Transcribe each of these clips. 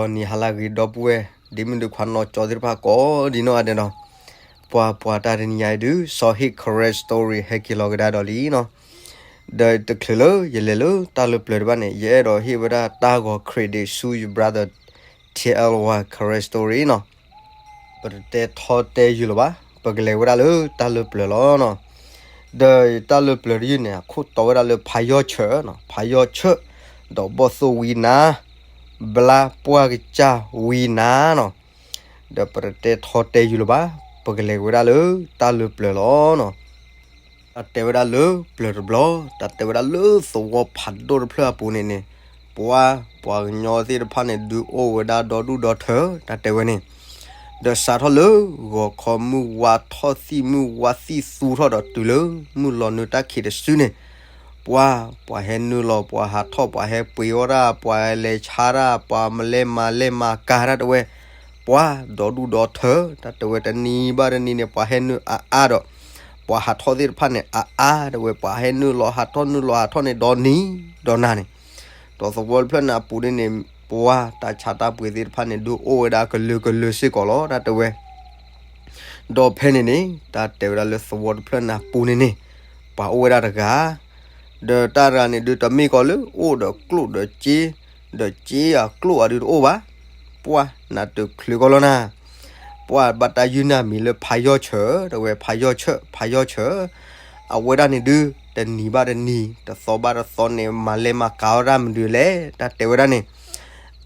ဒီးနံၤဟါလၢအဂ့ၤ ဒီပုၢ်ဝဲၢ် ဒ့မုၣ်ဒ့ခွါ နီၢ်ကၠီသ့ၣ်တဖၣ် ကိးဒံနီၢ်ဂၤဒဲးနီၤ. ပှၤပှၤတၢ်တနံၤညါအံၤဒုး စီၤဟ့ၣ် Karen Story ဟဲက့ၤလီၤကဒါဒီးလံနီၤ. ဒီးတချုးလၢယလဲၤလၢတၢ်လၢပျၢၤတဖၣ်န့ၣ် ယအဲၣ်ဒိးဟ့ၣ်ဝဲဒၣ်တၢ်ဂီၤ credit ဆူယ brother T L Y Karen Story နီၤ. ပတတဲထီတဲယုာ်လၢၤဘၣ်, ပကလဲၤဝဲဒၣ်လၢတၢ်လၢပျၢၤလီၤနီၤ. ဒီးတၢ်လၢပျၢၤတယုၢ်န့ၣ် အခိၣ်တီဝဲဒၣ်လၢဖးယီၢ်ဆၢၣ်နီၤ, ဖးယီၢ်ဆၢၣ်, ဒီးဘီၣ်သိၣ်ဝံနါ, ဘျါပှၢ်ကစၢ်ဝံနါနီၤ. ဒီးပတတဲထီတဲယုာ်လၢၤဘၣ်, ပကလဲၤဝဲဒၣ်လၢတၢ်လၢပျၢၤလီၤနီၤ. တၢ်တဲဝဲဒၣ်လၢပျၢၤတဘျီ, တၢ်တဲဝဲဒၣ်လၢသဝီဖးဒိၣ်တဖျၢၣ်အပူၤန့ၣ်န့ၣ်, ပှၤ ပှၤကညီသ့ၣ်တဖၣ်န့ၣ် ဒုးအိၣ်ဝဲဒၣ်ဒီဒူၣ်ဒီထၢ, တၢ်တဲဝဲန့ၣ်, ဒီးစးထီၣ်လၢဂီၤခီမုၢ်ဝါထီၣ်သံၣ်မုၢ်ဝါသံၣ်သူထီၣ်ဒီးတုၤလၢမုၢ်လီၤနုာ်တၢ်ခံးတစုန့ၣ်, ပှၤ ပှၤဟဲနုာ်လီၤ ပှၤဟးထီၣ် ပှၤဟဲပှ့ၤအီၣ်တၢ် ပှၤလဲၤဆါတၢ် ပှၤမလဲၤမၤလဲၤမၤကၤတၢ်တဲဝဲ, ပှၤဒီဒူၣ်ဒီထၢ, တၢ်တဲဝဲတနံၤဘၣ်တနံၤန့ၣ် ပှၤဟဲနုာ်အါအါဒီး ပှၤဟးထီၣ်သ့ၣ်တဖၣ်န့ၣ် အါအါတဲဝဲ ပှၤဟဲနုာ်လီၤဟးထီၣ်နုာ်လီၤဟးထီၣ်န့ၣ် ဒီနံၤဒီနၤန့ၣ်, ဒီးသဝီတဖျၢၣ်န့ၣ်အပူၤန့ၣ်န့ၣ် ပှၤတၢ်ဆါတၢ်ပှ့ၤသ့ၣ်တဖၣ်န့ၣ် ဒုးအိၣ်ဝဲဒၣ်ကလုာ်ကလုာ်စ့ၢ်ကီးလီၤ တၢ်တဲဝဲ. ဒီးဖဲန့ၣ်န့ၣ် တၢ်တဲဝဲဒၣ်လၢသဝီတဖျၢၣ်န့ၣ်အပူၤန့ၣ်န့ၣ် ပှၤအိၣ်ဝဲဒၣ်တဂၤ, ဒီးတၢ်တဂၤန့ၣ်ဒုးတမ့ၢ်ကီးလၢအိၣ်ဒီးကျိၣ်ဒီးစ့, ဒီးစ့အကျိၣ်အဒုးတအိၣ်ဘၣ်, ပှၤနးတချုးကီးလီၤနၤ, ပှၤဘၣ်တၢ်ယုၢ်နၢ်မံၤလၢဖးယီၢ်ဆၢၣ် တဲဝဲ ဖးယီၢ်ဆၢၣ် ဖးယီၢ်ဆၢၣ်, အဝဲဒၣ်န့ၣ်ဒုး တနံၤဘၣ်တနံၤ တသီဘၣ်တသီန့ၣ် မၤလဲၤမၤကၤဝဲဒၣ်မနုၤလဲၣ် တၢ်တဲဝဲဒၣ်န့ၣ်,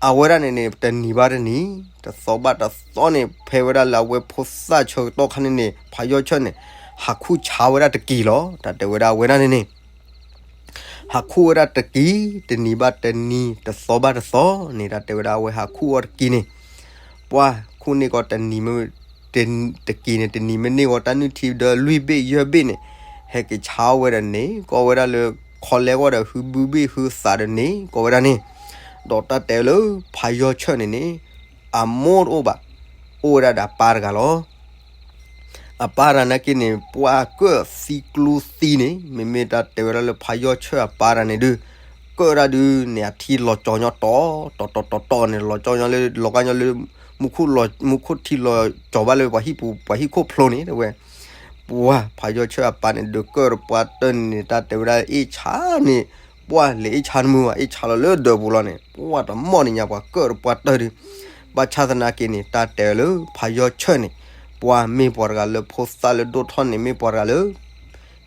အဝဲဒၣ်န့ၣ်န့ၣ် တနံၤဘၣ်တနံၤ တသီဘၣ်တသီန့ၣ် ဖဲဝဲဒၣ်လၢအဝဲဖိသၣ်ဆၢကတီၢ်ခါန့ၣ်န့ၣ် ဖးယီၢ်ဆၢၣ်န့ၣ် ဟးခူၣ်ဆါဝဲဒၣ်တက့ၤလီၤ တၢ်တဲဝဲဒၣ် အဝဲဒၣ်န့ၣ်န့ၣ် ဟးခူၣ်ဝဲဒၣ်တက့ၤ တနံၤဘၣ်တနံၤ တသီဘၣ်တသီန့ၣ် တၢ်တဲဝဲဒၣ်အဝဲဟးခူၣ်အီၤတက့ၤန့ၣ်, ပှၤခူၣ်န့ၢ်ကီးတနံၤ တက့ၤန့ၣ် တနံၤမ့ၢ်န့ၢ်ဂီၤတၢ်နုၢ်ထံဒီးလွံၢ်ဘ့ၣ်ယဲၢ်ဘ့ၣ်န့ၣ် ဟဲက့ၤဆါဝဲဒီးန့ၣ် ကီဝဲဒၣ်လၢ ခီလဲကီၢ်ဒီး ဟုဘုဘ့ၣ်ဟုသးဒီးန့ၣ် ကီဝဲဒၣ်န့ၣ်, ဒီးတၢ်တဲလၢဖးယီၢ်ဆၢၣ်န့ၣ်န့ၣ် အမိၢ်တအိၣ်ဘၣ်, အိၣ်ဝဲဒၣ်ဒီးအပၢ်တဂၤလီၤ. အပၢ်တဂၤနာ်က့န့ၣ် ပှၤကၢၣ်သံကျူသံန့ၣ် မ့မ့ၢ်တၢ်တဲဝဲဒၣ်လၢဖးယီၢ်ဆၢၣ်အပၢ်တဂၤန့ၣ်ဒုး ကၢၣ်ဒၣ်ဒုးန့ၣ် အထံလီၤကၠီၤညီတီၤ တီၤတီၤတီၤတီၤန့ၣ် လီၤကၠီၤညီလၢ လီၤကၠီၤညီလၢ မူခိၣ်လီၤ မူခိၣ်ထံလီၤကၠီၤဘၣ်လၢပှၤဟံၣ်ပူၤ ပှၤဟံၣ်ခိၣ်ဖျိန့ၣ် တဲဝဲ, ပှၤဖးယီၢ်ဆၢၣ်အပၢ်န့ၣ် ဒုးကၢၣ်တပှၢ်တၢၢ်န့ၣ် တၢ်တဲဝဲဒၣ် အ့ၣ်ဆါန့ၣ် ပှၤလဲၤအ့ၣ်ဆါတမုာ်ဘၣ် အ့ၣ်ဆါလီၤလၢဒၢးပူၤလီၤန့ၣ် ပှၤတမီၢ်န့ၣ်ညါ ပှၤကၢၣ်တပှၢ်တၢၢ်ဒုး, ဘၣ်ဆၣ်သနာ်က့န့ၣ် တၢ်တဲလၢဖးယီၢ်ဆၢၣ်န့ၣ် ပှၤမ့ၢ်ပှၤတဂၤလၢဖိသၣ်လၢဒိၣ်ထီၣ်န့ၣ် မ့ၢ်ပှၤတဂၤလၢ ဒ်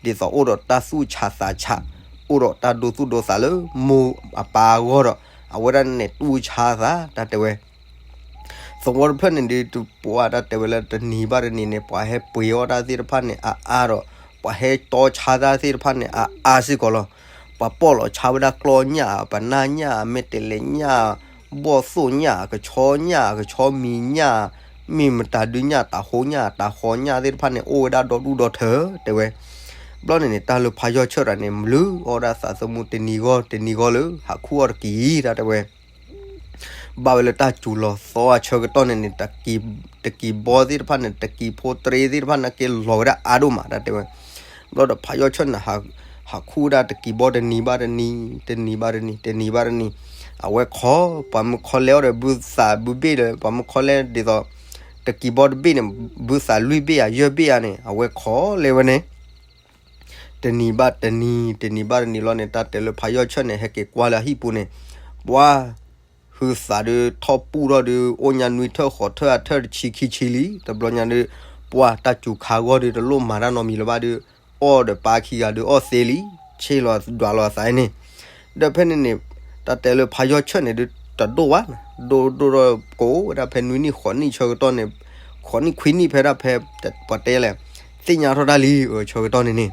သိးအိၣ်ဒီးတၢ်သူၣ်ဆးသးဆး အိၣ်ဒီးတၢ်ဒိသူၣ်ဒိသးလၢမိၢ်အပၢ်အဂီၢ်ဒီး အဝဲဒၣ်န့ၣ်တူၢ်ဆါသး တၢ်တဲဝဲ သဝီတဖျၢၣ်န့ၣ်ဒုး ပှၤတၢ်တဲဝဲလၢတနံၤဘၣ်တနံၤန့ၣ် ပှၤဟဲပှ့ၤအီၣ်တၢ်သ့ၣ်တဖၣ်န့ၣ် အါအါဒီး ပှၤဟဲတီဆါတၢ်သ့ၣ်တဖၣ်န့ၣ် အါအါစ့ၢ်ကီးလီၤ. ပှၤပီၢ်လီၤဆါဝဲဒၣ်ကျီၢ်ညၣ် ပနၢ်ညၣ် မဲာ်တဲၤလဲၤညၣ် ဘီၣ်သိၣ်ညၣ် ကဆီညၣ် ကဆီမံၤညၣ် မ့ၢ်မတၤဒုညၣ် တၤဟိညၣ် တၤဃီညၣ်သ့ၣ်တဖၣ်န့ၣ် အိၣ်ဝဲဒၣ်ဒီဒူၣ်ဒီထၢ တဲဝဲ. ဘျီန့ၣ်န့ၣ် တၢ်လၢဖးယီၢ်ဆၢၣ်တဂၤန့ၣ် မၤလုၢ်အီၣ်ဒၣ်သးသမူတနံၤဂီၢ်တနံၤဂီၢ်လၢ ဟးခူၣ်အီၣ်တက့ၤ တၢ်တဲဝဲ ဘၣ်ဝဲလၢတၢ်စူၤလီၤသီအဆၢကတီၢ်န့ၣ်န့ၣ် တကံၤဘီသ့ၣ်တဖၣ်န့ၣ် တကံၤဖိတြ့သ့ၣ်တဖၣ်န့ၣ် က့ၤလီၤဝဲဒၣ်အါဒိၣ်မး တၢ်တဲဝဲ. ဘျီဒီးဖးယီၢ်ဆၢၣ်န့ၣ် ဟးခူၣ်ဝဲဒၣ်တကံၤဘီတနံၤဘၣ်တနံၤ တနံၤဘၣ်တနံၤ တနံၤဘၣ်တနံၤ အဝဲခိး ပှၤမုၢ်ခီလဲအီၤဒီး ဘုသးဘုဘ့ၣ်ဒီး ပှၤမုၢ်ခီလဲဒ်သိး တကံၤဘီတဘ့ၣ်န့ၣ် ဘုသးလွံၢ်ဘ့ၣ်ဧါ ယဲၢ်ဘ့ၣ်ဧါန့ၣ် အဝဲခိးလဲဝဲန့ၣ် တနံၤဘၣ်တနံၤ တနံၤဘၣ်တနံၤလီၤန့ၣ် တၢ်တဲလၢဖးယီၢ်ဆၢၣ်န့ၣ် ဟဲက့ၤကွၢ်လၢအဟံၣ်ပူၤန့ၣ် ပှၤ ဟုသးဒုး ထီၣ်ပူၣ်ထီၣ်ဒုး အိၣ်ညါနွံထၢၣ်ဃိးထၢၣ်အထၢၣ်တဆံခံဆံလံ တဘျီညါဒုး ပှၤတၢ်စူၤခါဂီၢ်ဒုး တလိၣ်မၤတၢ်နီတမံၤလၢၤဘၣ်ဒုး အီၣ်ဒီးပၢ်ခံဂၤဒုး အီၣ်သ့လံ ဆ့ၣ်လီၤဒွးလီၤအသးန့ၣ် ဒီးဖဲန့ၣ်န့ၣ် တၢ်တဲလၢဖးယီၢ်ဆၢၣ်န့ၣ်ဒုး တဒိၣ်ဘၣ် ဒိၣ်ဒိၣ်ဒီးကိးဝဲဒၣ်ဖဲနွံနံၣ်ဃိးနံၣ်ဆၢကတီၢ်န့ၣ် ဃိးနံၣ်ခွံနံၣ်ဖဲဒၣ်ဖဲ ပှၤတဲလဲၣ် သ့ၣ်ညါထီၣ်တၢ်လံ အဆၢကတီၢ်န့ၣ်န့ၣ်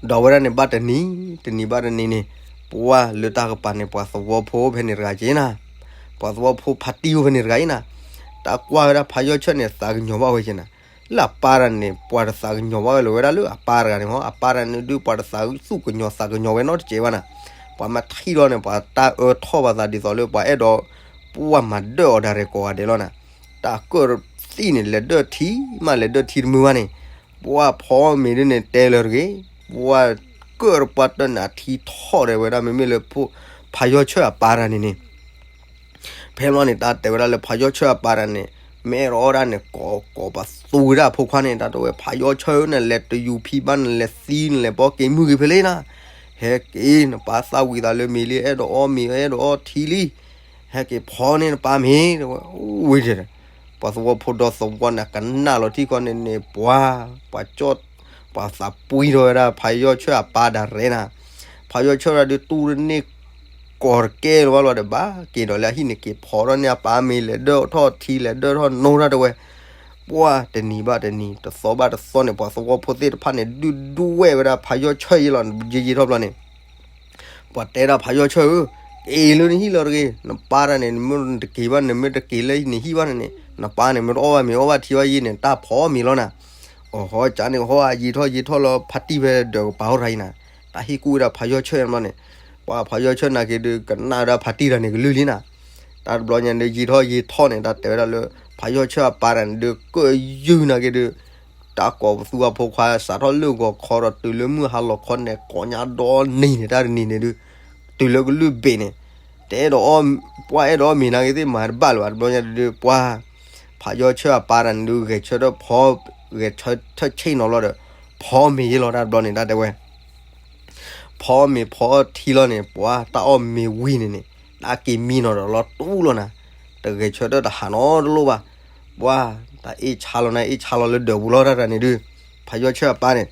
ဒီးဝဲဒၣ်န့ၣ် ဘၣ်တနံၤ တနံၤဘၣ်တနံၤန့ၣ် ပှၤလၢတၢ်ကပၤန့ၣ် ပှၤသဝီဖိဖဲန့ၣ်တဂၤက့ၤနၤ ပှၤသဝီဖိဖါတံၢ်အိၣ်ဖဲန့ၣ်တဂၤအံၤနၤ တၢ်ကွၢ်ဝဲဒၣ်ဖးယီၢ်ဆၢၣ်န့ၣ် သးကညီၤဘၣ်ဝဲက့ၤနၤ လၢအပၢ်တဂၤန့ၣ် ပှၤတသးကညီၤဘၣ်ဝဲလၢၤဝဲဒၣ်လၢအပၢ်တဂၤန့ၣ်မ့ၢ် အပၢ်တဂၤန့ၣ်ဒုး ပှၤတသးသူၣ်ကညီၤသးကညီၤဝဲနီတစဲးဘၣ်နၤ ပှၤမ့ၢ်ထံၣ်ထီၣ်န့ၣ် ပှၤတၢ်အၢထီၣ်ဘၣ်သးဒ်သိးလၢပှၤအဲၣ်ဒိး ပှၤမၤဒၢၣ်အီၤဒၣ်ရဲၣ်ကိးဂၤဒဲးလီၤနၤ တၢ်ကၢၣ်သံၣ်န့ၣ် လဲၤဒၢၣ်ထံ မးလဲၤဒၢၣ်ထံတမုာ်ဘၣ်န့ၣ် ပှၤဖီမ့ၤဒ်န့ၣ်တဲလၢၤတဂ့ၤ ပှၤကၢၣ်တပှၢ်တၢၢ်န့ၣ် အထံထီၣ်ဒၣ်ဝဲဒၣ် မ့မ့ၢ်လၢဖးယီၢ်ဆၢၣ်အပၢ်တဂၤန့ၣ်န့ၣ် ဖဲလီၤန့ၣ် တၢ်တဲဝဲဒၣ်လၢဖးယီၢ်ဆၢအပၢ်တၢ်န့ၣ် မ့ၢ်အဲၣ်ဒိးအီၣ်ဒၣ်န့ၣ် ကိးကိးပသူဝဲဒၣ်အဖိခွါန့ၣ် တၢ်တဲဝဲ ဖးယီၢ်ဆၢဧၢ နလဲၤတယူၤဖံဘၣ် နလဲၤသံ နလဲၤဘီက့ၤမုၢ်ဂ့ၤဖဲလဲၣ်နၤ, ဟဲက့ၤ နပၢ်သၣ်ဝံၤသးလၢမ့ၤလံ အဲၣ်ဒိးအီၣ်မ့ၤ အဲၣ်ဒိးအီၣ်ထံလံ, ဟဲက့ၤဖီန့ၢ်နပၢ်မ့ၤ တဲဝဲ, ဝံၤဒီး ပှၤသဝီဖိဒီသဝီန့ၣ် ကနၣ်လီၤထံၣ်ဃီန့ၣ်န့ၣ် ပှၤ ပှၤကၠီၣ် ပှၤသးပှံထီၣ်ဝဲဒၣ် ဖးယီၢ်ဆၢအပၢ်ဒၣ်ရဲၣ်နၤ, ဖးယီၢ်ဆၢဒၣ်ဒုးတူၢ်တန့ၢ် ကီၢ်တကဲလၢၤဘၣ်လီၤဒီး ဘၣ်က့ၤဒီးလၢအဟံၣ်န့ၣ် က့ၤဖီထီၣ်န့ၢ်အပၢ်မ့ၤ လဲၤဒၢၣ်ထီၣ်ထံ လဲၤဒၢၣ်ထီၣ်နိတၢ်တဲဝဲ, ပှၤတနံၤဘၣ်တနံၤ တသီဘၣ်တသီန့ၣ် ပှၤသဝီဖိသ့ၣ်တဖၣ်န့ၣ် ဒုးဒူဝဲဝဲဒၣ်ဖးယီၢ်ဆၢယံၤလီၤ ယံာ်ယံာ်ထီၣ်ဘျီန့ၣ် ပှၤတဲဒၣ်ဖးယီၢ်ဆၢဧၢ, က့ၤလၢနဟံၣ်လီၤတဂ့ၤ, နပၢ်တၢ်န့ၣ် နမ့ၢ်တက့ၤဘၣ် နမ့ၢ်တက့ၤလၢနဟံၣ်ဘၣ်န့ၣ် နပၢ်န့ၣ် မ့ၢ်တအီၣ်ဘၣ်မ့ၤအီၣ်ဘၣ်ထံဘၣ်ယံၤန့ၣ် တၢ်ဖီမ့ၤလီၤနၤ, အီၤဟီကန့ၣ်ဟီ ယံာ်ထီၣ်ယံာ်ထီၣ်လီၤ ဖါတံၢ်ဖဲဒီးကပၤအိၣ်တခါအံၤနၤ, တၢ်ဟ့ၣ်ကူၣ်ဝဲဒၣ်ဖးယီၢ်ဆၢမ့ၤန့ၣ်, ပှၤဖးယီၢ်ဆၢနာ်က့ၤဒုး ကနၣ်ဝဲဒၣ်ဖါတံၢ်တၢ်န့ၣ်ကလုၢ်လံနၤ, တၢ်တဘျီညါဒုး ယံာ်ထီၣ်ယံာ်ထီၣ်န့ၣ် တၢ်တဲဝဲဒၣ်လၢ ဖးယီၢ်ဆၢအပၢ်တၢ်န့ၣ်ဒုး ကၢၣ်ယုၢ်နာ်က့ၤဒုး တၢ်ကိးပသူအဖိခွါ စးထီၣ်လၢဂီၤခီဒီးတုၤလၢမုၢ်ဟါလီၤခီန့ၣ် ကိးညါဒီနံၤန့ၣ် တၢ်တနံၤန့ၣ်ဒုး တုၤလၢကလုၢ်ဘ့ၣ်န့ၣ် တအဲၣ်ဒိးအီၣ် ပှၤအဲၣ်ဒိးအီၣ်မ့ၤနာ်က့ၤသ့ၣ်မၤတဘၣ်လၢၤဘၣ် တဘျီညါဒုး ပှၤ ဖးယီၢ်ဆၢအပၢ်တၢ်န့ၣ်ဒုး ဂဲၤဆၢထၢၣ်ဖီ ဂဲၤဆၢထၢၣ်ဆ့ၣ်နီၤလီၤဒီး ဖီမ့ၤယံၤလီၤတၢ်တဘျီန့ၣ် တၢ်တဲဝဲ ဖီမ့ၤဖီထံလီၤန့ၣ် ပှၤတၢ်အီၣ်မ့ၤဝံၤန့ၣ်န့ၣ် တၢ်က့ၤမံနီၤဒီးလီၤတူၢ်လီၤနၤ, တဂဲၤဆၢထၢၣ်တဟးနီတလိၣ်ဘၣ်, ပှၤ တၢ်အ့ၣ်ဆါလီၤနၤ အ့ၣ်ဆါလီၤလၢဒၢးပူၤလီၤတၢ်တၢ်န့ၣ်ဒုး ဖးယီၢ်ဆၢအပၢ်န့ၣ်,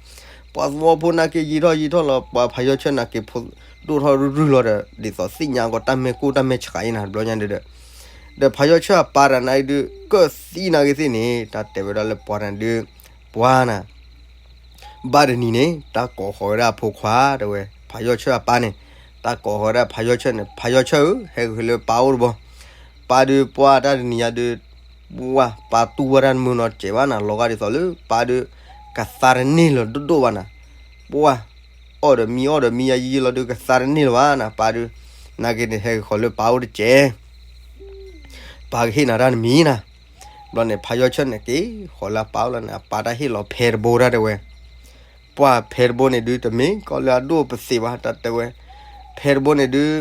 ပှၤသဝီဖိနာ်က့ၤယံာ်ထီၣ်ယံာ်ထီၣ်လီၤ ပှၤဖးယီၢ်ဆၢနာ်က့ၤဖိဒိၣ်ထီၣ်ရုၢ်ရုၢ်လီၤဒီး ဒ်သိးသ့ၣ်ညါကီးတၢ်မဲာ်ကိၢ်တၢ်မဲာ်ဆှးအံၤနၤ တဘျီညါဒုးဒီး, ဒီးဖးယီၢ်ဆၢအပၢ်တၢ်န့ၣ်ဒုး ကၢၣ်သံနာ်က့ၤသ့ၣ်န့ၣ် တၢ်တဲဝဲဒၣ်လၢပှၤတၢ်န့ၣ်ဒုး ပှၤနၤ ဘၣ်တနံၤန့ၣ် တၢ်ကိးဃီၤဝဲဒၣ်အဖိခွါတဲဝဲ ဖးယီၢ်ဆၢအပၢ်န့ၣ်, တၢ်ကိးဃီၤဝဲဒၣ်ဖးယီၢ်ဆၢန့ၣ် ဖးယီၢ်ဆၢဧၢ ဟဲက့ၤလၢပၢ်အိၣ်တဘျီ, ပၢ်ဒုးပှၤတၢ်တနံၤညါဒုး ပှၤပၢ်တူၢ်ဝဲဒၣ်တမုာ်နီတစဲးဘၣ်နၤ လီၤဂာ်ဒ်သိးလၢ ပၢ်ဒုး ကသါတန့ၢ်လၢၤဒိၣ်ဒိၣ်ဘၣ်နၤ, ပှၤ အီၣ်ဒီးမံအီၣ်ဒီးမံယါယံာ်လီၤဒုး ကသါတန့ၢ်လၢၤဘၣ်နၤ ပၢ်ဒုး, နာ်က့ၤန့ၣ် ဟဲက့ၤဃီၤလၢပၢ်အိၣ်တစဲး ပၢ်ကဟ့ၣ်နၤတၢ်နမံၤနၤ, ဘျီန့ၣ် ဖးယီၢ်ဆၢန့ၣ်က့ၤ ဃီၤလၢအပၢ်အိၣ်လီၤန့ၣ် အပၢ်တၢ်ဟ့ၣ်လီၤဖဲတဘိတၢ်တဲဝဲ, ပှၤဖဲတဘိန့ၣ်ဒုး တမ့ၢ်ကီလၢအဒိၣ်ပသ့ၣ်ဘၣ် တၢ်တဲဝဲ, ဖဲတဘိန့ၣ်ဒုး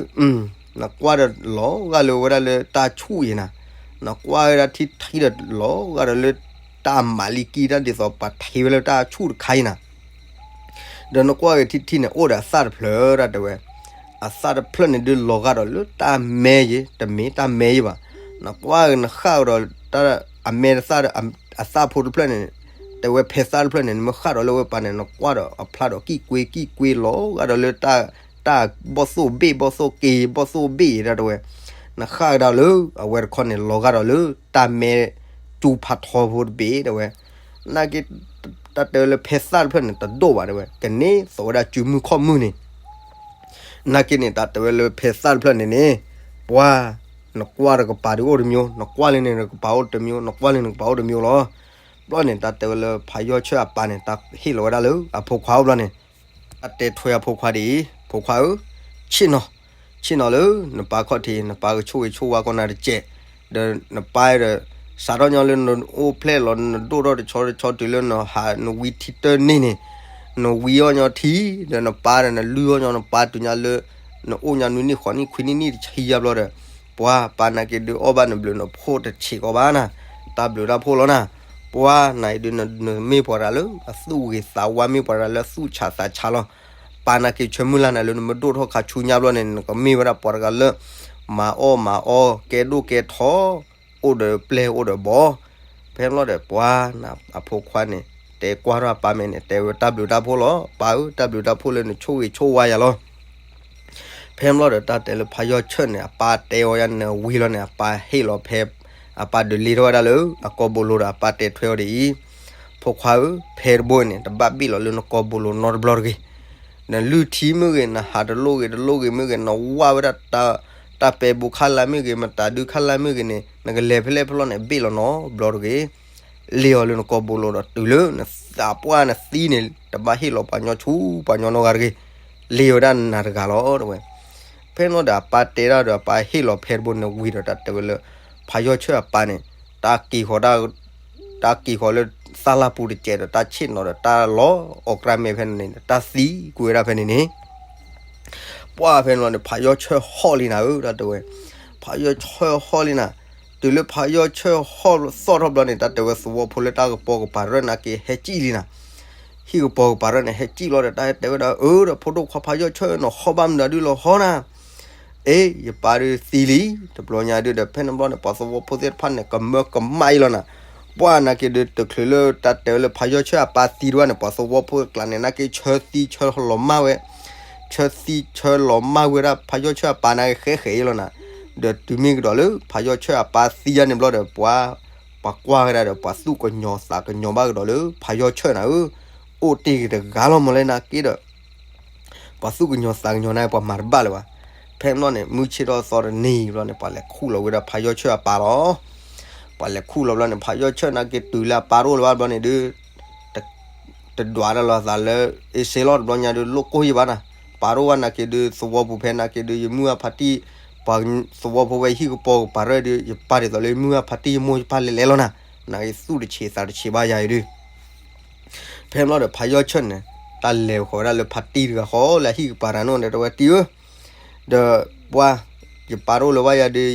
နကွၢ်ဒီးလီၤဂာ်လၢဝဲဒၣ်လၢတၢ်ဆူၣ်အံၤနၤ, နကွၢ်ဝဲဒၣ်ထံထံဒီးလီၤဂာ်ဒီးလၢတၢ်မၤလံကံတၢ်ဒ်သိးပှၤထံးဝဲလၢတၢ်ဆူၣ်တခါအံၤနၤ ဒီးနကွၢ်က့ၤထံထံန့ၣ် အိၣ်ဒီးအသၣ်တဖျၢၣ်တၢ်တဲဝဲ, အသၣ်တဖျၢၣ်န့ၣ်ဒုးလီၤဂာ်ဒီးလၢတၢ်မဲယံၤ တမ့ၢ်တၢ်မဲယံၤဘၣ်, နကွၢ်က့ၤနဃၣ်ကဒီးတၢ် အမဲတသၣ် အသၣ်ဖိတဖျၢၣ်န့ၣ် တဲဝဲဖဲသၣ်တဖျၢၣ်န့ၣ် နမ့ၢ်ဃၣ်ဒီးလၢဝဲပၢ်န့ၣ် နကွၢ်ဒီးအဖျါဒီးကံၣ်ကွ့ကံၣ်ကွ့လီၤဂာ်ဒီးလၢတၢ် တၢ်ဘီၣ်သိၣ်ဘ့ၣ်ဘီၣ်သိၣ်က့ဘီၣ်သိၣ်ဘ့ၣ်အံၤတၢ်တဲဝဲ, နဃၣ်ကဒါလၢအဝဲတခီန့ၣ် လီၤဂာ်ဒီးလၢတၢ်မဲ ကၠူဖးထီဖိတဘ့ၣ်တဲဝဲ, နာ်က့ တၢ်တဲဝဲလၢဖဲသၣ်တဖျၢၣ်န့ၣ် တဒိၣ်ဘၣ်တဲဝဲ ကန့ၢ်သိးဝဲဒၣ်စုမုၢ်ခီၣ်မုၢ်န့ၣ် နာ်က့န့ၣ် တၢ်တဲဝဲလၢဖဲသၣ်တဖျၢၣ်န့ၣ်န့ၣ် ပှၤ နကွၢ်ဒီးကပၤဒုးအိၣ်တမျိုး နကွၢ်လၢန့ၣ်ကပၤအိၣ်တမျိုး နကွၢ်လၢန့ၣ်ကပၤအိၣ်တမျိုးလီၤ. ဘျီန့ၣ် တၢ်တဲဝဲလၢဖးယီၢ်ဆၢအပၢ်န့ၣ် တၢ်ဟ့ၣ်လီၤဝဲဒၣ်လၢအဖိခွါအိၣ်ဘျီန့ၣ် တၢ်တဲထွဲအဖိခွါဒ်အံၤ, ဖိခွါဧၢ, ဆ့ၣ်နီၤ, ဆ့ၣ်နီၤလၢနပၢ်ခီၣ်ထံး နပၢ်ကဆိၣ်ဂ့ၤဆိၣ်ဝါကီးနၤတစဲး, ဒီးနပၢ်ဒီး စးထီၣ်ညီလၢနအိၣ်ဖျဲၣ်လီၤ နဒိၣ်ထီၣ်တဆီတဆီတုၤလၢနဟးနဝံထံတၢၢ်န့ၢ်န့ၣ်, နဝံအီၣ်ညီထံ, ဒီးနပၢ်ဒီးနလုၢ်အီၣ်ညီနပၢ်တုၤညါလၢ နအိၣ်ညါနွံနံၣ်ဃိးနံၣ်ခွံနံၣ်နံၣ်တဆံယါဘျီဒီး ပှၤပၢ်နာ်က့ဒုးအီၣ်ဘၣ်နဘျုးနဖှိၣ်တဆံးကီးဘၣ်နၤ, တၢ်ဘျုးတၢ်ဖှိၣ်လီၤနၤ, ပှၤနၤအံၤဒုးနမ့ၢ်ပှၤတဂၤလၢအသူၣ်ဂ့ၤသးဝါ မ့ၢ်ပှၤတဂၤလၢအသူၣ်ဆးသးဆးလီၤ. ပၢ်နာ်က့ဆၢမုၢ်လၢ်နၤလၢနမ့ၢ်ဒိၣ်ထီၣ်ခါဆူညါဘျီန့ၣ် နကမ့ၢ်ဝဲဒၣ်ပှၤတဂၤလၢ မၤအီၣ်မၤအီ ကဲဒိၣ်ကဲထီ အိၣ်ဒီးပျဲၢ်အိၣ်ဒီးဘီၣ်, ဖဲဘျီဒီးပှၤနၤအဖိခွါန့ၣ် တဲကွၢ်ထီၣ်အပၢ်မဲာ်န့ၣ် တဲဝဲတၢ်ဘျုးတၢ်ဖှိၣ်လီၤ. ပၢ်ဧၢ တၢ်ဘျုးတၢ်ဖှိၣ်လၢနဆိၣ်ဂ့ၤဆိၣ်ဝါယၤလီၤ. ဖဲဘျီဒီးတၢ်တဲလၢဖးယီၢ်ဆၢၣ်န့ၣ် အပၢ်တဲအီၤယၤနဝံၤလီၤန့ၣ် အပၢ်ဟ့ၣ်လီၤဖဲ အပၢ်ဒုးလ့ထီၣ်ဝဲဒၣ်လၢအကီၢ်ဘိလိၤဒီး အပၢ်တဲထွဲအီၤဒ်အံၤ, ဖိခွါဧၢ, ဖဲတဘိန့ၣ် တဘၣ်ဘ့ၣ်လီၤလၢနကီၢ်ဘိလိၤနီတဘျီတဂ့ၤ. နလုၢ်ထံမ့ၢ်ဂ့ၤ, နဟးတလိၣ်ဂ့ၤတလိၣ်ဂ့ၤမ့ၢ်ဂ့ၤ, နဝၢ်ဝဲဒၣ် တၢ်ပဲာ်ဘိခါလၢ်မ့ၢ်ဂ့ၤ, မတၤဒုခါလၢ်မ့ၢ်ဂ့ၤန့ၣ် နကလဲၤဖဲလဲၣ်ဖဲလဲၣ်န့ၣ် ဘ့ၣ်လီၤနီတဘျီတဂ့ၤ. လ့အီၤလၢနကီၢ်ဘိလိၤဒီးတုၤလၢနသးပှၢ်နသံန့ၣ် တဘၣ်ဟ့ၣ်လီၤပှၤညီဆူပှၤညီနီတဂၤတဂ့ၤ. လ့အီၤဝဲဒၣ်နၤတဂၤလီၤ တဲဝဲ. ဖဲန့ၣ်ဒီးအပၢ်တဲဒၣ်ဒီးအပၢ်ဟ့ၣ်လီၤဖဲတဘိန့ၣ်ဝံၤဒီးတၢ်တဲဝဲလၢ ဖးယီၢ်ဆၢၣ်အပၢ်န့ၣ် တၢ်က့ၤဃီၤ တၢ်က့ၤဃီၤလၢသၣ်လၢ်ပူၤတစဲးဒီးတၢ်ဆ့ၣ်နီၤဒီးတၢ်လီၤအီၣ်ကြၢးမဲာ်ဖဲန့ၣ်န့ၣ် တၢ်သံကွံာ်ဝဲဒၣ်ဖဲန့ၣ်န့ၣ် ပှၢ်ဖဲန့ၣ်လီၤန့ၣ် ဖးယီၢ်ဆၢၣ်ဟီၣ်လံနၤဧၢ တၢ်တဲဝဲ. ဖးယီၢ်ဆၢဟီၣ်လံနၤ. တုၤလၢဖးယီၢ်ဆၢဟီၣ်သီၣ်ထီၣ်ဘျီန့ၣ် တၢ်တဲဝဲသဝီဖိလၢတၢ်ကပီၤကပၤရၢၢ်နာ်က့ဟဲစံၣ်လံနၤ. ဟံၣ်ကပီၤကပၤရၢၢ်န့ၣ် ဟဲစံၣ်လီၤဒီး တၢ်ဟဲတဲဝဲဒၣ် အၢ ဒီးဖိဒိၣ်ခွါဖးယီၢ်ဆၢ နဟီၣ်ဘၣ်မနုၤဒုလီၤဟီနၤ. အ့ ယပၢ်ဒုးသံလံ တဘျီညါဒုဒီး ဖဲန့ၣ်ဘျီန့ၣ် ပှၤသဝီဖိသ့ၣ်တဖၣ်န့ၣ် ကမၢကမၣ်အံၤလီၤနၤ. ပှၤနာ်က့ဒုး တချုးလၢတၢ်တဲဝဲလၢဖးယီၢ်ဆၢအပၢ်သံတဝဲန့ၣ် ပှၤသဝီဖိအကျါန့ၣ် နာ်က့ဆၢသံဆၢလီၤမၢ်ဝဲ, ဆၢသံဆၢလီၤမၢ်ဝဲဒၣ်ဖးယီၢ်ဆၢအပၢ်နာ်က့ဃဲဃဲအံၤလီၤနၤ. ဒီးတုၤမ့ၢ်ကဒီးလၢ ဖးယီၢ်ဆၢအပၢ်သံယါန့ၣ်ဘျီဒီး ပှၤ ပှၤကွၢ်ဝဲဒၣ်ဒီး ပှၤသူၣ်ကညီၤသးကညီၤဘၣ်ကဒီးလၢ ဖးယီၢ်ဆၢနၤဧၢ, အိၣ်တ့ၢ်က့ၤတဂၤလီၤမးလဲၣ်နာ်က့ဒီး ပှၤသူၣ်ကညီၤသးကညီၤန့ၣ် ပှၤမၤတဘၣ်လၢၤဘၣ်. ဖဲန့ၣ်ဘျီန့ၣ် မုၢ်ဆ့ၣ်ထီၣ်သီတနံၤဘျီန့ၣ် ပှၤလဲၤခူၣ်လီၤဝဲဒၣ်ဖးယီၢ်ဆၢအပၢ်လီၤ. ပှၤလဲၤခူၣ်လီၤဘျီန့ၣ် ဖးယီၢ်ဆၢနာ်က့တုၤလၢအပၢ်တအိၣ်လၢၤဘၣ်ဘျီန့ၣ်ဒုး တဒွးတၢ်လီၤသးလၢ အ့စ့လီၤ တဘျီညါဒုး လိၣ်ကိၢ်ယံၤဘၣ်နၤ. ပၢ်တအိၣ်ဘၣ်နာ်က့ဒုး သဝီပူၤဖဲနာ်က့ဒုး ယမုၢ်အဖါတံၢ် ပှၤသဝီဖိဝဲဟံၣ်ကပီၤကပၤရၢၢ်ဒုး ယပၢ်ဒ်သိးလၢယမုၢ်အဖါတံၢ်ယမိၢ်ယပၢ်လဲၤလဲၤလီၤနၤ. နာ်က့သူၣ်တဆံးသးတဆံးဘၣ်ယၤအံၤဒုး ဖဲန့ၣ်ဘျီဒီး ဖးယီၢ်ဆၢန့ၣ် တၢ်လဲၤဃီၤဝဲဒၣ်လၢဖါတံၢ်တဂၤဃီလၢအဟံၣ်ကပၤတဂၤန့ၣ်ဒီး တဲဝဲတံၢ်ဧၢ, ဒီးပှၤ ယပၢ်တအိၣ်လၢၤဘၣ်ယၤဒုး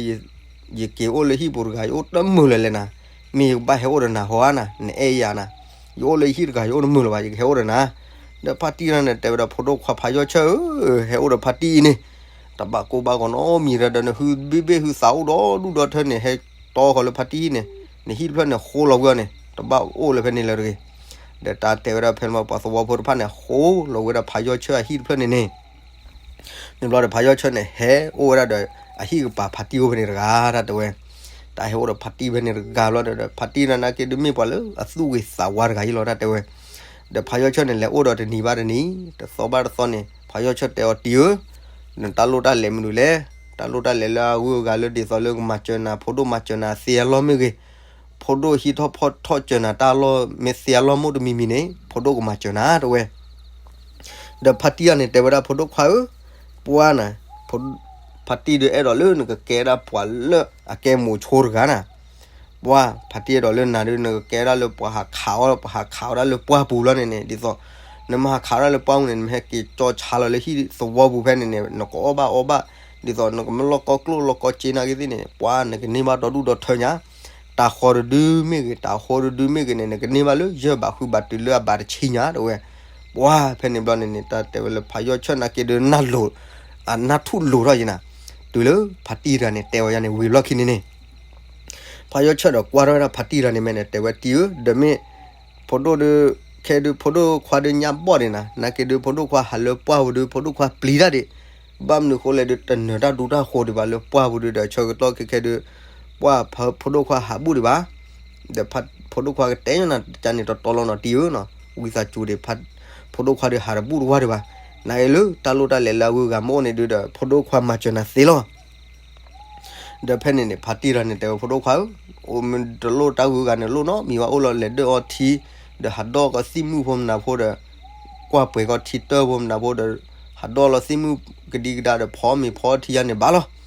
ယက့ၤအိၣ်လၢဟံၣ်ပူၤတဂၤ ယအိၣ်တမုာ်လၢၤလဲၣ်နၤ. မ့ၢ်ယကဘၣ်ဟဲအိၣ်ဒီးနၤဟီဧါနၤ နအဲၣ်ယၤနၤ. ယအိၣ်လၢယဟံၣ်တဂၤ ယအိၣ်တမုာ်လၢၤဘၣ် ယကဟဲအိၣ်ဒီးနၤ. ဒီးဖါတံၢ်တဂၤန့ၣ် တဲဝဲဒၣ်ဖိဒိၣ်ခွါဖးယီၢ်ဆၢဧၢ, ဟဲအိၣ်ဒီးဖါတံၢ်အံၤန့ၣ် တဘၣ်ကိၢ်ဘၣ်ဂီၤနီတမံၤဒီး နဟုဘ့ၣ်ဘ့ၣ်ဟုသးအိၣ်ဒီဒူၣ်ဒီထၢန့ၣ် ဟဲတီဃီၤလၢဖါတံၢ်ဟံၣ်န့ၣ် နဟံၣ်တဖျၢၣ်န့ၣ်ဃိလီၤကွံာ်အီၤန့ၣ် တဘၣ်အိၣ်လၢၤဖဲန့ၣ်လၢၤတဂ့ၤ. ဒီးတၢ်တဲဝဲဒၣ်ဖဲန့ၣ် ပှၤသဝီဖိတဖၣ်န့ၣ် ဃိလီၤဝဲဒၣ်ဖးယီၢ်ဆၢအဟံၣ်တဖျၢၣ်န့ၣ်န့ၣ် န့ၣ်ဘျီဒီး ဖးယီၢ်ဆၢန့ၣ် ဟဲအိၣ်ဝဲဒၣ်ဒီး အဟံၣ်ကပၤဖါတံၢ်အိၣ်ဖဲန့ၣ်တဂၤ တၢ်တဲဝဲ. တၢ်ဟဲအိၣ်ဒီးဖါတံၢ်ဖဲန့ၣ်တဂၤဘျီဒီး ဖါတံၢ်နာ်က့ဒုးမ့ၢ်ပှၤလၢအသူၣ်ဂ့ၤသးဝါတဂၤအံၤလီၤ တၢ်တဲဝဲ. ဒီးဖးယီၢ်ဆၢန့ၣ် လဲၤအိၣ်ဒီးတနံၤဘၣ်တနံၤ တသီဘၣ်တသီန့ၣ် ဖးယီၢ်ဆၢတဲအီၤတံၢ်ဧၢ, နတၢ်လိၣ်တၢ်လဲၤမနုၤလဲၣ်. တၢ်လိၣ်တၢ်လဲၤလၢအဂုၤအဂၤလၢဒ်သိးလၢကမၤစၢၤနၤ ဖိဒိၣ်မၤစၢၤနၤသ့အလီၢ်မ့ၢ်ဂ့ၤ, ဖိဒိၣ်ဟံးထီၣ်ဖီထီၣ်စၢၤနၤတၢ်လီၢ်မ့ၢ်သ့အလီၢ်မိၢ်တမံၤမံၤန့ၣ် ဖိဒိၣ်ကမၤစၢၤနၤ တဝဲ. ဒီးဖါတံၢ်အန့ၣ် တဲဝဲဒၣ်ဖိဒိၣ်ခွါဧၢ, ပှၤနၤ, ဖါတံၢ်ဒုးအဲၣ်ဒိးလၢနကကဲဒၣ်ပှၤလၢအကဲမိၤဆိတဂၤနၤ. ပှၤ ဖါတံၢ်အဲၣ်ဒိးလၢနၤဒုး နကကဲဒၣ်လၢပှၤဟးခးအီၣ် ပှၤဟးခးဝဲဒၣ်လၢပှၢ်ပူၤလီၤန့ၣ်န့ၣ် ဒ်သိး နမ့ၢ်ဟးခးဝဲဒၣ်လၢပှၢ်ပူၤန့ၣ် နမ့ၢ်ဟဲက့ၤကၠီဆါလီၤလၢဟံၣ်သဝီပူၤဖဲန့ၣ်န့ၣ် နကအီၣ်ဘၣ်အီဘၣ်, ဒ်သိးနကမ့ၢ်လီၢ်ကီၢ်ကျိၣ်လီၢ်ကီၢ်စ့နာ်က့သ့ၣ်န့ၣ် ပှၤနကန့ၢ်ဘၣ်ဒီဒူၣ်ဒီထၢညါ, တၢ်ဃီတဒုမ့ၢ်ဂ့ၤ တၢ်ဃီတဒုမ့ၢ်ဂ့ၤန့ၣ် နကန့ၢ်ဘၣ်လၢယဲၢ်ဘးဃုဘးတုၤလၢအဘးတဆံညါ တဝဲ. ပှၤ ဖဲန့ၣ်ဘျီန့ၣ်န့ၣ် တၢ်တဲဝဲလၢဖးယီၢ်ဆၢနာ်က့ဒုးနၢ်လိၤ, အနၢ်ထူၣ်လိၤထီၣ်ယံၤနၤ, တုၤလၢဖါတံၢ်တဂၤန့ၣ် တဲဝဲယါန့ၣ် ဝံၤဘျီခံန့ၣ်န့ၣ် ဖးယီၢ်ဆၢဒီးကွၢ်ထီၣ်ဝဲဒၣ်ဖါတံၢ်တဂၤန့ၣ်မဲာ်န့ၣ် တဲဝဲတံၢ်ဧၢ, ဒီးမ့ၢ် ဖိဒိၣ်ဒုး ခဲဒုး ဖိဒိၣ်ခွါဒုးညါဘီၣ်ဒံးနၤ, နာ်က့ဒုး ဖိဒိၣ်ခွါဟးလၢပှၢ်ပူၤဒုး ဖိဒိၣ်ခွါပျံၤတၢ်ဒံး, ဘၣ်မနုၤဃိလဲၣ်ဒုး တနၢၤတၢ်ဒူတၢ်ဃိးဒံးဘၣ်လၢပှၢ်ပူၤဒုး ဒီးဆၢကတီၢ်ခဲခဲဒုး ပှၢ် ဖိဒိၣ်ခွါဟးဘူၣ်ဒံးဘၣ် ဒီးဖိဒိၣ်ခွါကတဲညီနၤ ကန့ၣ်တီတီလီၤနီၤတံၢ်ဧၢနီၤ, ဝံသးစူၤဒံး ဖိဒိၣ်ခွါဒုးဟးတဘူၣ်တဝါဒံးဘၣ်, နာ်က့လၢတၢ်လိၣ်တၢ်လဲၤလၢအဂုၤအဂၤမ့ၢ်အိၣ်န့ၣ်ဒုးဒီး ဖိဒိၣ်ခွါမၤစၢၤနၤသ့လီၤ. ဒီးဖဲန့ၣ်န့ၣ် ဖါတံၢ်တဂၤန့ၣ် တဲဝဲဖိဒိၣ်ခွါဧၢ, အိၣ်မ့ၢ်တလိၣ်တၢ်ဂုၤဂၤန့ၣ်လိၣ်နီတမံၤဘၣ် အိၣ်လီၤလဲၤဒၢၣ်အီထံ, ဒီးဟးဒီၣ်ကီးသံၣ်မုၣ်ဖိမနၤဖိဒီး ကွၢ်ပှဲၤကီးထံတၢၢ်ဖိမနၤဖိဒီး ဟးဒီၣ်လီၤသံၣ်မုၣ်ကဒံကဒါဒီးဖီမ့ၤဖီထံယါန့ၣ်ဘၣ်လီၤ.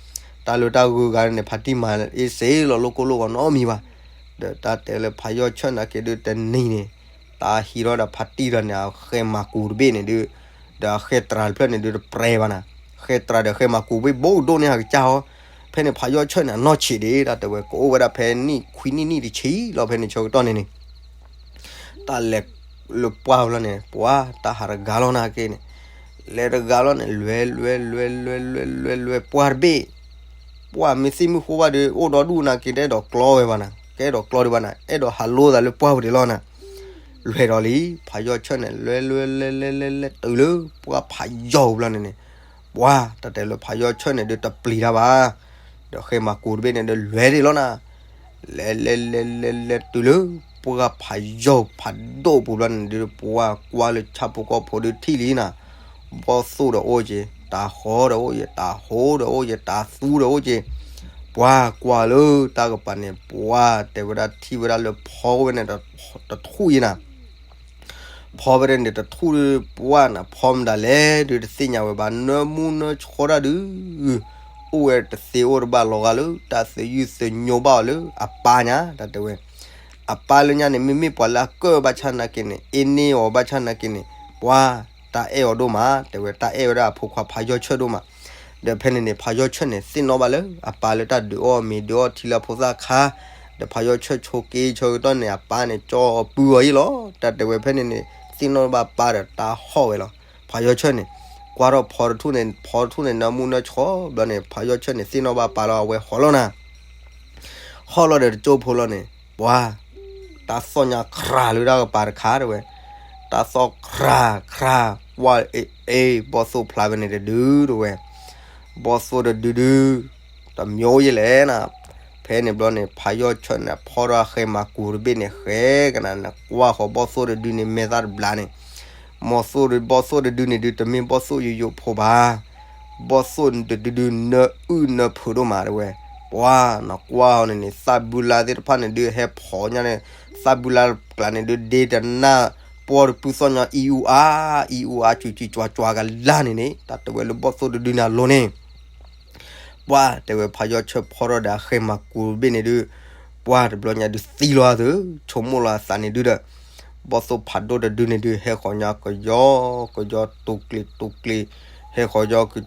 တၢ်လၢတၢ်ဂုၤဂၤန့ၣ် ဖါတံၢ်မၤအ့စ့လီၤလိၣ်ကိၢ်လိၣ်ဂီၤနီတမံၤဘၣ်. ဒီးတၢ်တဲလၢဖးယီၢ်ဆၢနာ်က့ဒုးတနံၤန့ၣ် တၢ်ဟံးထီၣ်ဒီးဖါတံၢ်တဂၤန့ၣ် အဃဲမၤကူးတဘ့ၣ်န့ၣ်ဒုး ဒီးအဃဲတြၤတဖျၢၣ်န့ၣ်ဒုးတပြဲဘၣ်နၤ, ဃဲတြၤဒီးဃဲမၤကူးဘ့ၣ်ဘိဒိၣ်န့ၢ်ဟးကစၢ်ဟီ, ဖဲန့ၣ်ဖးယီၢ်ဆၢန့ၣ် အနီၢ်ဆံးဒံး တၢ်တဲဝဲ ကအိၣ်ဝဲဒၣ်ဖဲနံၣ်ခွံနံၣ်နံၣ်တဆံလီၤ ဖဲန့ၣ်ဆၢကတီၢ်န့ၣ်န့ၣ် တၢ်လဲၤလၢပှၢ်လီၤန့ၣ် ပှၤတၢ်ဟးတဂၤလီၤနာ်က့န့ၣ်, လဲၤတဂၤလီၤန့ၣ် လဲၤလဲၤလဲၤလဲၤလဲၤလဲၤလဲၤပှၢ်တဘ့ၣ်, ပှၢ်မ့ၢ်သံၣ်မုၣ်ဃိဘၣ်ဒီး အိၣ်ဒီဒူၣ်နာ်က့ တအဲၣ်ဒိးကျီဝဲဘၣ်နၤ, တအဲၣ်ဒိးကျီဒံးဘၣ်နၤ, အဲၣ်ဒိးဟးလိသးလၢပှၢ်ပူၤဒံးလီၤနၤ. လဲၤဒီးလံ ဖးယီၢ်ဆၢန့ၣ် လဲၤလဲၤလဲၤလဲၤလဲၤလဲၤ တုၤလၢပှၢ်ဖးယီၢ်ပူၤလီၤန့ၣ်န့ၣ်, ပှၤတၢ်တဲလၢဖးယီၢ်ဆၢန့ၣ်ဒုးတပျံၤတၢ်ဘၣ် ဒီးဃဲမၤကူးတဘ့ၣ်န့ၣ်ဒီးလဲၤဒံးလီၤနၤ. လဲၤလဲၤလဲၤလဲၤလဲၤတုၤလၢ ပှၢ်ဖးယီၢ်ဖးဒိၣ်ပူၤဘျီန့ၣ်ဒုး ပှၤကွၢ်လၢဆၣ်ဖိကီၢ်ဖိဒုးထံၣ်လံနၤ, ဘီၣ်သိၣ်ဒီးအိၣ်က့ၤ, တၤဟီဒီးအိၣ်က့ၤ, တၤဟိဒီးအိၣ်က့ၤ, တၤသူဒီးအိၣ်က့ၤ, ပှၤကွၢ်လၢတၢ်ကပၤန့ၣ် ပှၤတဲဝဲဒၣ်ထံၣ်ဝဲဒၣ်လၢဖီဝဲန့ၣ် တထူၣ်အံၤနၤ ဖီဝဲဒၣ်န့ၣ်တထူၣ်ဒီး ပှၢ်နၤ ဖီမတၤလဲၣ်ဒုးတသ့ၣ်ညါဝဲဘၣ် နၢမူနၢဆှီတၢ်ဒုး အိၣ်ဝဲတသ့အိၣ်တဘၣ်လီၤဂာ်လၢ တၢ်သယုၢ်သညိဘၣ်အီၤလၢအပၢ်ညါ တၢ်တဲဝဲ, အပၢ်လၢညါန့ၣ် မ့မ့ၢ်ပှၤလၢအကၢၣ်ဘၣ်ဆၣ်နာ်က့န့ၣ် အ့န့ၢ်အီၤဘၣ်ဆၣ်နာ်က့န့ၣ် ပှၤတၢ်အဲၣ်အီၤဒိၣ်မး တဲဝဲ တၢ်အဲၣ်ဝဲဒၣ်အဖိခွါဖးယီၢ်ဆၢဒိၣ်မး, ဒီးဖဲန့ၣ်န့ၣ် ဖးယီၢ်ဆၢၣ်န့ၣ် သ့ၣ်နီၣ်ဘၣ်လၢအပၢ်လၢတၢ်ဒုးအီၣ်မ့ၤဒုးအီၣ်ထံလၢအဖိသၣ်ခါ, ဒီးဖးယီၢ်ဆၢၣ်ဆိက့ဆၢကတီၢ်န့ၣ် အပၢ်န့ၣ် ကၠီပုၢ်အီၤယံလီၤ. တၢ်တဲဝဲဖဲန့ၣ်န့ၣ် သ့ၣ်နီၣ်ဘၣ်ပၢ်ဒီးတၢ်ဟီၣ်ဝဲလီၤ. ဖးယီၢ်ဆၢၣ်န့ၣ် ကွၢ်ထီၣ်ဖီတထူၣ်န့ၣ် ဖီတထူၣ်န့ၣ် နၢမူနၢဆှီဘျီန့ၣ် ဖးယီၢ်ဆၢၣ်န့ၣ် သ့ၣ်နီၣ်ဘၣ်ပၢ်လီၤ အဝဲဟီၣ်လီၤနၤ ဟီၣ်လီၤဒီးတကၠိဖိလီၤန့ၣ် ပှၤ တၢ်သီၣ်ညါခရၤလၢတၢ်ကပၤတခါတဲဝဲ, တၢ်သီၣ်ခရၤခရၤ, ကွၢ်အ့ၣ်အ့ၣ် ဘီၣ်သိၣ်ဖျါဖဲန့ၣ်တဒုတဲဝဲ, ဘီၣ်သိၣ်တဒုဒု, တမံၤယဲလဲၣ်နၤ, ဖဲန့ၣ်ဘျီန့ၣ် ဖးယီၢ်ဆၢၣ်န့ၣ် ဖီထီၣ်အဃဲမၤကူၤတဘ့ၣ်န့ၣ် ဃဲကနၤန့ၣ် ကွၢ်ဃီၤဘီၣ်သိၣ်တဒုန့ၣ် မဲာ်သၣ်တဘျါန့ၣ် မီၤသိၣ်ဘီၣ်သိၣ်တဒုန့ၣ်ဒု တမ့ၢ်ဘီၣ်သိၣ်ယိယိဖိဘၣ်. ဘီၣ်သိၣ်တဒုဒု နၢအုၣ်နၢဖုးဒိၣ်မးတဲဝဲ, ပှၤနကွၢ်အီၤန့ၣ်န့ၣ် သၣ်ဘုလါသ့ၣ်တဖၣ်န့ၣ်ဒု ဟဲဖီၣ်ညါန့ၣ် သၣ်ဘုလါကျါန့ၣ်ဒု ဒ့တနၢ်ပှီၢ်တပုၢ်သီၣ်ညီ အံအူအါ အံအူအါ ကွံာ်ကွံာ်ကွၢ်ကွၢ်ကလါန့ၣ်န့ၣ် တၢ်တဲဝဲလၢဘီၣ်သိၣ်တဒုန့ၣ်အလိၤန့ၣ် ပှၤတဲဝဲဖးယီၢ်ဆၢၣ်ဖီထီၣ်ဒီးအဃဲမၤကူၤတဘ့ၣ်န့ၣ်ဒု ပှၤတဘျီညါဒုသံလီၤအသး, ဆိကမိၣ်လီၤအသးန့ၣ်ဒုဒီး ဘီၣ်သိၣ်ဖးဒိၣ်တဒုန့ၣ်ဒု ဟဲဃီၤညီကယီကယီ တူၤကျ့ၤတူၤကျ့ၤ, ဟဲဃီ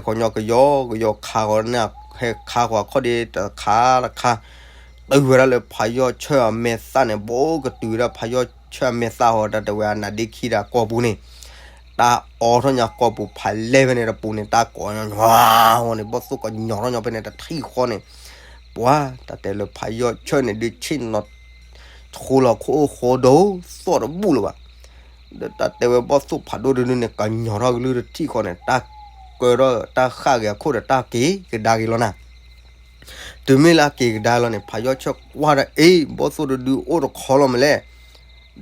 ၤညီကယီကယီ ခးဃီၤန့ၣ် ဟဲခးဃီၤအခီၣ်ဒ့တခါတခါ, တုၤဝဲဒၣ်လၢဖးယီၢ်ဆၢၣ်အမဲာ်သၣ်န့ၣ် ဘိကတုၤဝဲဒၣ်ဖးယီၢ်ဆၢၣ်အမဲာ်သၣ်ဟီ တၢ်တဲဝဲအနါဒ့ခံဒီးကိာ်ပူၤန့ၣ် တၢ်အိးထီၣ်ညါကိာ်ပူၤဖးလဲၢ်ဖဲန့ၣ်တပူၤန့ၣ် တၢ်ကိးညီညီဝဲန့ၣ် ဘီၣ်သိၣ်ကညီထီၣ်ညီဖဲန့ၣ်တထံၣ်ဃီန့ၣ်, ပှၤတၢ်တဲလၢဖးယီၢ်ဆၢၣ်န့ၣ်ဒု ဆ့ၣ်နီၤ ဆိလီၤခိၣ်အိၣ်ဃိဒီး သီၣ်တဘူၣ်လၢၤဘၣ်. ဒီးတၢ်တဲဝဲဘီၣ်သိၣ်ဖးဒိၣ်တဒုန့ၣ် ကညီထီၣ်ကလုၢ်တထံၣ်ဃီန့ၣ် တၢ်ကၢထီၣ်တၢ်ဃၣ်က့ၤအခိၣ်ဒီးတၢ်က့ၤကဒါက့ၤလီၤနၤ. တုၤမ့ၢ်လၢအက့ၤကဒါလီၤန့ၣ် ဖးယီၢ်ဆၢၣ်ကွၢ်ဒီး အ့ၣ် ဘီၣ်သိၣ်တဒုအိၣ်တခီလီၤမးလဲၣ်.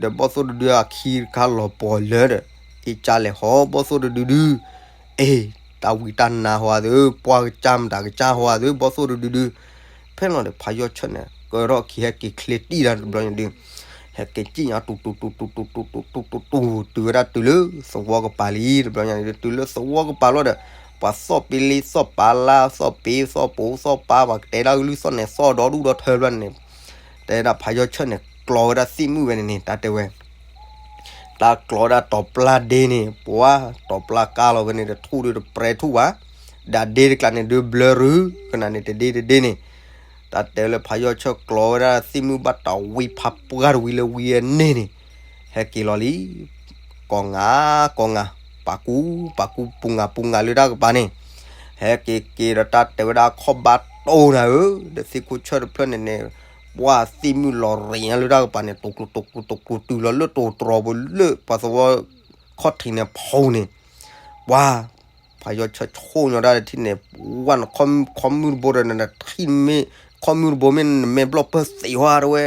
ဒီးဘီၣ်သိၣ်တဒုအခံတခါလီၤပှီၤလၢဒီး အ့ၣ်ကၢ်လဲၤဟီ ဘီၣ်သိၣ်တဒုဒု အ့ၣ် တၢ်ဝံတၢ်နါဟီဧါသု, ပှၢ်ကစၢ်မတၤကစၢ်ဟီဧါသု ဘီၣ်သိၣ်တဒုဒု. ဖဲလီၤဒီးဖးယီၢ်ဆၢၣ်န့ၣ် ကၢထီၣ်ခံဟဲက့ၤချ့တံၢ်တၢ်တဘျီညါဒု ဟဲက့ၤစံၣ်ညီတူတူတူတူတူတူတူ တုၤဝဲဒၣ်တုၤလၢသဝီကပၤလံ တဘျီညါဒု တုၤလၢသဝီကပၤလီၤဒီး ပှၤသီၣ်ပ့လ့သီၣ်ပာ်လါ သီၣ်ပ့သီၣ်ပိၤသီၣ်ပာ် ပှၤကတဲဒၣ်ကလုၢ်သီၣ်နဲၣ်သီၣ်ဒီဒူၣ်ဒီထၢဘျီန့ၣ် တဲဒၣ်ဖးယီၢ်ဆၢၣ်န့ၣ် ကျီဝဲဒၣ်သ့ၣ်မုၣ်ဝဲန့ၣ်န့ၣ် တၢ်တဲဝဲ တၢ်ကျီဝဲဒၣ်တီၤပျၢ်ဒ့န့ၣ် ပှၤ တီၤပျၢ်ကါလီၤဝဲန့ၣ် တထူၣ်ဒုတပြဲထူၣ်ဘၣ်, ဒီးဒ့တကျါန့ၣ်ဒုဘျၢရူ ကနၤန့ၣ် တဒ့တဒ့န့ၣ် တၢ်တဲလၢဖးယီၢ်ဆၢၣ်ကျီဝဲဒၣ်သ့ၣ်မုၣ်ဘၣ်တၢ်ဝံဖးပှၢ်တဝံလၢဝံအန့ၣ်န့ၣ် ဟဲက့ၤလီၤလံ ကိးငါ ကိးငါ ပာ်ကူ ပာ်ကူ ပူၤငါ ပူၤငါလၢတၢ်ကပၤန့ၣ် ဟဲက့ၤက့ၤဒီးတၢ်တဲဝဲဒၣ်ခီၣ်ဘၣ်တိၢ်နၤဧၢ, ဒီးသ့ၣ်ခိၣ်ဆၢၣ်တဖျၢၣ်န့ၣ်န့ၣ် ပှၤသ့ၣ်မုၣ်လီၤရ့ညါလၢတၢ်ကပၤန့ၣ် တိၤကျိၤတိၤကျိၤတိၤကျိၤတုၤလီၤလၢတိၤတြီၤပူၤလၢပှၤသဝီခီၣ်ထံးန့ၣ်ဖီန့ၣ် ပှၤ ဖးယီၢ်ဆၢၣ်ဆိညါဒၣ်တထံၣ်န့ၣ် ဝဲနခီမုၢ်တဘိဒီးနထံၣ်မ့ၢ် ခီမုၢ်တဘိမ့ၢ်နမဲာ်ဘျီၣ်ပၢၢ်သ့ဝဲတဝဲ,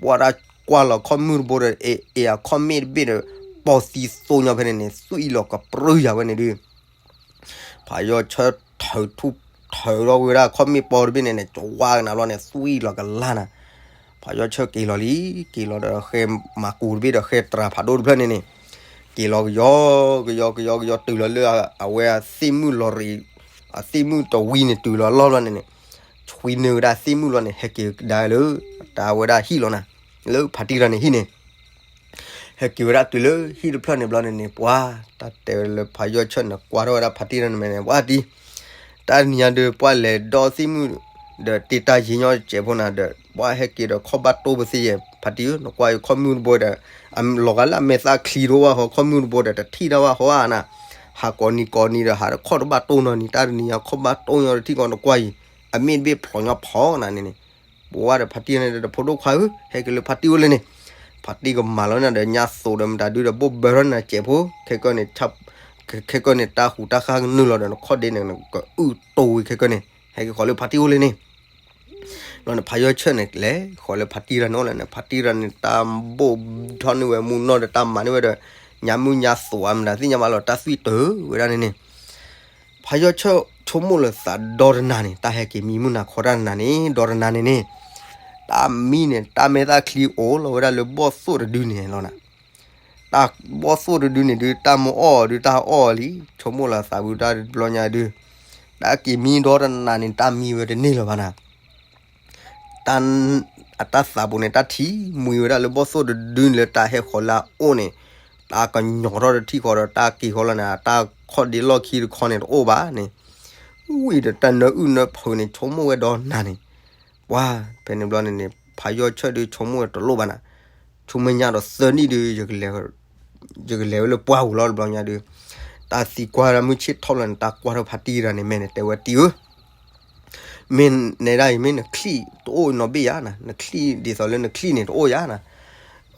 ပှၤတၢ်ကွၢ်လီၤခီမုၢ်တဘိဒီး အ့ၣ် အ့ၣ် အခီၣ်မ့ၣ်တဘ့ၣ်ဒီး ပီၢ်သံသိညါဖဲန့ၣ်န့ၣ် သွံၣ်လီၤကပြုၢ်ယၤဝဲန့ၣ်ဒု ဖးယီၢ်ဆၢၣ်ထၢၣ်ထူၣ်ထၢၣ်ထီၣ်ဝဲဒၣ်ခီၣ်မ့ၣ်ပီၢ်တဘ့ၣ်န့ၣ်န့ၣ် ကဝါကနၤဘျီန့ၣ် သွံၣ်လီၤကလါနၤ, ဖးယီၢ်ဆၢၣ်က့ၤလီၤလံ, က့ၤလီၤဒီးဃဲမၤကူၤတဘ့ၣ်ဒီးဃဲတြၤဖးဒိၣ်တဖျၢၣ်န့ၣ်န့ၣ်, က့ၤလီၤကယီ ကယီ ကယီ ကယီ တုၤလီၤလၢအဝဲအသ့ၣ်မုၣ်လီၤရ့ၤ, အသ့ၣ်မုၣ်တဝံန့ၣ် တုၤလီၤလီၢ်ဘျီန့ၣ်န့ၣ်, ဆွံနုာ်ဝဲဒၣ်သ့ၣ်မုၣ်လီၤန့ၣ် ဟဲက့ၤကဒါလၢ တၢ်ဝဲဒၣ်ဟံၣ်လီၤနၤ, လၢဖါတံၢ်တၢ်န့ၣ်ဟံၣ်န့ၣ် ဟဲက့ၤဝဲဒၣ်တုၤလၢဟံၣ်တဖျၢၣ်န့ၣ်ဘျီန့ၣ်န့ၣ် ပှၤ တၢ်တဲဝဲလၢဖးယီၢ်ဆၢၣ်န့ၣ် ကွၢ်ထီၣ်ဝဲဒၣ်ဖါတံၢ်တၢ်န့ၣ်မ့ၢ်န့ၣ် ပှၤတံၢ်, တၢ်တနံၤညါဒီး ပှၤလဲၤဒီးသ့ၣ်မုၣ် ဒီးတ့တၢ်ယ့ၢ်ညီစဲးဖိနၤဒီး ပှၤဟဲက့ၤဒီးခီၣ်ဘၣ်တိၢ်ပသ့ယဲၢ် ဖါတံၢ်ဧၢ နကွၢ်အံၤခီၣ်မုၢ်တဘိဒီး အလီၤဂာ်လၢအမဲာ်သၣ်ချံတအိၣ်ဘၣ်ဟီ ခီၣ်မုၢ်တဘိဒီးတထံၣ်တၢ်ဘၣ်ဟီဧါနၤ, ဟးကိးနံၤကိးနံၤဒီး ဟးဒီးခီၣ်တဘၣ်တိၢ်နီတနံၤ တၢ်တနံၤညါခီၣ်ဘၣ်တိၢ်ညီတထံၣ်ကီး နကွၢ်အံၤ အမ့ၢ်တဘ့ၣ်ဖျိးညီဖီနၤန့ၣ်န့ၣ် ပဝဲဒီးဖါတံၢ်န့ၣ်ဒီး ဖိဒိၣ်ခွါဧၢ ဟဲက့ၤလၢဖါတံၢ်အိၣ်လၢန့ၣ်, ဖါတံၢ်ကမၤလီၤနၤဒီး ညါသိးဒီးမတၤဒုဒီး ဘိၣ်ဘၢထီၣ်နၤစဲးဖိ ခဲကၢန့ၣ် ခဲကၢန့ၣ် တၢ်ဟူးတၢ်ဃၣ်ကနုာ်လီၤဒီး နခီၣ်ဒ့န့ၣ် ကအုၣ်တိၤဝံၤခဲကၢန့ၣ် ဟဲက့ၤဃီၤလၢဖါတံၢ်အိၣ်လၢန့ၣ် ဘျီန့ၣ် ဖါယီၢ်ဆၢၣ်န့ၣ်လဲၤဃီၤလၢဖါတံၢ်တၢ်န့ၣ်အိၣ်လၢန့ၣ် ဖါတံၢ်တၢ်န့ၣ် တၢ်ဘိၣ်ထီၣ်န့ၢ်ဝဲမူနီၢ်ဒီးတၢ်မၤန့ၢ်ဝဲဒီး ညါမုၢ်ညါသိးဧါမတၤသ့ၣ်ညါဘၣ်လီၤ တၢ်သွံၣ်တုၤဝဲဒၣ်န့ၣ်န့ၣ် ဖးယီၢ်ဆၢၣ်ဆိကမိၣ်လၢသးဒီတနၤန့ၣ် တၢ်ဟဲက့ၤမံမုၢ်နၤခီတၢ်တနၤန့ၣ် ဒီတနၤန့ၣ်န့ၣ် တၢ်မံန့ၣ် တၢ်မဲာ်သၣ်ချံအိၣ်လီၤဝဲဒၣ်လၢဘီၣ်သိၣ်တဒုန့ၣ်လီၤနၤ. တၢ်ဘီၣ်သိၣ်တဒုန့ၣ်ဒု တၢ်မ့ၢ်အီၣ်အီၤဒု တၢ်အီၣ်အီၤလံ ဆိကမိၣ်လၢသးဝံၤတၢ်တဘျီညါဒု တၢ်က့ၤမံဒီတနၤန့ၣ် တၢ်မံဝဲတန့ၢ်လၢၤဘၣ်နၤ တၢ် အတၢ်သးပူၤန့ၣ် တၢ်ထံၣ်မှံဝဲဒၣ်လၢဘီၣ်သိၣ်တဒုန့ၣ်လၢတၢ်ဟဲဃီၤလၢအအိၣ်န့ၣ် တၢ်ကညီၤထီၣ်တထံၣ်ဃီဒီး တၢ်က့ၤဃီလီၤန့ၣ် တၢ်ခီၣ်ဒ့လီၢ်ခံတခီန့ၣ်တအိၣ်ဘၣ်န့ၣ် ဝံၤဒီးတၢ်နၢအုၣ်နၢဖုးန့ၣ် ဆိကမိၣ်ဝဲဒီးနၤန့ၣ်, ပှၤဖဲန့ၣ်ဘျီန့ၣ်န့ၣ် ဖးယီၤဆၢၣ်ဒုးဆိကမိၣ်ဝဲတလိၣ်ဘၣ်နၤ, ဆူမဲာ်ညါဒီးသၢနံၣ်ဒုး ယကလဲၤဝဲလၢပှၢ်ပူၤလီၤတဘျီညါဒုး, တၢ်သံကွၢ်တၢ်မုၢ်ဆ့ၣ်ထီၣ်လီၤန့ၣ် တၢ်ကွၢ်ထီၣ်ဖါတံၢ်တဂၤန့ၣ် မဲာ်န့ၣ်တဲဝဲတံၢ်ဧၢ မ့ၢ်နဲဒၣ်အံၤ မ့ၢ်နချံၣ်တအိၣ်နီတဘ့ၣ်ဧါနၤ, နချံၣ်ဒ်သိးလၢနချံၣ်န့ၣ်တအိၣ်ဧါနၤ,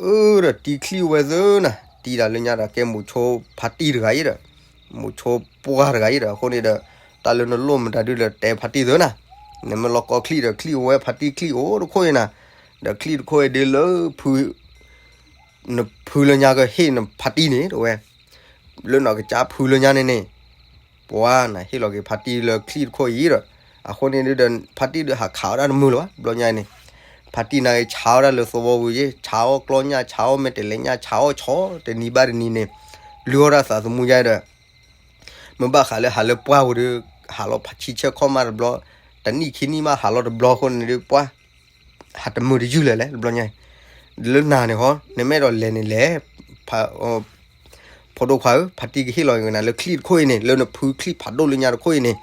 အၢ ဒီးတံၢ်ချံၣ်ဝဲသၢနၤ, တံၢ်ဒၣ်လၢညါဒီးကဲမိၤဆိဖါတံၢ်တဂၤအံၤဒီး, မိၤဆိပှၢ်တဂၤအံၤဒီး အဃိန့ၣ်ဒီး, တၢ်လၢနလိၣ်မတၤဒုဒီးတဲဖါတံၢ်သၢနၤ, နမ့ၢ်လီၤကီချံၣ်ဒီးချံၣ်ဝဲဖါတံၢ်ချံၣ်အိၣ်တခိၣ်အံၤနၤ, ဒီးချံၣ်တခိၣ်အံၤဒ်လၢဖု နဖုလၢညါကဟ့ၣ်နဖါတံၢ်န့ၣ် တဲဝဲ, လၢနီၢ်ကစၢ်ဖုလၢညါန့ၣ်န့ၣ်, ပှၤနၤဟ့ၣ်လီၤက့ၤဖါတံၢ်လၢချံၣ်တခိၣ်အံၤဒီး, အဃိန့ၣ်ဒုဒီး ဖါတံၢ်ဒုးဟးခးဝဲဒၣ်တမုာ်လၢၤဘၣ် တဘျီညါအံၤန့ၣ်, ဖါတံၢ်နၤအံၤဆါဝဲဒၣ်လၢသဝီပူၤယ့ၣ်, ဆါအီၣ်ကျီညၣ် ဆါအီၣ်မဲာ်တဲၤလဲၤညၣ် ဆါအီၣ်ဆီတနံၤဘၣ်တနံၤန့ၣ်, လုၢ်အီၣ်ဒၣ်သးသမူယါဒီး မ့ၢ်ဘၣ်ဃးလၢဟးလၢပှၢ်ပူၤဒီး, ဟးလီၤဆံဆၢခီၣ်မးတဘျီ, တနံၣ်ခံနံၣ်မးဟးလီၤတဘျီအဃိန့ၣ်ဒုး ပှၤဟးတမုာ်တယုၢ်လၢၤလဲၣ် တဘျီညါအံၤ, လၢနၤန့ၣ်ဟီ နမ့ၢ်အဲၣ်ဒိးလဲၤန့ၣ်လဲၤ, ဖိဒိၣ်ခွါဧၢ, ဖါတံၢ်ကဟ့ၣ်လီၤက့ၤနၤလၢချံၣ်တခိၣ်အံၤန့ၣ် လၢနဖုချံၣ်ဖးဒိၣ်လၢညါတခိၣ်အံၤန့ၣ်,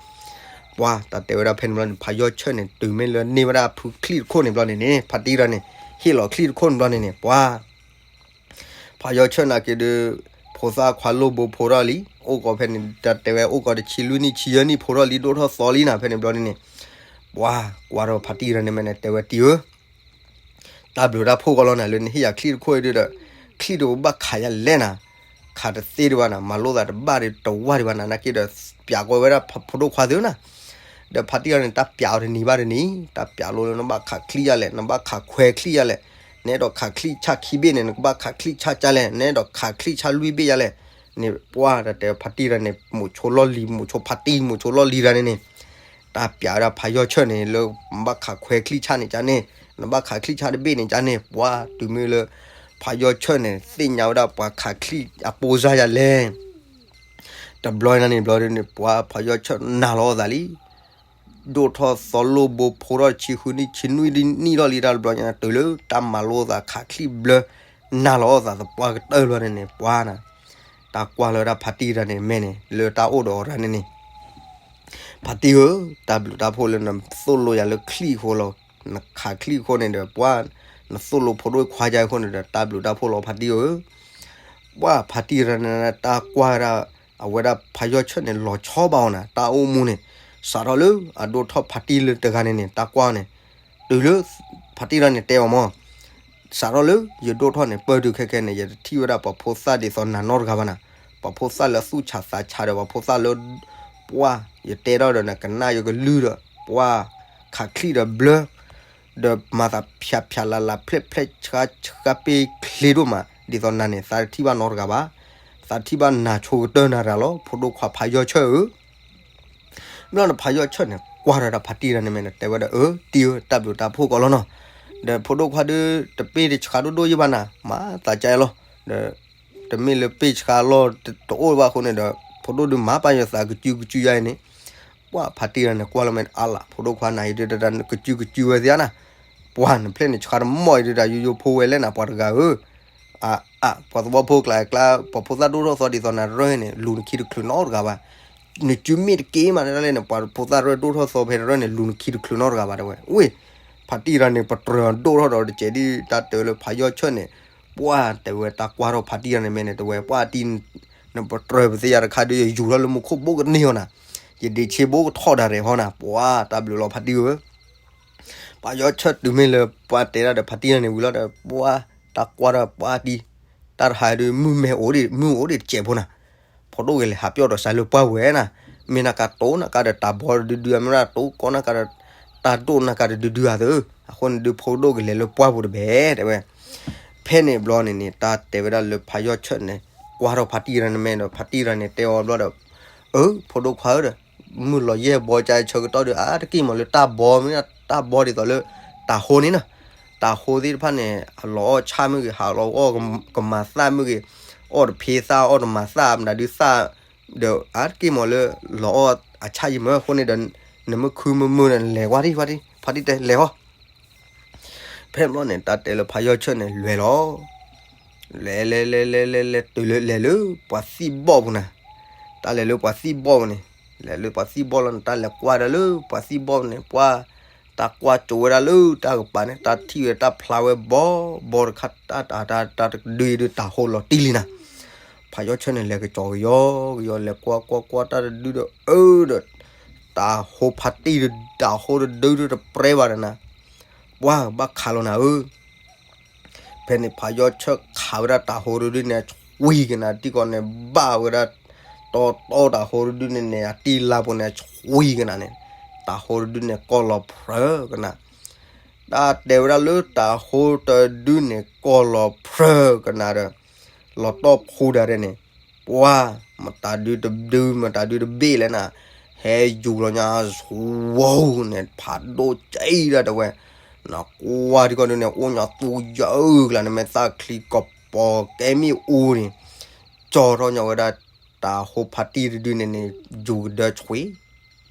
ပှၤတၢ်တဲဝဲဒၣ်ဖဲန့ၣ်ဘျီန့ၣ် ဖးယီၤဆၢၣ်န့ၣ် တုၤမ့ၢ်လၢန့ၢ်ဝဲဒၣ်ဖုချံၣ်တခိၣ်န့ၣ်ဘျီန့ၣ်န့ၣ် ဖါတံၢ်တဂၤန့ၣ် ဟ့ၣ်လီၤချံၣ်တခိၣ်န့ၣ်ဘျီန့ၣ်န့ၣ် ပှၤ ဖးယီၤဆၢၣ်နာ်က့ၤဒီး, ဖိသၣ်ခွါလိၣ်ဘိဖိထီၣ်လံ, အိၣ်ကီးဖဲန့ၣ် တၢ်တဲဝဲအိၣ်ကီးတဆံလွံၢ်နံၣ် ဆံယဲၢ်နံၣ်ဖိထီၣ်လံဒိၣ်ထီၣ်သီလံနၤ ဖဲန့ၣ်ဘျီန့ၣ်န့ၣ်, ပှၤကွၢ်ထီၣ်ဖါတံၢ်တဂၤန့ၣ်မဲာ်န့ၣ် တဲဝဲတံၢ်ဧၢ တၢ်ဘျုးတၢ်ဖှိၣ်ကီးလီၤနၤ လၢနဟ့ၣ်ယၤချံၣ်တခိၣ်အံၤဒုဒီး, ချံၣ်တအိၣ်ဘၣ်ခးယၤလဲၣ်နၤ, ခးတသ့ဒံးဘၣ်နၤ မၤလိသးတဘၣ်ဒံးတဝၢ်ဒံးဘၣ်နၤ နာ်က့ၤဒီး, ပျးကွံာ်ဝဲဒၣ်ဖိဒိၣ်ခွါသ့ၣ်နၤ, ဒီးဖါတံၢ်တဂၤန့ၣ် တၢ်ပျးအီၤတနံၤဘၣ်တနံၤ, တၢ်ပျးလိလၢနဘၣ်ခးချံၣ်ယၤလဲၣ် နဘၣ်ခးခွဲချံၣ်ယၤလဲၣ်, နအဲၣ်ဒိးခးချံၣ်ဆၣ်ခံဘ့ၣ်န့ၣ် နကဘၣ်ခးချံၣ်ဆၣ်ကၢ်လဲၣ် နအဲၣ်ဒိးခးချံၣ်ဆၣ်လွံၢ်ဘ့ၣ်ယၤလဲၣ်, န့ၣ်ပှၤတၢ်တဲဖါတံၢ်တဂၤန့ၣ် မိၤဆိလီၢ်လံၤ မိၤဆိဖါတံၢ် မိၤဆိလီၢ်လံၤတဂၤန့ၣ်န့ၣ် တၢ်ပျးဝဲဒၣ်ဖးယီၤဆၢၣ်န့ၣ် လၢနဘၣ်ခးခွဲချံၣ်ဆၣ်န့ၣ်ကန့ၣ်, နဘၣ်ခးချံၣ်ဆၣ်တဘ့ၣ်န့ၣ်ကန့ၣ် ပှၤတုၤမ့ၢ်လၢ ဖးယီၤဆၢၣ်န့ၣ် သ့ၣ်ညါဝဲဒၣ်ပှၤခးချံၣ်အပိစါယၤလဲၣ်, တဘျီန့ၣ်န့ၣ်ဘျီန့ၣ် ပှၤဖးယီၤဆၢၣ်နၤလီၤအသးလံ, ဒိၣ်ထီၣ်သီလိၣ်ဘိဖိထီၣ်ဆံဃုနံၣ် ဆံနွံနံၣ်လီၢ်လံတၢ်တဘျီညါ တုၤလၢတၢ်မၤလိသးခးချံၣ်ဘျၢ နၤလီၤအသးသပှၢ်ကတၢၢ်ဘျီန့ၣ်န့ၣ် ပှၤနၤ တၢ်ကွၢ်လၢဝဲဒၣ်ဖါတံၢ်တဂၤန့ၣ် မဲာ်န့ၣ် လၢတၢ်အိၣ်ဒီးအီၤတဂၤန့ၣ်န့ၣ်, ဖါတံၢ်ဧၢ, တၢ်ဘျုးတၢ်ဖှိၣ်လၢနသိၣ်လိယၤလၢချံၣ်အဃိလီၤ, နခးချံၣ်အဃိန့ၣ်ဒီး ပှၤ နသိၣ်လိဖိဒိၣ်ခွါယါအဃိန့ၣ်ဒီး တၢ်ဘျုးတၢ်ဖှိၣ်လီၤဖါတံၢ်ဧၢ, ပှၤဖါတံၢ်တဂၤန့ၣ် တၢ်ကွၢ်ဝဲဒၣ် အဝဲဒၣ်ဖးယီၤဆၢၣ်န့ၣ် လီၤဆီဘၣ်အီၤနၤ တၢ်အိၣ်မူန့ၣ်, စးထီၣ်လၢအဒိၣ်ထီၣ်ဖါတံၢ်လၢတဂၤန့ၣ်န့ၣ် တၢ်ကွၢ်န့ၣ်, တုၤလၢ ဖါတံၢ်တဂၤန့ၣ်တဲအီၤမၢ် စးထီၣ်လၢယဒိၣ်ထီၣ်န့ၣ် ပၢၢ်တုၤခဲကဲန့ၣ် ယတထံၣ်ဝဲဒၣ်ပှၤဖိသၣ်ဒ်သိးနၤနီတဂၤဘၣ်နၤ, ပှၤဖိသၣ်လၢသူၣ်ဆးသးဆးဒီး ပှၤဖိသၣ်လၢ ပှၤ ယတဲထီၣ်ဒီးနကနၣ်ယကလုၢ်ဒီး ပှၤ ခးချံၣ်ဒီးဘျၢ ဒီးမၤသးဖၠးဖၠးလးလးဖျဲၣ်ဖျဲၣ်ဆှါဆှါပ့ချ့ဒိၣ်မး ဒ်သိးနၤန့ၣ် သးတထံၣ်ဘၣ်နီတဂၤဘၣ်, သးထံၣ်ဘၣ်နၤဆိကတၢၢ်နၤတဂၤလီၤ ဖိဒိၣ်ခွါဖးယီၤဆၢၣ်ဧၢ ဘျီန့ၣ်ဖးယီၤဆၢၣ်န့ၣ် ကွၢ်ထီၣ်ဒၣ်ဖါတံၢ်တဂၤန့ၣ်မဲာ်န့ၣ် တဲဝဲဒၣ် အၢ တံၢ်ဧၢ တၢ်ဘျုးတၢ်ဖှိၣ်ကီးလီၤနီၤ, ဒီးဖိဒိၣ်ခွါဒုး တပ့ၢ်တဆှးဒိၣ်ဒိၣ်ယံၢ်ဘၣ်နၤ မၤသးကါလီၤ, ဒီး တမ့ၢ်လၢပ့ၢ်ဆှးလီၢ်တအိၣ်ဘၣ်အဃိန့ၣ်ဒီး ဖိဒိၣ်ဒုးမၤပာ်ယသးကစုကစုယါအံၤန့ၣ်, ပှၤဖါတံၢ်တဂၤန့ၣ် ကွၢ်လီၤမဲာ်အါလး ဖိဒိၣ်ခွါနၤအံၤဒုးတၢ်ကစုကစုဝဲသ့ဧါနၤ, ပှၤနဖျဲၣ်န့ၣ်ဆှးတမီၢ်အံၤဒုးတၢ်ယိယိဖိဝဲလဲၣ်နၤ ပှၤတဂၤဧၢ အါ အါ ပှၤသဝီဖိကျါကျါ ပှၤဖိသၣ်ဒိၣ်ထီၣ်သီဒ်သိးနၤရၢၢ်န့ၣ် လူၤနခံတချုးနီတဂၤဘၣ်, နစုမ့ၢ်တက့ၢ်မးန့ၣ်လၢန့ၣ် ပှၤဖိသၣ်ရၢၢ်ဒိၣ်ထီၣ်သီဖဲနရၢၢ်န့ၣ် လူၤနခံတချုးနီတဂၤဘၣ်တဲဝဲ, ဝ့ၢ် ဖါတံၢ်တဂၤန့ၣ် ပတြၢၤဒိၣ်ထီၣ်ဒီးတကဲးဒ်တၢ်တဲလၢဖးယီၤဆၢၣ်န့ၣ်, ပှၤတဲဝဲတၢ်ကွၢ်ထီၣ်ဖါတံၢ်တဂၤန့ၣ်မဲာ်န့ၣ် တဲဝဲ ပှၤတံၢ် နပတြၢၤပသ့ယၤတခါဒီး ယယူၤထီၣ်လၢမူခိၣ်ဘိကန့ၢ်အီၤနၤ, ယဒ့ဆ့ဘိကထီၣ်ဒၣ်ရဲၣ်ဟီနၤ ပှၤတၢ်ဘျုးလီၤဖါတံၢ်ဧၢ ဖးယီၤဆၢၣ်တုၤမ့ၢ်လၢပှၤတဲဒၣ်ဒီးဖါတံၢ်တဂၤန့ၣ်ဝံၤလီၤဒီး ပှၤ တၢ်ကွၢ်ထီၣ်ပှၤတံၢ်, တၢ်တဟါဒုးမုၢ်မဲာ်အိၣ်ဒံး မုၢ်အိၣ်ဒံးတစဲးဖိနၤ, ဖိဒိၣ်ကလဲၤဟးပျီၣ်ဒီးစးလၢပှၢ်ဝဲနၤ, မ့ၢ်နကတိၤနကဒီးတၢ်ဘီတဒုဒု မ့ၢ်နတိၤကီနကဒီး တၢ်ဒိၣ်နကဒီးတဒုဒုဧါသၢ, အဃိန့ၣ်ဒုး ဖိဒိၣ်ကလဲၤလၢပှၢ်ပူၤတဘဲ တဲဝဲ ဖဲန့ၣ်ဘျီန့ၣ်န့ၣ် တၢ်တဲဝဲဒၣ်လၢဖးယီၤဆၢၣ်န့ၣ် ကွၢ်ထီၣ်ဖါတံၢ်တဂၤန့ၣ်မဲာ်ဒီး ဖါတံၢ်တဂၤန့ၣ်တဲအီၤဘျီဒီး, အၢ ဖိဒိၣ်ခွါဧၢဒီး, မုၢ်လီၤယဲၢ်ဘီကါဆၢကတီၢ်ဒီး အါတက့ၢ်မးလၢတၢ်ဘီမ့ၢ်တၢ်ဘီဒ်သိးလၢ တၢ်ဟိန့ၣ်နီၤ, တၢ်ဟိသ့ၣ်တဖၣ်န့ၣ် အလီၤအီၣ်ဆၣ်မ့ၢ်ဂ့ၤ ဟးလီၤအီၣ်ကမၤသၣ်မ့ၢ်ဂ့ၤ, အီၣ်တဖ့သၣ်အီၣ်တမၤသၣ်မတၤဒုးသၣ်, ဒီးအါတက့ၢ်မးလၢ လီၤအီၣ်အဆၣ်ယံာ်မးအဃိန့ၣ်ဒီး နမ့ၢ်ခုမုာ်မုာ်န့ၣ် လဲၤဝဲဒံးဝဲဒံး ဖါတံၢ်တဲလဲၤဟီ ဖဲဘျီန့ၣ် တၢ်တဲလၢဖးယီၤဆၢၣ်န့ၣ် လဲၤလီၤ. လဲၤလဲၤလဲၤလဲၤလဲၤလဲၤတုၤလၢလဲၤလၢပှၤသံၣ်ဘီၣ်ပူၤနၤ, တၢ်လဲၤလၢပှၤသံၣ်ဘီၣ်ပူၤန့ၣ်, လဲၤလၢပှၤသံၣ်ဘီၣ်လီၤန့ၣ် တၢ်လဲၤကွၢ်ဒီးလၢပှၤသံၣ်ဘီၣ်န့ၣ် ပှၤ တၢ်ကွၢ်ကၠိဝဲဒၣ်လၢတၢ်ကပၤန့ၣ် တၢ်ထံၣ်ဝဲတၢ်ဖျါဝဲဘီဘီတခါ တၢ်တၢ်တၢ်တဒုအံၤဒုး တၤဟိလီၤတံၢ်လံနၤ. ဖးယီၢ်ဆၢၣ်န့ၣ် လဲၤကကၠီၤကယီကယီ လဲၤကွၢ်ကွၢ်ကွၢ်တၢ်တဒုဒီး အၢဒီး တၤဟိဖးတံၢ်ဒီး တၤဟိတဒုဒုတပြဲဘၣ်ဒီးနၤ. ပှၤဘၣ်ခးလီၤနၤဧၢ ဖဲန့ၣ် ဖးယီၢ်ဆၢၣ်ခးဝဲဒၣ်တၤဟိတဒုန့ၣ် အဆွံကနၤ တံၢ်ကီးန့ၣ် ဘၣ်ဝဲဒၣ် တီတီတၤဟိတဒုန့ၣ်န့ၣ် အတံၢ်လါပူၤန့ၣ် အဆွံကနၤန့ၣ် တၤဟိတဒုန့ၣ် ကီၢ်လီၤဖြၢကနၤ. တၢ်တဲဝဲဒၣ်လၢတၤဟိတဒုန့ၣ် ကီၢ်လီၤဖြၢကနၤဒီး လီၤတီၢ်ဖှူဒၣ်ဒဲးန့ၣ် ပှၤ မတၤဒုတဒု မတၤဒုတဘ့ၣ်လဲၣ်နၤ, ဟဲယူၤလီၤညါ ဝီၤန့ၣ် ဖးဒိၣ်ကဲဒၣ်တဲဝဲ, နကွၢ်ထံကီၢ်ဒုန့ၣ် အိၣ်ညါသူယၢၢ်ကျါန့ၣ် မဲာ်သၣ်ချံကပီၤကဲမ့ၣ်အူန့ၣ် ကၠီထီၣ်ညါဝဲဒၣ် တၤဟိဖးတံၢ်တဒုန့ၣ်န့ၣ် ယူၤကဒၢဆွံ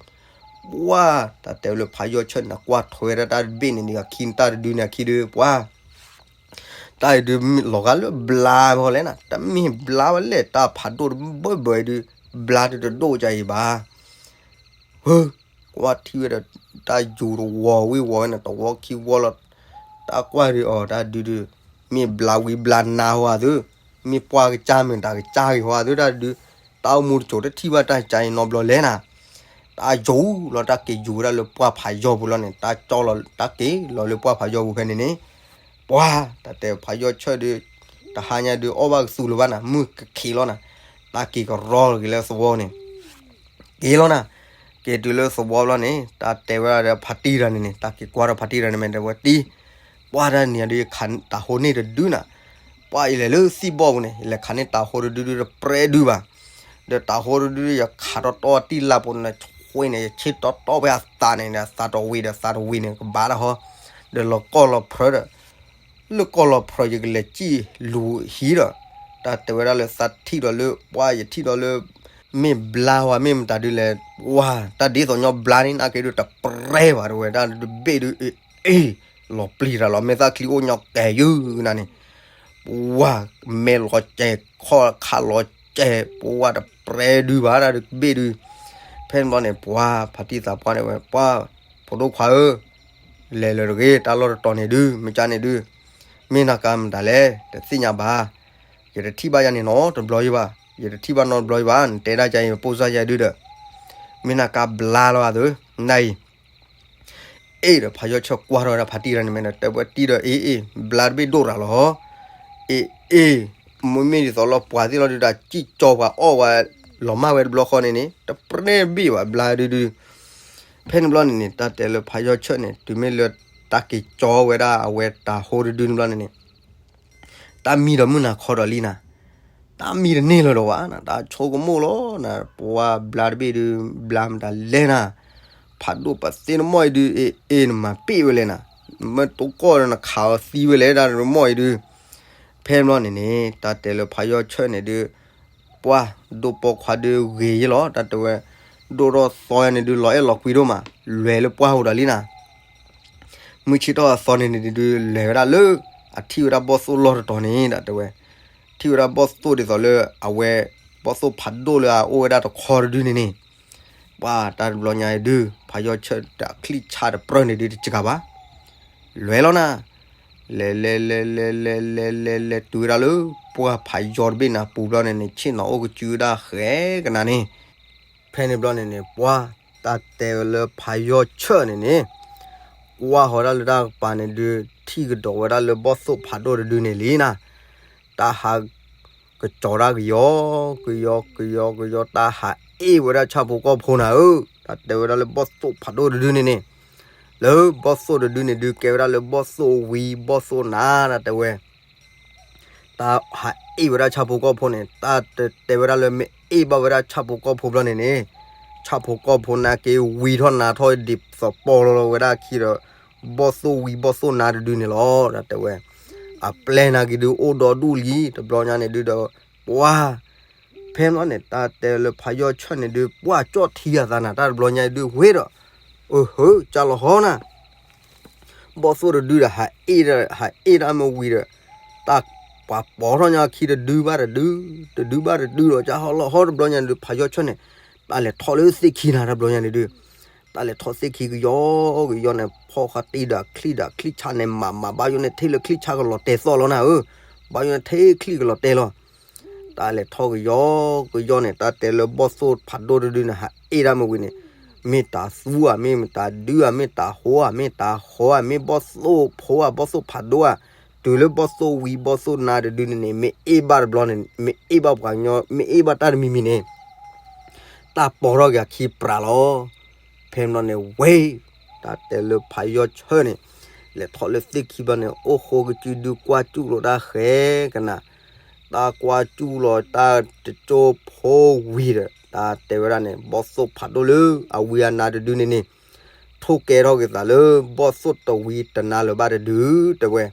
ပှၤ တၢ်တဲဝဲလၢဖးယီၢ်ဆၢၣ်န့ၣ် ကွၢ်ထွဲဒၣ်တၢ်တဘ့ၣ်န့ၣ်န့ၣ် အခံတၢ်တဒုန့ၣ်အခံဒု ပှၤ တၢ်အံၤဒုးလီၤဂာ်လၢဘျါဖီလဲၣ်နၤ, တမ့ၢ်ဘျါဝဲလဲၣ် တၢ်ဖးဒိၣ်တဘၢဘၢအံၤဒုး ဘျါဒုးတဒိၣ်ကါအံၤဘၣ်. ဟၢ ကွၢ်ထံဝဲဒီး တၢ်ယူၤတဝီၤဝံၤဝီၤဝဲန့ၣ် တဝီခံဝီလီၤ. တၢ်ကွၢ်ဒုးအီၤ တၢ်ဒုးဒုး မ့ၢ်ဘျါဝံၤဘျါနါဟီဧါသု, မ့ၢ်ပှၢ်ကစၢ်မ့ၢ်တၢ်ကစၢ်ဂ့ၤဟီဧါသု တၢ်ဒုး, တၢ်အိၣ်မူတစိၤတထံၣ်ဘၣ်တၢ်ကါအံၤနီတဘျီလဲၣ်နၤ. တၢ်ယူၤလီၤ တၢ်က့ၤယူၤဝဲဒၣ်လၢပှၢ်ဖးယီၢ်ပူၤလီၤန့ၣ် တၢ်ကၠီလီၤ တၢ်က့ၤလီၤလၢပှၢ်ဖးယီၢ်ပူၤဖဲန့ၣ်န့ၣ် ပှၤ တၢ်တဲဖးယီၢ်ဆၢၣ်ဒုး တဟါညါဒုး အီၣ်ဘၣ်ကသူလၢၤဘၣ်နၤ မုၢ်ကခံးလီၤနၤ, တၢ်က့ၤကရီက့ၤလၢသဝီန့ၣ် က့ၤလီၤနၤ, က့ၤတုၤလၢသဝီဘျီန့ၣ် တၢ်တဲဝဲဒၣ်ဒီးဖါတံၢ်တဂၤန့ၣ်န့ၣ် တၢ်က့ၤကွၢ်ထီၣ်ဖါတံၢ်တဂၤန့ၣ် မ့ၢ်တဲဝဲတံၢ်, ပှၢ်တၢ်နံၤအံၤဒုး ယခးတၤဟိန့ၢ်တဒုနၤ, ပှၢ်ယလဲၤလၢသံၣ်ဘီၣ်ပူၤန့ၣ် ယလဲၤခးန့ၢ်တၤဟိတဒုဒုးတပြဲဒုဘၣ်, ဒီးတၤဟိတဒုဒုးယခးတီတီအတံၢ်လါပူၤန့ၣ် ဆွံန့ၣ် ယဆ့တီတီဖဲအသးန့ၣ် အသးတဝံၤဒီးသးတဝံၤန့ၣ် ကဘၣ်တၢ်ဟီ, ဒီးလီၤကီၢ်လီၤဖြၢဒီး လၢကီၢ်လီၤဖြၢယကလဲၤစံၣ်လူၤဟံးဒီး တၢ်တဲဝဲဒၣ်လၢသးထံၣ်ဒီးလၢ ပှၢ်ယထံၣ်ဒီးလၢ မ့ၢ်ဘျါဝဲမ့ၢ်မတၤဒုလဲၣ်, ပှၢ် တၢ်ဒ်သိးညီဘျါန့ၣ် နာ်က့ဒုးတပြဲဘၣ်တဝဲ တၢ်တဘ့ၣ်ဒုး အ့ၣ် လီၤပျံၤတၢ်လီၤ မဲာ်သၣ်ချံအိၣ်ညီကဲၤယုၢ်နၤန့ၣ်, ပှၢ် မဲာ်လီၤစဲး ခီၣ်ခါလီၤစဲး ပှၢ်တပြဲဒုဘၣ် တၢ်တဘ့ၣ်ဒုး, ဖဲန့ၣ်ဘျီန့ၣ် ပှၢ် ဖါတံၢ်သးပှၢ်န့ၣ်ဝဲ ပှၢ် ဖိဒိၣ်ခွါဧၢ လဲၤလၢၤတဂ့ၤ တၢ်လီၢ်တတီၤန့ၣ်ဒုး မ့ၢ်ကၢ်န့ၣ်ဒုး မ့ၢ်နၤကါမတၤလဲၣ် တသ့ၣ်ညါဘၣ်, ယတထံၣ်ဘၣ်ယၤန့ၣ်နီတဘျီယဘၣ်, ယတထံၣ်ဘၣ်နီတဘျီယဘၣ် နတဲဒၣ်ကါအံၤ ပိၢ်စၢ်ယၤဒုဒီး, မ့ၢ်နၤကါဘျါလီၤအသိး နၤအံၤ အ့ၣ်ဒီးဖးယီၢ်ဆၢၣ်ကွၢ်ထီၣ်ဝဲဒၣ်ဖါတံၢ်တဂၤန့ၣ် မ့ၢ်ဒီးတဲဝဲတံၢ်ဒီး အ့ၣ်အ့ၣ် ဘျါတဘ့ၣ်ဒိၣ်ရၤလီၤ, အ့ၣ်အ့ၣ် မ့မ့ၢ်ဒ်သိးလီၤပှၤသ့ၣ်လီၤဒုး တၢ်စံၣ်ကၠီပှၤအီၣ်ဝဲ လီၤမၢ်ဝဲတဘျီဃီန့ၣ်န့ၣ် တပြဲတဘ့ၣ်ဘၣ် ဘျါဒုဒု, ဖဲန့ၣ်ဘျီန့ၣ်န့ၣ် တၢ်တဲလၢဖးယီၢ်ဆၢၣ်န့ၣ် တုၤမ့ၢ်လၢတၢ်က့ၤကၠီဝဲဒၣ်အဝဲတၤဟိတဒုန့ၣ်ဘျီန့ၣ်န့ၣ် တၢ်မံဒီးမုၢ်နၤခီဒီးလံနၤ, တၢ်မံတန့ၢ်လၢၤဒီးဝဲနၤ တၢ်ဆိကမိၣ်လီၤနၤ ပှၤဘျါတဘ့ၣ်ဒုး ဘျါမတၤလဲၣ်နၤ, ဖးဒိၣ်ပသ့ၣ်နမီၢ်အံၤဒုး အ့ၣ်အ့ၣ် နမၤပ့ၢ်ဝဲလဲၣ်နၤ, မ့ၢ်တကီၢ်ဒီးနခးအီၤသံဝဲလဲၣ် တၢ်တမီၢ်အံၤဒုး, ဖဲန့ၣ်ဘျီန့ၣ်န့ၣ် တၢ်တဲလၢဖးယီၢ်ဆၢၣ်န့ၣ်ဒုး ပှၢ်ဒိၣ်ပိာ်ခွါဒုးဂ့ၤယဲလီၤ တၢ်တဲဝဲ, ဒိၣ်ထီၣ်သီန့ၣ်ဒုး လီၤအဲၣ်လီၤကွံဒိၣ်မး လဲၤလၢပှၢ်ဟူဒီးလံနၤ မုၢ်ဆ့ၣ်ထီၣ်အသီန့ၣ်န့ၣ်ဒုး လဲၤဝဲဒၣ်လၢ အထံၣ်ဝဲဒၣ်ဘီၣ်သိၣ်လီၢ်တတီၤန့ၣ် တၢ်တဲဝဲ, ထံၣ်ဝဲဒၣ်ဘီၣ်သိၣ်ဒ်သိးလၢအဝဲ ဘီၣ်သိၣ်ဖးဒိၣ်လၢအအိၣ်ဝဲဒၣ်တခီတဒုန့ၣ်န့ၣ်, ပှၢ်တၢ်တဘျီညါအံၤဒုး ဖးယီၢ်ဆၢၣ်တၢ်ချံၣ်ဆၣ်တပြၢန့ၣ်ဒုးတစှၤဘၣ် လဲၤလီၤနၤ, လဲၤလဲၤလဲၤလဲၤလဲၤလဲၤလဲၤလဲၤတုၤဝဲဒၣ်လၢ ပှၢ်ဖးယီၢ်တဘ့ၣ်နၤပူၤဘျီန့ၣ်န့ၣ် ဆ့ၣ်နီၤအိၣ်ကစုဒၣ်ဃဲကနၤန့ၣ်, ဖဲန့ၣ်ဘျီန့ၣ်န့ၣ် ပှၢ်တၢ်တဲဝဲလၢဖးယီၢ်ဆၢၣ်န့ၣ်န့ၣ်, ကွၢ်ဃီၤဒၣ်လၢတၢ်ကပၤန့ၣ်ဒုး ထံၣ်ကဒီးဝဲဒၣ်လၢဘီၣ်သိၣ်ဖးဒိၣ်တဒုန့ၣ်လံနၤ, တၢ်ဟး ကစီၤတၢ်ကယီကယီကယီကယီ တၢ်ဟးအ့ၣ်ဝဲဒၣ်ဆၣ်ဖိကီၢ်ဖိနၤဧၢ, တၢ်တဲဝဲဒၣ်လၢဘီၣ်သိၣ်ဖးဒိၣ်တဒုန့ၣ်န့ၣ်, လၢဘီၣ်သိၣ်တဒုန့ၣ်ဒုး ကဲဝဲဒၣ်လၢဘီၣ်သိၣ်ဝံၤဘီၣ်သိၣ်နါ တၢ်တဲဝဲ, တၢ်ဟးအ့ၣ်ဝဲဒၣ်ဆၣ်ဖိကီၢ်ဖိန့ၣ် တၢ်တဲဝဲဒၣ်လၢမ့ၢ်အ့ၣ်ဘၣ်ဝဲဒၣ်ဆၣ်ဖိကီၢ်ဖိဘျီန့ၣ်န့ၣ်, ဆၣ်ဖိကီၢ်ဖိနါက့ဝံၤထီၣ်နါထီၣ်ဒ်သိးပီၢ်လီၤလီၤဝဲဒၣ်အခံဒီး ဘီၣ်သိၣ်ဝံၤဘီၣ်သိၣ်နါတဒုန့ၣ်လီၤ တၢ်တဲဝဲ အပျဲၢ်နာ်က့ၤဒုးအိၣ်ဒီဒူၣ်လံ တဘျီညါန့ၣ်ဒုးဒီး ပှၢ် ဖဲန့ၣ်န့ၣ် တၢ်တဲလၢဖးယီၢ်ဆၢၣ်န့ၣ်ဒုး ပှၢ်ကၠီၣ်ထံအသးနၤ တၢ်တဘျီညါဒုးဝ့ဒီး အဟၢ ကၢ်လီၤဟီနၤ ဘီၣ်သိၣ်တဒုဒီး ဟးအ့ၣ်ဒၣ် ဟးအ့ၣ်ဒၣ်မ့ၢ်ဝံၤဒီး တၢ်ပှၤပိာ်ထီၣ်ညါခံတဒုဘၣ်တဒု တဒုဘၣ်တဒုဒီး ကၢ်ဟီၣ်လီၤဟီတဘျီညါဒုး ဖးယီၢ်ဆၢၣ်န့ၣ် တ တၢ်လဲၤထီၣ်လၢသ့ၣ်ခံနၤ တဘျီညါန့ၣ်ဒုး, တၢ်လဲၤထီၣ်သ့ၣ်ခံကယီကယီန့ၣ် ဖီၣ်ဃာ်တ့ၢ်ဒီးအချံၣ်ဒီးအချံၣ်ဆါန့ၣ် မးမးဘၣ်ယိၣ်န့ၣ် ထဲလၢချံၣ်ဆါကလီၤတဲာ်သီၣ်လီၤနၤဧၢ, ဘၣ်ယိၣ်န့ၣ်ထဲချံၣ်ကလီၤတဲာ်လီၤ. တၢ်လဲၤထီၣ်ကယီကယီန့ၣ် တၢ်တဲလၢဘီၣ်သိၣ်ဖးဒိၣ်တဒုန့ၣ် ဟးအ့ၣ်ဒၣ်မ့ၢ်ဝံၤန့ၣ်, မ့ၢ်တၤသူဧါ, မ့ၢ်မတၤဒုဧါ, မ့ၢ်တၤဟိဧါ, မ့ၢ်တၤဟီဧါ, မ့ၢ်ဘီၣ်သိၣ်ဖိဧါ, ဘီၣ်သိၣ်ဖးဒိၣ်ဧါ, တုၤလၢဘီၣ်သိၣ်ဝံၤဘီၣ်သိၣ်နါတဒုန့ၣ်န့ၣ် မ့ၢ်အ့ၣ်ဘၣ်တဘျီန့ၣ် မ့ၢ်အ့ၣ်ဘၣ်ပှၤကညီ မ့ၢ်အ့ၣ်ဘၣ်တၢ်တမံၤမံၤန့ၣ် တၢ်ပိာ်ထီၣ်က့ၤအခံပြးလီၤ. ဖဲမနီၣ်န့ၣ်ဝဲ, တၢ်တဲလၢဖးယီၢ်ဆၢၣ်န့ၣ် လဲၤထီၣ်လၢသ့ၣ်ခံဘျီန့ၣ် အိၣ်ဃိကစုဒုကွၢ်စူၣ်လိာ်တၢ်ဃဲကနၤ, တၢ်ကွၢ်စူၣ်လီၤတၢ်တကၠိဖိဝံၤဒီး တၢ်တဲဝဲဒၣ်န့ၣ် ဘီၣ်သိၣ်ဖးဒိၣ်လၢအဝံအနါတဒုန့ၣ်န့ၣ် ထိၣ်ကဲထီၣ်က့ၤသးလၢဘီၣ်သိၣ်တဝံၤတနါလၢၤဘၣ်တဒု တဲဝဲ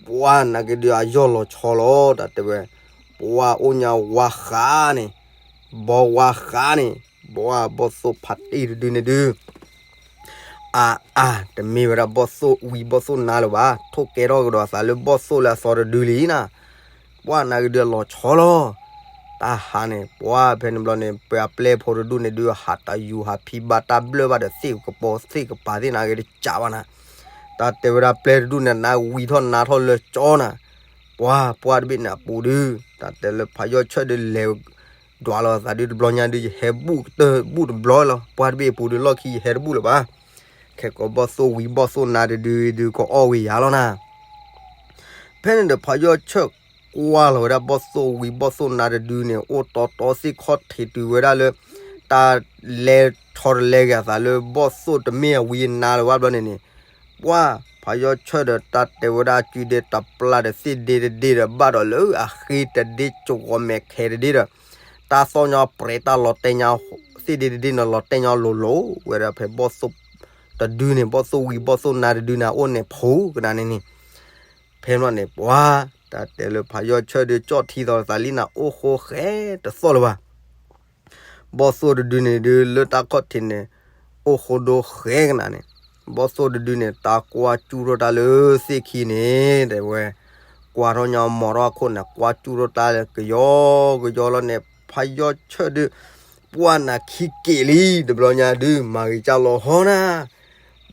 ပှၢ်နာ်က့ဒုးအယီၢ်လီၤဆီလီၤ တၢ်တဲဝဲ, ပှၢ်အိၣ်ညါဝါဃးန့ၣ်, ဘီဝါဃးန့ၣ်, ပှၢ်ဘီၣ်သိၣ်ဖးတံၢ်တဒုန့ၣ်ဒုး, အါအါ တမ့ၢ်ဝဲဒၣ်ဘီၣ်သိၣ်ဝံၤဘီၣ်သိၣ်နါလၢၤဘၣ်, ထိၣ်ကဲထီၣ်ကဒီးသးလၢဘီၣ်သိၣ်လၢအသီတဒုလံနၤ, ပှၢ်နာ်က့ဒုးအလီၤဆီလီၤ တၢ်ဟးန့ၣ် ပှၢ်ဖဲန့ၣ်ဘျီန့ၣ် ပှၤပျဲၢ်ဖိတဒူၣ်န့ၣ်ဒုး ဟးတၢ်ယူၤဟးဖံးဘၣ်တၢ်ဘျၢၣ်ဘၣ်ဒီးသ့ၣ်ကပီၤသ့ၣ်ကပၤသ့ၣ်နာ်က့တကးဘၣ်နၤ, တၢ်တဲဝဲဒၣ်ပျဲၢ်တဒူၣ်န့ၣ် နါဝံၤထီၣ်နါထီၣ်လၢကၠီနၤ, ပှၢ်ပှၢ်တဘ့ၣ်န့ၣ်အပူၤဒုး တၢ်တဲလၢဖးယီၢ်ဆၢၣ်ဒုးလဲၤဒွးလီၤသးဒုးတဘျီညါဒုး ယဟဲဘူၣ်ကတၢၢ်ဘူၣ်တဘျီလီၤ, ပှၢ်တဘ့ၣ်အပူၤဒုးလီၢ်ခံယဟဲတဘူၣ်လၢၤဘၣ်, ခဲကိးဘီၣ်သိၣ်ဝံၤဘီၣ်သိၣ်နါတဒုဒုးကအီၣ်ဝံၤယၤလီၤနၤ ဖဲန့ၣ်ဒီးဖးယီၢ်ဆၢၣ်ကွၢ်လီၤဝဲဒၣ်ဘီၣ်သိၣ်ဝံၤဘီၣ်သိၣ်နါတဒုန့ၣ် အိၣ်တီတီသ့ၣ်ခီၣ်ထံးတုၤဝဲဒၣ်လၢ တၢ်လဲၤထီၣ်တလဲက့ၤအသးလၢဘီၣ်သိၣ်တမ့ၢ်အဝံအနါလၢၤဘၣ်ဘျီန့ၣ်န့ၣ်, ပှၢ်ဖးယီၢ်ဆၢၣ်ဒီးတၢ်တဲဝဲဒၣ်အကုဒ့တပျၢ်ဒီးသ့ၣ်ဒ့တဒ့ဒီး ဘၣ်ဒီးလၢအဃ့တဒ့ကဝီၤမဲာ်ခဲတဒ့ဒီး တၢ်သီၣ်ညီပြဲးတၢ်လီၤတဲာ်ညီသ့ၣ်ဒ့တဒ့န့ၣ် လီၤတဲာ်ညီလိၤလိၤဝဲဒၣ်ဖဲဘီၣ်သိၣ်တဒုန့ၣ် ဘီၣ်သိၣ်ဝံၤဘီၣ်သိၣ်နါတဒုန့ၣ် အအိၣ်န့ၣ်ဖိကနၣ်န့ၣ်န့ၣ် ဖဲန့ၣ်န့ၣ် ပှၢ် တၢ်တဲလၢဖးယီၢ်ဆၢၣ်ဒုးကၠီၣ်ထံသီသးလံနၤ အိၣ်ဃိဃဲတသီၣ်လၢၤဘၣ်, ဘီၣ်သိၣ်တဒုန့ၣ်ဒုးလၢတၢ်ခီၣ်ထံးန့ၣ် အိၣ်ဃိဒိဃဲကနၣ်န့ၣ်, ဘီၣ်သိၣ်တဒုန့ၣ် တၢ်ကွၢ်စူၣ်ထီၣ်တၢ်လၢသ့ၣ်ခံန့ၣ် တဲဝဲ ကွၢ်ထီၣ်ညီမီၤထီၣ်အခိၣ်န့ၣ် ကွၢ်စူၣ်ထီၣ်တၢ်လၢကယီကယီလီၤန့ၣ် ဖးယီၢ်ဆၢၣ်ဒုး ပှၢ်နၤခံက့ၤလံ တဘျီညါဒုး မၤဂ့ၤကၢ်လီၤဟီနၤ,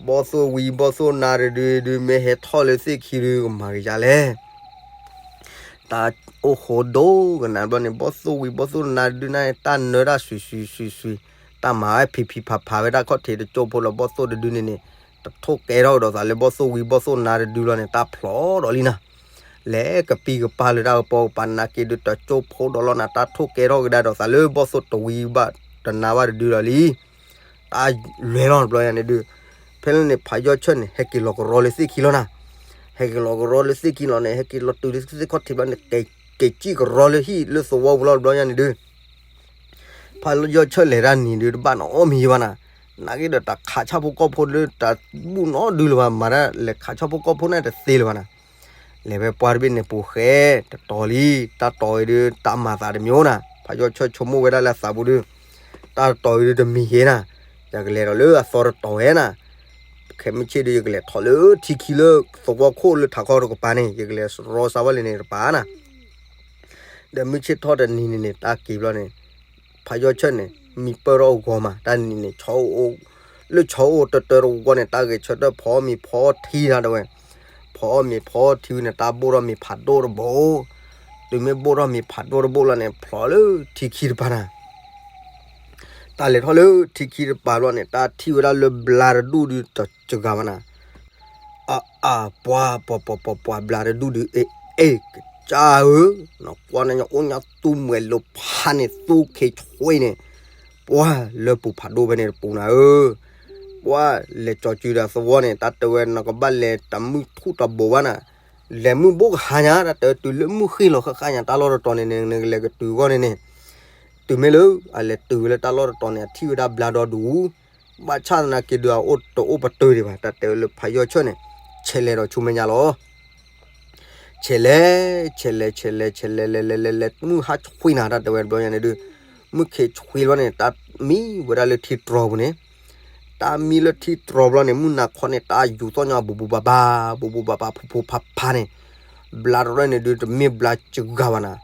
ဘီၣ်သိၣ်ဝံၤဘီၣ်သိၣ်နါတဒုဒုး မ့ၢ်ဟဲထီၣ်လၢသ့ၣ်ခံဒုး ကမၤဂ့ၤကၢ်လဲၣ် တၢ်အိၣ်ဃိဒိကနၣ်ဘျီန့ၣ် ဘီၣ်သိၣ်ဝံၤဘီၣ်သိၣ်နါတဒုန့ၣ် တၢ်နၢတၢ်ဆွံးဆွံးဆွံးဆွံး, တၢ်မၤဝဲဖံးဖံးဖးဖးဝဲတၢ်ခီၣ်ထံးတကၠိဖိလီၤ ဘီၣ်သိၣ်တဒုန့ၣ်န့ၣ် တထိၣ်ကဲထီၣ်ကဒီးသးလၢဘီၣ်သိၣ်ဝံၤဘီၣ်သိၣ်နါတဒုလီၤန့ၣ် တၢ်ဖျိးဒီးလံနၤ လဲၤကပံၤကပၤလၢတၢ်ကပီၤကပၤနာ်က့ဒုး တကၠိဖိဒီးလီၤနၤ တၢ်ထိၣ်ကဲထီၣ်ကဒါဒီးသးလၢဘီၣ်သိၣ်တဝံၤဘၣ်တနါဘၣ်တဒုလီၤလံ တၢ်လွဲလီၤတဘျီညါန့ၣ်ဒုး, ဖဲန့ၣ်န့ၣ် ဖးယီၢ်ဆၢၣ်န့ၣ် ဟဲက့ၤလီၤကရီလၢသ့ၣ်ခံလီၤနၤ, ဟဲက့ၤလီၤကရီလၢသ့ၣ်ခံလီၤန့ၣ် ဟဲက့ၤလီၤတုၤလၢသ့ၣ်ခီၣ်ထံးဘျီန့ၣ် က့ၤကံၣ်ကရီလၢဟံၣ်လၢသဝီပူၤလီၤတဘျီညါန့ၣ်ဒုး ဖးယီၢ်ဆၢၣ်လဲၤတၢ်နံၤဒုး တဘၣ်နီတမံၤဘၣ်နၤ, နာ်က့ဒီးတၢ်ခးဆၣ်ဖိကီၢ်ဖိလၢတၢ်ဘူၣ်နီတဒုလၢၤဘၣ် မၤတၢ်လဲၤခးဆၣ်ဖိကီၢ်ဖိန့ၣ်တသ့လၢၤဘၣ်နၤ လဲၤဖဲပှၢ်တဘ့ၣ်န့ၣ်ပူၤဃဲ တတီၤလံ, တၢ်တီၤအံၤဒုး တၢ်မၤသးတမံၤအိၣ်နၤ, ဖးယီၢ်ဆၢၣ်ဆိကမိၣ်ဝဲဒၣ်လၢအသးပူၤဒုး, တၢ်တီၤအံၤဒုးတမံၤဃဲနၤ, ယကလဲၤဒီးလၢအသီတတီၤဝဲနၤ, ခဲမုၢ်ဆ့ၣ်ဒုး ယကလဲၤထီၣ်လၢထံခံလၢသဝီခိၣ်လၢထးခီတကပၤန့ၣ် ယကလဲၤရီစါဝဲလၢန့ၣ်တပၤနၤ ဒီးမုၢ်ဆ့ၣ်ထီၣ်တနံၤန့ၣ်န့ၣ် တၢ်က့ၤဘျီန့ၣ် ဖးယီၢ်ဆၢၣ်န့ၣ် မံပၢၢ်ထီၣ်ဂီၤမး တၢ်နံၤန့ၣ် ဆီအိၣ် လၢဆီအိၣ်တတၢတဝီန့ၣ် တၢ်ဂဲၤဆၢထၢၣ်ဖီအီၣ်မ့ၤဖီအီၣ်ထံနၤတဲဝဲ, ဖီအီၣ်မ့ၤဖီအီၣ်ထံဝံၤန့ၣ် တၢ်ဘိၣ်ထီၣ်မ့ၤဖးဒိၣ်တဘိ, တုၤမ့ၢ်ဘိၣ်ထီၣ်မ့ၤဖးဒိၣ်တဘိလီၤန့ၣ် ဖျိးလၢထံခံတပၤနၤ တၢ်လဲၤထီၣ်လၢထံခံတပၤဘျီန့ၣ် တၢ်ထံၣ်ဝဲဒၣ်လၢဘျါတဒူၣ်ဒုးတစှၤဘၣ်နၤ, အအါ ပှၤ ပှၤ ပှၤ ပှၤ ပှၤ ဘျါတဒူၣ်ဒုး အ့ အ့ ကစၢ်ဧၢ, နကွၢ်န့ၣ် ညါအိၣ်ညါသူမှဲၤလိာ်ဖးန့ၣ် သူခ့ဆွ့န့ၣ်, ပှၤ လၢပူၤဖးဒိၣ်ဖဲန့ၣ်တပူၤနၤဧၢ, ပှၤ လဲၤကၠီၤစုဒီးသဝီန့ၣ် တၢ်တဲဝဲ နကဘၣ်လဲၤတၢ်မုၢ်ထူၣ်တၢ်ဘိးဘၣ်နၤ, လဲၤမုၢ်ဘိကဟါညါ တၢ်တဲတုၤလၢမုၢ်ဃ့ၢ်လီၤဃၣ်ဃၣ်ညါ တၢ်လီၢ်တတီၤန့ၣ် နကလဲၤကတုၤအဂီၢ်န့ၣ်န့ၣ်, တုၤမ့ၢ်လၢ အလဲၤတုၤဝဲလၢတၢ်လီၢ်တတီၤန့ၣ် အထံၣ်ဝဲဒၣ်ဘျါဒီဒူၣ် ဘၣ်ဆၣ်သနာ်က့ဒုး အအိၣ်တအိၣ်ပတုာ်ဒံးဘၣ် တၢ်တဲဝဲလၢဖးယီၢ်ဆၢၣ်န့ၣ် ဆဲးလဲၤဒီးဆူမဲာ်ညါလီၤ. ဆဲးလဲၤ ဆဲးလဲၤ ဆဲးလဲၤ ဆဲးလဲၤ လဲၤလဲၤ လဲၤလဲၤ မုၢ်ဟါဆွံနၤ တၢ်တဲဝဲတဘျီညါန့ၣ်ဒုး မုၢ်ခ့ဆွံဘျီန့ၣ် တၢ်မံဝဲဒၣ်လၢထံတြီၤပူၤန့ၣ်, တၢ်မံလၢထံတြီၤဘျီန့ၣ် မုၢ်နၤခီန့ၣ် တၢ်ယူၤသီၣ်ညီ ဘူးဘူးဘၣ်ဘၣ် ဘူးဘူးဘၣ်ဘၣ် ဖိဖိဖးဖးန့ၣ်, ဘျါတရဲၣ်န့ၣ်ဒုး တမ့ၢ်ဘျါစှၤဘၣ်နၤ,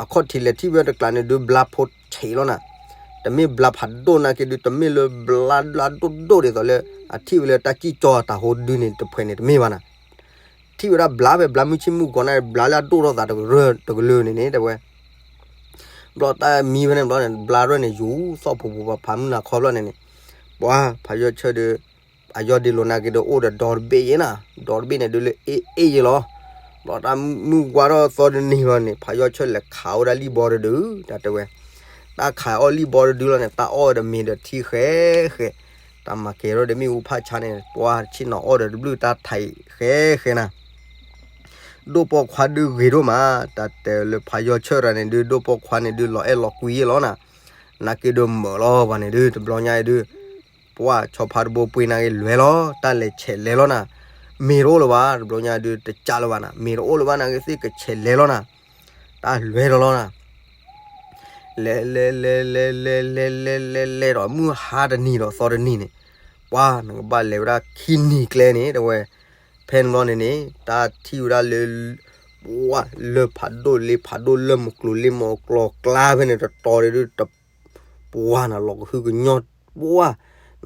အခီၣ်ထံးလဲၤထံၣ်ဝဲတကျါန့ၣ်ဒုး ဘျါဖိဆံးလီၤနၤ, တ တမ့ၢ်ဘျါဖးဒိၣ်နာ်က့ဒုး တမ့ၢ်လၢဘျါဒိၣ်ဒိၣ်ဒ်သိးလၢ အထံၣ်ဝဲလၢတၢ်စံၣ်ကၠီအတၢ်ဟိဒုန့ၣ် တဖှဲးန့ၣ်တမ့ၢ်ဘၣ်နၤ. ထံၣ်ဝဲဒၣ်ဘျါဖဲဘျါမုၢ်ဆ့ၣ်မုၢ်ဂီၤန့ၣ် ဘျါလၢအဒိၣ်ထီၣ်သးတကရၢၢ်တကလုာ်န့ၣ်န့ၣ် တဲဝဲ ဘျီတၢ်မံဖဲန့ၣ်ဘျီန့ၣ် ဘျါရၢၢ်န့ၣ် ယူၤသီၣ်ဖှိၣ်ဖှိၣ်ဖးဖးမုၢ်နၤခီဘျီန့ၣ်န့ၣ်, ပှၤဖးယီၤဆၢၣ်ဒီး အယီၢ်ဒ့လိာ်နာ်က့ဒီး အိၣ်ဒီးဒီတဘ့ၣ်ယဲနၤ, ဒီတဘ့ၣ်န့ၣ်ဒုးလၢအ့ၣ်အ့ၣ်ယဲလီၤ. ဘျီတၢ်မုၢ်ဝါထီၣ်သီတနံၤဘျီန့ၣ် ဖးယီၤဆၢၣ်လဲၤခးဝဲဒၣ်လံၣ်ဘီတဒု, တၢ်တဲဝဲ, တၢ်ခးအီၣ်လံၣ်ဘီတဒုလီၤန့ၣ် တၢ်အီၣ်ဝဲဒီးမ့ၤဒီးထံဃဲဃဲ, တၢ်မၤကဲၤထီၣ်ဒီးမ့ၣ်အူဖးဆါန့ၣ် ပှၤဆ့ၣ်နီၤအီၣ်ဒီးတဘျုးတၢ်ထံဃဲဃဲနၤ ဒိၣ်ပိာ်ခွါဒုးဂ့ၤဒိၣ်မး, တၢ်တဲလၢဖးယီၤဆၢၣ်တဂၤန့ၣ်ဒုး ဒိၣ်ပိာ်ခွါန့ၣ်ဒုး လီၤအဲၣ်လီၤကွံယဲလီၤနၤ, နာ်က့ဒုးမၢလီၤပှၤန့ၣ်ဒုး တဘျီညါအံၤဒုး, ပှၤဆီဖါတဘိပှ့ၤနာ်က့လွဲလီၤ, တၢ်လဲၤဆဲးလဲၤလီၤနၤ, မ့ၤတအိၣ်လၢၤဘၣ်, တဘျီညါဒုး တကးလၢၤဘၣ်နၤ, မ့ၤတအိၣ်လၢၤဘၣ်နာ်က့သ့ၣ်ကဆဲးလဲၤလီၤနၤ, တၢ်လွဲဒီးလီၤနၤ လဲၤလဲၤလဲၤလဲၤလဲၤလဲၤလဲၤလဲၤဒီး မုၢ်ဟါတနံၤဒီးသီတနံၤန့ၣ်, ပှၤနကဘၣ်လဲၤဝဲဒၣ်ခံနံၤကျဲန့ၣ် တဲဝဲ, ဖဲန့ၣ်ဘျီန့ၣ်န့ၣ် တၢ်ထံၣ်ဝဲဒၣ်လၢ ပှၤလၢဖးဒိၣ်လ့ဖးဒိၣ်လၢမုၢ်ကျိၤလ့မုၢ်ကျိၤကျါဖဲန့ၣ်တတီၤဒီး ပှၤနၤလီၤကဟုကညီၤ, ပှၤ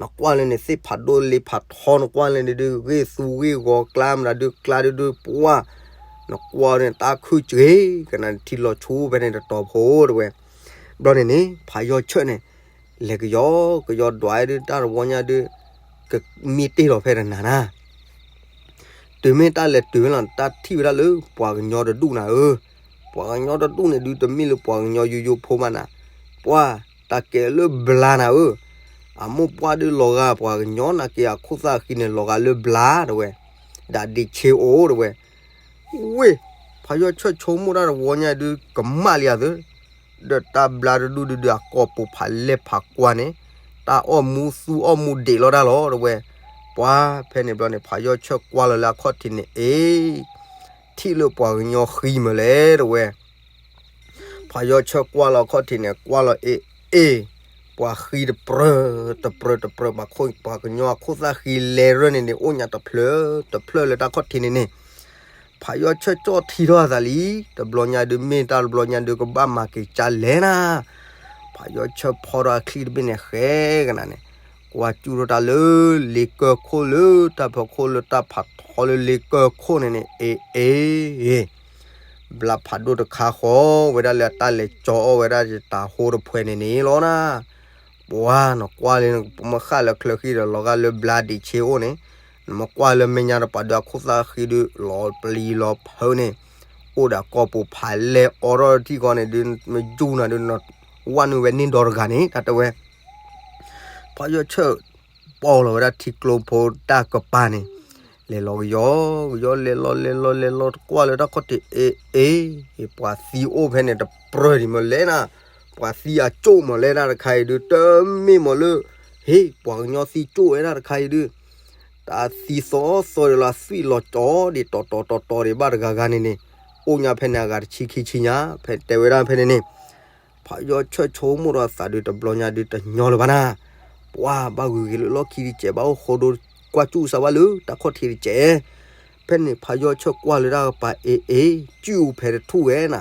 နကွၢ်လၢန့ၣ် သ့ၣ်ဖးဒိၣ်လ့ဖးထီ နကွၢ်လၢန့ၣ်ဒုး ဂ့ၢ်သူဂ့ၢ်ဂီၤကျါမတၤဒုး ကျါဒုးဒုး ပှၤ နကွၢ်န့ၣ် တၢ်ခုၣ်က့ၤ ကနၣ်ထံလီၤဆူဖဲန့ၣ်တတီၤဖိတဲဝဲ, ဘျီန့ၣ်န့ၣ် ဖးယီၤဆၢၣ်န့ၣ် လဲၤကယီကယီဒွးဒုး တၢ်တဝီညါဒုး ကမံတ့ၢ်လီၤဖဲတနၤနၤ တုၤမ့ၢ်တၢ်လဲၤတုၤဝဲလီၤ တၢ်ထံၣ်ဝဲဒၣ်လၢပှၤကညီတဒူၣ်နၤဧၢ, ပှၤကညီတဒူၣ်န့ၣ်ဒုး တမ့ၢ်လၢပှၤကညီယိယိဖိဘၣ်နၤ, ပှၤ တၢ်ကဲလၢဘျါနၤဧၢ, အမိၢ်ပှၢ်ဒုးလီၤဂာ်ပှၤကညီနာ်က့ အခိၣ်သၣ်ဃံန့ၣ်လီၤဂာ်လၢဘျါတဲဝဲ, ဒၣ်ဒ့ဆ့အိၣ်တဲဝဲ, ဝ့ၢ် ဖးယီၤဆၢၣ်ဆိကမိၣ်တၢ်တဝီညါဒုး ကမၣ်လံဧါသၢ ဒီးတၢ်ဘျါတဒူၣ်ဒုးဒုး အကိာ်ပူၤဖးလဲၢ်ဖးကွၢ်န့ၣ်, တၢ်အီၣ်မူသူအီၣ်မူဒံးလီၤတၢ်လီၤတဲဝဲ, ပှၤဖဲန့ၣ်ဘျီန့ၣ် ဖးယီၤဆၢၣ်ကွၢ်လီၤလၢအခီၣ်ထံးန့ၣ် အ့ ထံၣ်လၢပှၤကညီဃံမးလဲၣ်တဲဝဲ, ဖးယီၤဆၢၣ်ကွၢ်လီၤအခီၣ်ထံးန့ၣ် ကွၢ်လီၤအ့ အ့ ပှၤဃံတပြၢ တပြၢတပြၢ ပှၤကညီအခိၣ်သၣ်ဃံလဲၤရၢၢ်န့ၣ်န့ၣ် အိၣ်ညါတဖျၢၣ်တဖျၢၣ်လၢတၢ်ခီၣ်ထံးန့ၣ်န့ၣ်, ဖးယီၤဆၢၣ်ကၠီၣ်ထံထီၣ်အသးလံ, တဘျီညါဒုးမ့ၢ်တၢ်တဘျီညါဒုးကဘၣ်မၤက့ၤကၢ်လဲၣ်နၤ, ဖးယီၤဆၢၣ်ဖီထီၣ်အချံတဘ့ၣ်န့ၣ် ဃဲကနၣ်န့ၣ်, ကွၢ်စူၣ်ထီၣ်တၢ်လၢလ့ကၢၢ်ခိၣ်လၢတၢ်ဖီခိၣ်လၢတၢ်ဖးထီလၢလ့ကၢၢ်ခိၣ်န့ၣ်န့ၣ် အ့ အ့ ဘျါဖးဒိၣ်တခါဃီဝဲဒၣ်လၢအတၢ်လဲၤကၠီအီၣ်ဝဲဒၣ်ယတၢ်ဟိတဖှဲးန့ၣ်န့ၣ်လီၤနၤ, ပှၤနကွၢ်လၢနကမၢဃာ်လၢချၢဃံဒီးလီၤဂာ်လၢဘျါဒ့ဆ့အိၣ်န့ၣ်, နမ့ၢ်ကွၢ်လၢမဲာ်ညါတပၤဒုးအခိၣ်သၣ်ဃံဒုးလီၤပျံၤလီၤဖုးန့ၣ်, အိၣ်ဒီးအကိာ်ပူၤဖးလဲၢ်အီထီၣ်ထံၣ်ဃီန့ၣ်ဒုး မ့ၢ်ယူၤနၤဒုး နဝဲနုာ်ဝဲန့ၢ်ဒီတဂၤန့ၣ် တၢ်တဲဝဲ ဖးယီၤဆၢၣ် ပီၢ်လီၤဝဲဒၣ်ထံကျိဖိတၢ်ကပၤန့ၣ်, လဲၤလီၤကယီကယီ လဲၤလီၤလဲၤလီၤလဲၤလီၤတကွၢ်လၢတၢ်ခီၣ်ထံး အ့ အ့ ပှၤသံအိၣ်ဖဲန့ၣ်တပြၢဒံးမးလဲၣ်နၤ, ပှၤသံအကၠိၣ်မးလဲၣ်တၢ်တခါအံၤဒုး တမ့ၢ်မးလၢ ဟ့ၣ် ပှၤကညီသံကၠိၣ်ဝဲဒၣ်တခါအံၤဒုး တၢ်သံသီသီဒံးလီၤ သွံၣ်လီၤကၠီဒံး တီၤတီၤတီၤတီၤဒံးဘၣ်တဂၤဂၤန့ၣ်န့ၣ်, အိၣ်ညါဖဲန့ၣ်အဂၤတဆံခံဆံညါ ဖဲတဲဝဲဒၣ်ဖဲန့ၣ်န့ၣ် ဖးယီၤဆၢၣ်ဆိကမိၣ်ဒီးအသးဒုးတဘျီညါဒုးတညီလၢၤဘၣ်နၤ, ပှၤဘၣ်ဂုာ်ဂ့ၤလၢလီၢ်ခံတစဲး ဘၣ်အိၣ်ဃိဒိကွၢ်စူၣ်စးဘၣ်လၢတၢ်ခီၣ်ထံးတစဲး, ဖဲန့ၣ်ဖးယီၤဆၢၣ်ကွၢ်လၢတၢ်ကပၤ အ့ အ့ စူၣ်ဖဲတထူၣ်ဝဲနၤ,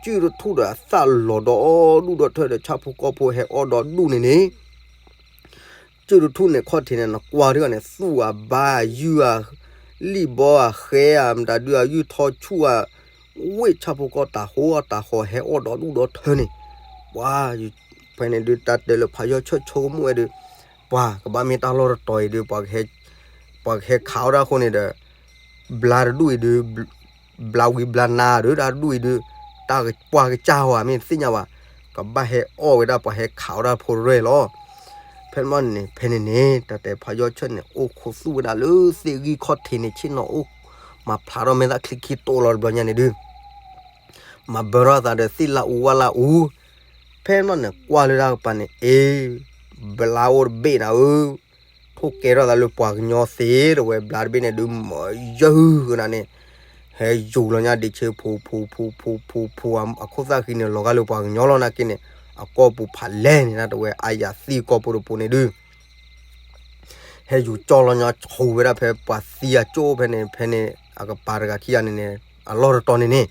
စူၣ်တထူၣ်ဒီးအသၣ်လီၤဒီးဒူၣ်ဒီးထၢဒီးဆၣ်ဖိကီၢ်ဖိဟဲအီၣ်ဒီးဒူၣ်န့ၣ်န့ၣ် ကၠုၢ်တထူၣ်န့ၣ် ခီၣ်ထံးန့ၣ် နကွၢ်တဂၤန့ၣ် သူၣ်အဘါအယုၢ်ဧါ, လံၣ်ဘီဧါ ဃဲဧါ မတၤဒုး အယုၢ်ထီဆူၣ်ဧါ, ဝ့ၢ်ဆၣ်ဖိကီၢ်တၢ်ဟိအတၢ်ဃီၤဟဲအီၣ်ဒီးဒူၣ်ဒီးထၢန့ၣ်, ပှၤ ဖဲန့ၣ်ဒုး တၢ်တဲလၢဖးယီၤဆၢၣ်ဆိကမိၣ်ဝဲဒုး, ပှၤကဘၣ်မ့ၢ်တၢ်လီၢ်တတီၤအံၤဒုး ပှၤကဟဲခးအီၣ်တၢ်အဃိန့ၣ်ဒီး ဘျါတဒူၣ်အံၤဒုး ဘျါဝံၤဘျါနါဒုး တၢ်တဒူၣ်အံၤဒုး တၢ်ပှၤကစၢ်ဝဲမ့ၢ်တသ့ၣ်ညါဘၣ်, ကဘၣ်ဟဲအီၣ်ဝဲဒၣ်ပှၤဟဲခးအီၣ်တၢ်ဖိတရဲၣ်လီၤ. ဖဲန့ၣ်န့ၣ် ဖဲန့ၣ်န့ၣ် တၢ်တဲဖးယီၤဆၢၣ်န့ၣ် အိၣ်ခိးသူၣ်ဝဲဒၣ်လၢသ့ၣ်ဂံၢ်ခီၣ်ထံးန့ၣ် ဆ့ၣ်နီၤအိၣ် မၤဖျါထီၣ်မဲာ်သၣ်ချံခံတိၢ်လီၤတဘျီညါန့ၣ်ဒုး မၤဘၢထီၣ်သးဒီးသ့ၣ်လၢအူဝၣ်လၢအူ, ဖဲန့ၣ်န့ၣ် ကွၢ်လၢတၢ်ကပၤန့ၣ် အ့ ဘျါအိၣ်တဘ့ၣ်နၤဧၢ, ထိၣ်ကဲထီၣ်သးလၢပှၤကညီသ့ တဲဝဲ ဘျါတဘ့ၣ်န့ၣ်ဒုး မၤယၢဂၤနၤန့ၣ်, ဟဲယူၤလီၤညါဒံးဆ့ဖူဖူဖူဖူဖူဖူ အခိၣ်သၣ်ဃံန့ၣ် လီၤဂာ်လၢပှၤကညီလီၤနာ်က့န့ၣ်, အကိာ်ပူၤဖးလဲၢ်န့ၣ် တၢ်တဲဝဲ အယၤသံကိာ်ပူၤတပူၤန့ၣ်ဒုး ဟဲယူၤကၠီလီၤညါဆိဝဲဒၣ်ဖဲပှၤသံအကၠိၣ်ဖဲန့ၣ် ဖဲန့ၣ် အကပၤတဂၤခံဂၤန့ၣ်န့ၣ် အလီၢ်တတီၤန့ၣ်န့ၣ်,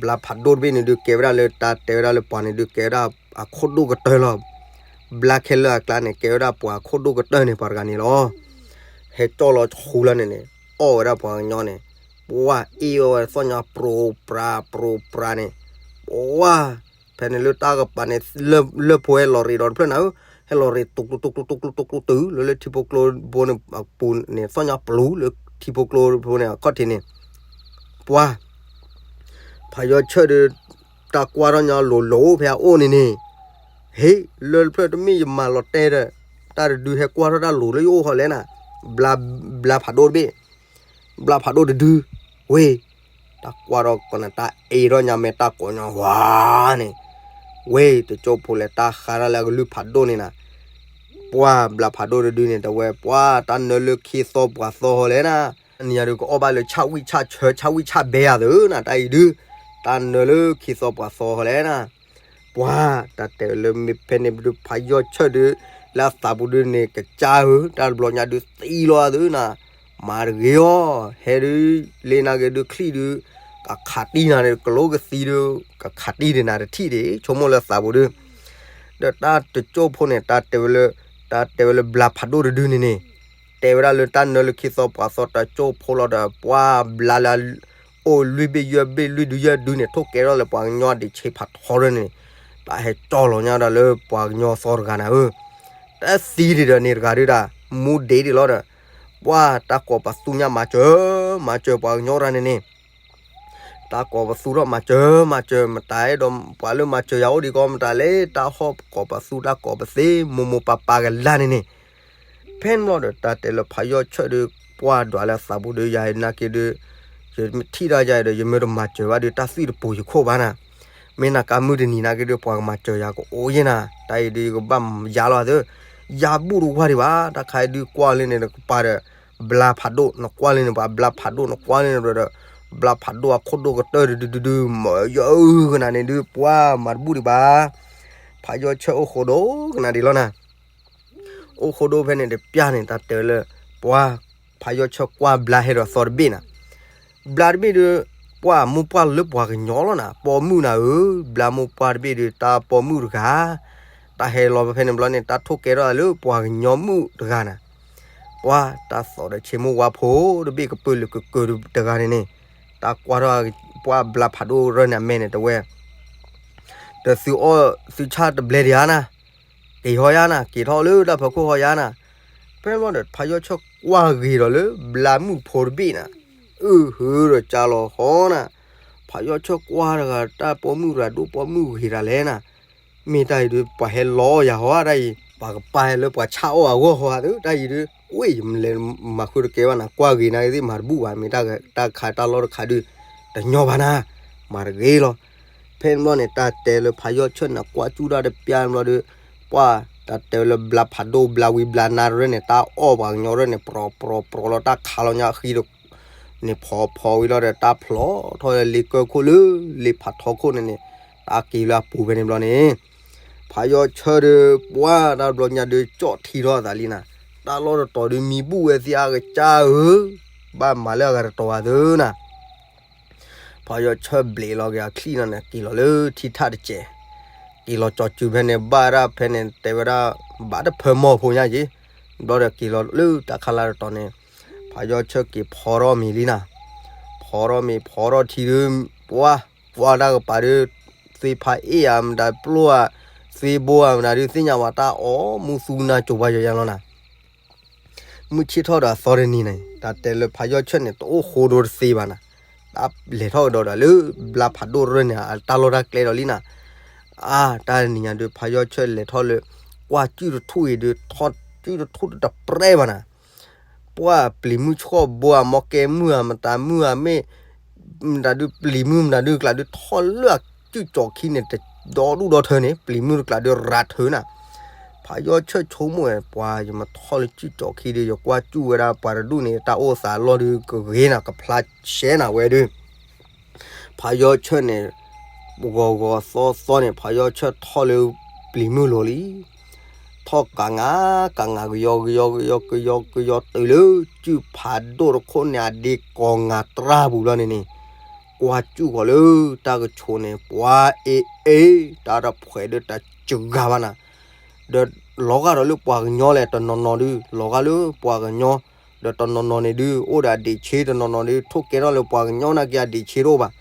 ဘျါဖးဒိၣ်တဘ့ၣ်န့ၣ်ဒုး ကဲဝဲဒၣ်လၢတၢ်တဲဝဲဒၣ်လၢပှၤန့ၣ်ဒုး ကဲဝဲဒၣ်အခိၣ်ဒိၣ်ကတၢၢ်လီၤ. ဘျါခဲလၢာ်အကျါန့ၣ် ကဲဝဲဒၣ်ပှၤခိၣ်ဒိၣ်ကတၢၢ်န့ၣ် ပှၤတဂၤန့ၣ်လီၤ. ဟဲကၠီၣ်လီၤဃူလီၤန့ၣ်န့ၣ် အီၣ်ဝဲဒၣ်ပှၤကညီန့ၣ်, ပှၢ်အ့ၣ်အီၣ်ဝဲသီၣ်ညါ ပြိပြၤပြိပြၤန့ၣ်, ပှၢ် ဖဲန့ၣ်လၢတၢ်ကပၤန့ၣ် လၢၢ်ဖိဟဲလီၤရ့ဒီးတဖျၢၣ်နၤဧၢ, ဟဲလီၤရ့ တူၢ်ကျူတူၢ်ကျူတူၢ်ကျူတူၢ်ကျူတုၤလၢလၢထံဖိကျိဖိန့ၣ်အပူၤန့ၣ် သီၣ်ညါပျူၤလၢထံဖိကျိဖိန့ၣ်အခီၣ်ထံးန့ၣ်, ပှၢ် ဖးယီၤဆၢၣ်ဒီး တၢ်ကွၢ်ထီၣ်ညီလိၤလိၤဖဲအအိၣ်န့ၣ်န့ၣ်, ဟ့ၣ် လၢၢ်တဖျၢၣ်တမ့ၢ်ယမၤလီၤတဲာ်ဒီး တၢ်တဒုဟဲကွၢ်ထီၣ်တၢ်လိၤလၢယအိၣ်ဃီလဲၣ်နၤ, ဘျါဖးဒိၣ်တဘ့ၣ်, ဘျါဖးဒိၣ်တဒု, ဝ့ၢ် တၢ်ကွၢ်ထီၣ်ကနၤ တၢ်အ့ထီၣ်ညါမဲာ်တၢ်ကိးညီဝါန့ၣ်, ဝ့ၢ် တကၠိၢ်ဖိလဲၤတၢ်ဃါတၢ်လၢအကလုၢ်ဖးဒိၣ်န့ၣ်နၤ, ပှၢ် ဘျါဖးဒိၣ်တဒုန့ၣ် တဝဲ ပှၢ် တၢ်နၢလၢခံသီပှၤသီဃီလဲၣ်နၤ, နံၤညါဒုးကအီၣ်ဘၣ်လၢဆၣ်ဝံၣ်ဆၣ်ဆၢ ဆၣ်ဝံၣ်ဆၣ်ဘဲဧါသ့ၣ်နၤ တၢ်အံၤဒုး, တၢ်နၢလၢခံသီပှၤသီဃီလဲၣ်နၤ, ပှၢ် တၢ်တဲလၢမ့ၢ်ဖဲန့ၣ်ဒုး ဖးယီၤဆၢၣ်ဒုး လၢအသးပူၤဒုးန့ၣ် ကစၢ်ဧၢ တၢ်တဘျီညါဒုးသံလီၤသ့ၣ်နၤ, မၤတဂ့ၤအီၤ ဟဲဒုး လ့နၤဂ့ၤဒုး ချံၣ်ဒုး ကခးတံၢ်နၤန့ၣ် ကလိကသံဒုး ကခးတံၢ်ဒံးနၤတထံၣ်ဒံး ဆိကမိၣ်လၢသးပူၤဒုး, ဒီးတၢ်တကၠိၢ်ဖိန့ၣ် တၢ်တဲဝဲလၢ တၢ်တဲဝဲလၢဘျါဖးဒိၣ်တဒုန့ၣ်န့ၣ်, တဲဝဲဒၣ်လၢတၢ်နၢလၢခံသီပှၤသီတကၠိၢ်ဖိလီၤဒီး ပှၢ် ဘျါလၢ အိၣ်လွံၢ်ဘ့ၣ်ယဲၢ်ဘ့ၣ် လွံၢ်ဒုယဲၢ်ဒုန့ၣ် ထိၣ်ကဲထီၣ်လၢပှၤကညီဒံးဆံးဖးထီဒၢန့ၣ်, တၢ်ဟဲကၠီၣ်လီၤညါဒၣ်လၢပှၤကညီသီတဂၤနၤဧၢ, တၢ်သံဒံးဒီးန့ၣ်တဂၤဒုးဒၣ် မူဒံးဒံးလီၤဒီး, ပှၢ် တၢ်ကိးပသူညါမၤစၢၤ မၤစၢၤပှၤကညီတဂၤန့ၣ်န့ၣ် တၢ်ကိးပသူထီၣ်မၤစၢၤ မၤစၢၤ မတၤအဲၣ်ဒိးပှၤလၢမၤစၢၤယၤအိၣ်ဒံးကီး မတၤလဲၣ် တၢ်ဟီၣ်ကိးပသူတၢ်ကိးပသ့ မိၢ်မိၢ်ပၢ်ပၢ်ကလါန့ၣ်န့ၣ်, ဖဲန့ၣ်ဘျီဒီး တၢ်တဲလၢဖးယီၤဆၢၣ်ဒီး ပှၢ်ဒွးလၢသးပူၤဒီး ယၤနာ်က့ဒီး ယထံၣ်တၢ်ယၤဒီး ယမ့ၢ်တမၤစၢၤဘၣ်ဒီး တၢ်သွံၣ်တပူၤယခိၣ်ဘၣ်နၤ, မ့ၢ်နၤကါမုၢ်တနံၤနာ်က့ဒီး ပှၤကမၤစၢၤယၤကအိၣ်ယဲၢ်နၤ, တၢ်အံၤဒီးယကဘၣ်ယါလီၤသၢ, ယါဘူၣ်တဝါဒံးဘၣ် တၢ်ခါအံၤဒုးကွၢ်လၢန့ၣ် နကပၤဒီး ဘျါဖးဒိၣ် နကွၢ်လၢန့ၣ် ပှၤဘျါဖးဒိၣ် နကွၢ်လၢန့ၣ်ဒီး ဘျါဖးဒိၣ်အခိၣ်ဒိၣ်ကတၢၢ်ဒုဒုဒုဒု မၤယၤအုကနၤန့ၣ်ဒုး ပှၢ်မၤတဘူၣ်ဒံးဘၣ်, ဖးယီၤဆၢၣ်အိၣ်ဃိဒိၣ်ကနၤဒံးလီၤနၤ, အိၣ်ဃိဒိၣ်ဖဲန့ၣ်တပျၢ်န့ၣ် တၢ်တဲလၢ ပှၢ် ဖးယီၤဆၢၣ်ကွၢ်ဘျါဟဲဒီးသီတဘ့ၣ်နၤ, ဘျါတဘ့ၣ်ဒီး ပှၢ်မိၢ်ပှၢ်လၢပှၤကညီလီၤနၤ ပိာ်မုၣ်နၤဧၢ, ဘျါမိၢ်ပှၢ်တဘ့ၣ်ဒီး တၢ်ပိာ်မုၣ်တဂၤ တၢ်ဟဲလီၤဖဲန့ၣ်ဘျီန့ၣ် တၢ်ထိၣ်ကဲထီၣ်လၢပှၤကညီမုၣ်တဂၤနၤ, ပှၢ်တၢ်သိးဒီးဆ့မိၢ်ဝါဖိတဘ့ၣ်ကပၢၢ်လၢကကၢၤတဂၤန့ၣ်န့ၣ်, တၢ်ကွၢ်ထီၣ် ပှၢ်ဘျါဖးဒိၣ်ရၢၢ်န့ၣ်အမဲာ်န့ၣ်တဝဲ ဒီးသုအီၣ်သုဆၣ်တဘျဲဒံးဧါနၤ, က့ၤဟီယါနၤ က့ၤထီၣ်လၢတၢ်ဖီခိၣ်ဟီယါနၤ, ဖဲန့ၣ်ဘျီဒီး ဖးယီၤဆၢၣ်ကွၢ်ဂ့ၤဒီးလၢဘျါမုၣ်ဖိတဘ့ၣ်နၤ, အုဟၢဒီးကၢ်လီၤဟီနၤ, ဖးယီၤဆၢၣ်ကွၢ်တဂၤ တၢ်ပိာ်မုၣ်တဂၤဒိၣ်ပိာ်မုၣ်ဂ့ၤတၢ်လဲၣ်နၤ, မ့ၢ်တၢ်အံၤဒီး ပှၤဟဲလီယၤဟီတၢ်အံၤ ပှၤကပာ်လၢပှၤဆၣ်အီၣ်အဂီၢ်ဟီသၢ တၢ်အံၤဒီး ဝ့ၢ်ယမလဲၤမၤဃုတကဲဘၣ်နၤ ကွၢ်ဂ့ၤနၤဂ့ၤသ့ၣ်မၤတဘူၣ်ဘၣ် မ့ၢ်တၢ်ခါတၢ်လီၢ်တခါဒုး တညီဘၣ်နၤ, မၤတဂ့ၤလီၤ. ဖဲန့ၣ်ဘျီန့ၣ် တၢ်တဲလၢဖးယီၤဆၢၣ်န့ၣ် ကွၢ်ကၠူၣ်တၢ်တပျၢ်န့ၣ်ဘျီဒီး ပှၢ်တၢ်တဲလၢဘျါဖးဒိၣ်ဘျါဝံၤဘျါနါတရၢၢ်န့ၣ် တၢ်အီၣ်ပှၤကညီတရၢၢ်န့ၣ် ပြီပြီပြီလီၤ တၢ်ခးလီၤညါအဃံဒီး န့ၣ်ဖီဖီဝံၤလီၤဒီး တၢ်ဖျိးထီၣ်လၢလ့ကၢၢ်ခိၣ်လၢ လ့ဖးထီခိၣ်န့ၣ်န့ၣ် တၢ်က့ၤလၢအပူၤဖဲန့ၣ်ဘျီန့ၣ် ဖးယီၤဆၢၣ်ဒီး ပှၢ်တၢ်ဘျီညါဒီး ကၠီၣ်ထံထီၣ်အသးလံနၤ, တၢ်လီၢ်တတီၤဒီး မံၤဘူၣ်ဝဲသ့ၣ်အကစၢ်ဧၢ, ဘၣ်မၤလၢအဂၤတတီၤဘၣ်သၢနၤ ဖးယီၤဆၢၣ်ဘျဲးလီၤက့ၤအချံၣ်နီၤန့ၣ် က့ၤလီၤလၢထံထၣ်တစဲး, က့ၤလီၤကၠီၤစုၤဖဲန့ၣ် ဘၣ်ဒၣ်ဖဲန့ၣ် တဲဝဲဒၣ် ဘၣ်တဖၢမီၢ်ဖိညါက့ၤ, ဘျီဒီးက့ၤလီၤလၢတၢ်ခါလၢတတီၤန့ၣ် ဖးယီၤဆၢၣ်က့ၤဖီထီၣ်မ့ၤလံနၤ, ဖီထီၣ်မ့ၤဖီထီၣ်ထံဒီး ပှၢ် ပှၢ်တၢ်ကပၤဒီး သ့ဖးအ့ၣ်ဧါမတၤပျိၢ်ဧါ, သ့ဘိဧါမတၤဒီး သ့ၣ်ညါဝဲတၢ်အီၣ်မူသူနၤကၠိၤပှၤယီၤယါလီၤနၤ မုၢ်ဆ့ၣ်ထီၣ်ဒီးအသီတနံၤန့ၣ် တၢ်တဲလၢဖးယီၤဆၢၣ်န့ၣ် တအိၣ်ဃိဒိတသ့ဘၣ်နၤ, တၢ်လဲၤထီၣ်ကဒီးဒီးလၢ ဘျါဖးဒိၣ်ရၢၢ်န့ၣ် အတၢ်လီၢ်တၢ်ကျဲဒီးလံနၤ, အါ တၢ်တနံၤညါဒီး ဖးယီၤဆၢၣ်လဲၤထီၣ်လၢ ကွၢ်ကၠူၣ်တထူၣ်အံၤဒီး ထီၣ်ကၠူၣ်တထူၣ်တတပြဲဘၣ်နၤ ပှၢ်ပျံၤမုၢ်ဆှီၣ်ဘိဧါ မီကဲမုၢ်ဧါ မတၤမုၢ်ဧါ မ့ၢ် မတၤဒုးပျံၤမုၢ်မတၤဒုးကျးဒုးထီၣ်လၢအကၠူၣ်ကၠီၤခံန့ၣ် တဒီဒူၣ်ဒီထၢန့ၣ် ပျံၤမုၢ်တကျးဒုးရၤထၢနၤ, ဖးယီၤဆၢၣ်ဆိကမိၣ်ဝဲ ပှၢ်ယမၤထီၣ်လၢကၠူၣ်ကၠီၤခံဒီး ယကွၢ်ကၠူၣ်ဝဲဒၣ်ပှၤတဒူၣ်န့ၣ် တၢ်အိၣ်သးလီၢ်ဒုးကဂ့ၤနၤ ကဖျါရှဲနၤဝဲဒုး ဖးယီၤဆၢၣ်န့ၣ် ဂီၤဂီၤသီသီန့ၣ် ဖးယီၤဆၢၣ်ထီၣ်လၢပျံၤမုၢ်လိၤလံ, ထီၣ်ကးငါကးငါ ကယီကယီကယီကယီကယီတုၤလၢ ကၠူၣ်ဖးဒိၣ်တခိၣ်န့ၣ် အဒ့ကိးငါတြၢ်ပူၤလီၤန့ၣ်န့ၣ်, ကွၢ်ကၠူၣ်ဃီၤလၢတၢ်ကဆိးန့ၣ် ပှၤအ့ၣ်အ့ၣ် တၢ်တဖှဲးဒီးတၢ်စှၤဘၣ်နၤ ဒီးလီၤဂာ်ဒီးလၢပှၤကညီလဲၣ် တနီၤနီၤဒုး လီၤဂာ်လၢပှၤကညီ, ဒီးတနီၤနီၤန့ၣ်ဒုး အိၣ်ဒီးအဒ့းဆ့ တနီၤနီၤဒုး ထိၣ်ကဲထီၣ်လၢပှၤကညီနာ်က့အဒ့းဆ့တအိၣ်ဘၣ်,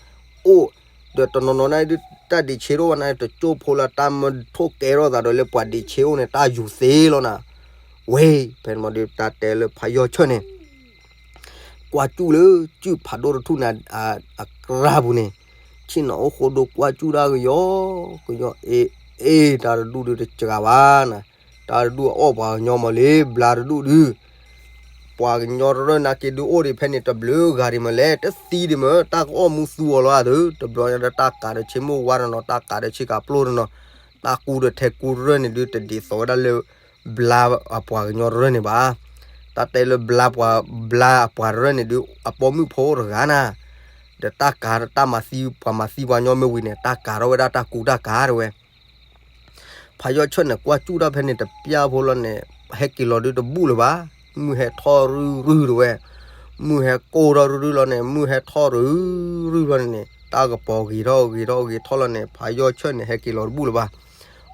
အိၣ်, ဒီးတနီၤနီၤန့ၣ်ဒုး တၢ်ဒ့းဆ့တအိၣ်ဘၣ်န့ၣ် တကၠိဖိလၢတၢ်မ့ၢ်ထိၣ်ကဲထီၣ်သးဒီးလၢပှၤဒ့းဆ့အိၣ်န့ၣ် တၢ်ယူၤသ့လီၤနၤ, ဝဲ, ဖဲန့ၣ်မ့ၢ်ဒုး တၢ်တဲလၢဖးယီၢ်ဆၢၣ်န့ၣ် ကွၢ်စူၣ်လၢစုၣ်ဖးဒိၣ်တထူၣ်န့ၣ် အကြၢးပူၤန့ၣ်, ဆ့ၣ်နီၤအိၣ်ဃိဒိကွၢ်စူၣ်တၢ်ကယီကယီ အ့ အ့ တၢ်တဒူၣ်ဒုးတစှၤဘၣ်နၤ, တၢ်တဒူၣ်အအီၣ်ပှၤကညီမးလံ ဘျါတဒူၣ်ဒုး, ပှၤကညီတရၢၢ်နာ်က့ဒုးအိၣ်ဒံးဖဲန့ၣ် တဘျုးဂၤဒံးမးလဲၣ် တသံဒံးမး တၢ်ကအီၣ်မူသူအီၤလီၤဧါသု တဘျီညါဒီးတၢ်ကးဒီးဆ့မိၢ်ဝါတနီၤ တၢ်ကးဒီးဆ့ကၤပျိတနီၤ, တၢ်ကူဒီးထဲကူတရၢၢ်န့ၣ်ဒုး တဒ်သိးဝဲဒၣ်လၢ ဘျါအပှၤကညီတရၢၢ်န့ၣ်ဘၣ်. တၢ်တဲလၢဘျါပှၤ ဘျါအပှၤတရၢၢ်န့ၣ်ဒုး အပိာ်မုၣ်ဖိတဂၤနၤ, ဒီးတၢ်ကးတၢ်မၤသံ ပှၤမၤသံပှၤကညီမ့ၢ်ဝံၤန့ၣ် တၢ်ကးထီၣ်ဝဲဒၣ်တၢ်ကူတၢ်ကၤတဝဲ ဖးယီၢ်ဆၢၣ်န့ၣ် ကွၢ်စူၣ်တၢ်ဖဲန့ၣ်တပျၢ်ဖိလီၤန့ၣ်, ဟဲက့ၤလီၤဒုးတဘူၣ်လၢၤဘၣ်. မုၢ်ဟဲထီၣ်ရုၢ်ရုၢ်တဝဲ, မုၢ်ဟဲကိၢ်ထီၣ်ရုၢ်ရုၢ်လီၤန့ၣ်, မုၢ်ဟဲထီၣ်ရုၢ်ရုၢ်လီၤန့ၣ်န့ၣ်, တၢ်ကပီၤဂ့ၤထီၣ်ဂ့ၤထီၣ်ဂ့ၤထီၣ်လီၤန့ၣ်, ဖးယီၢ်ဆၢၣ်န့ၣ် ဟဲက့ၤလီၤတဘူၣ်လၢၤဘၣ်.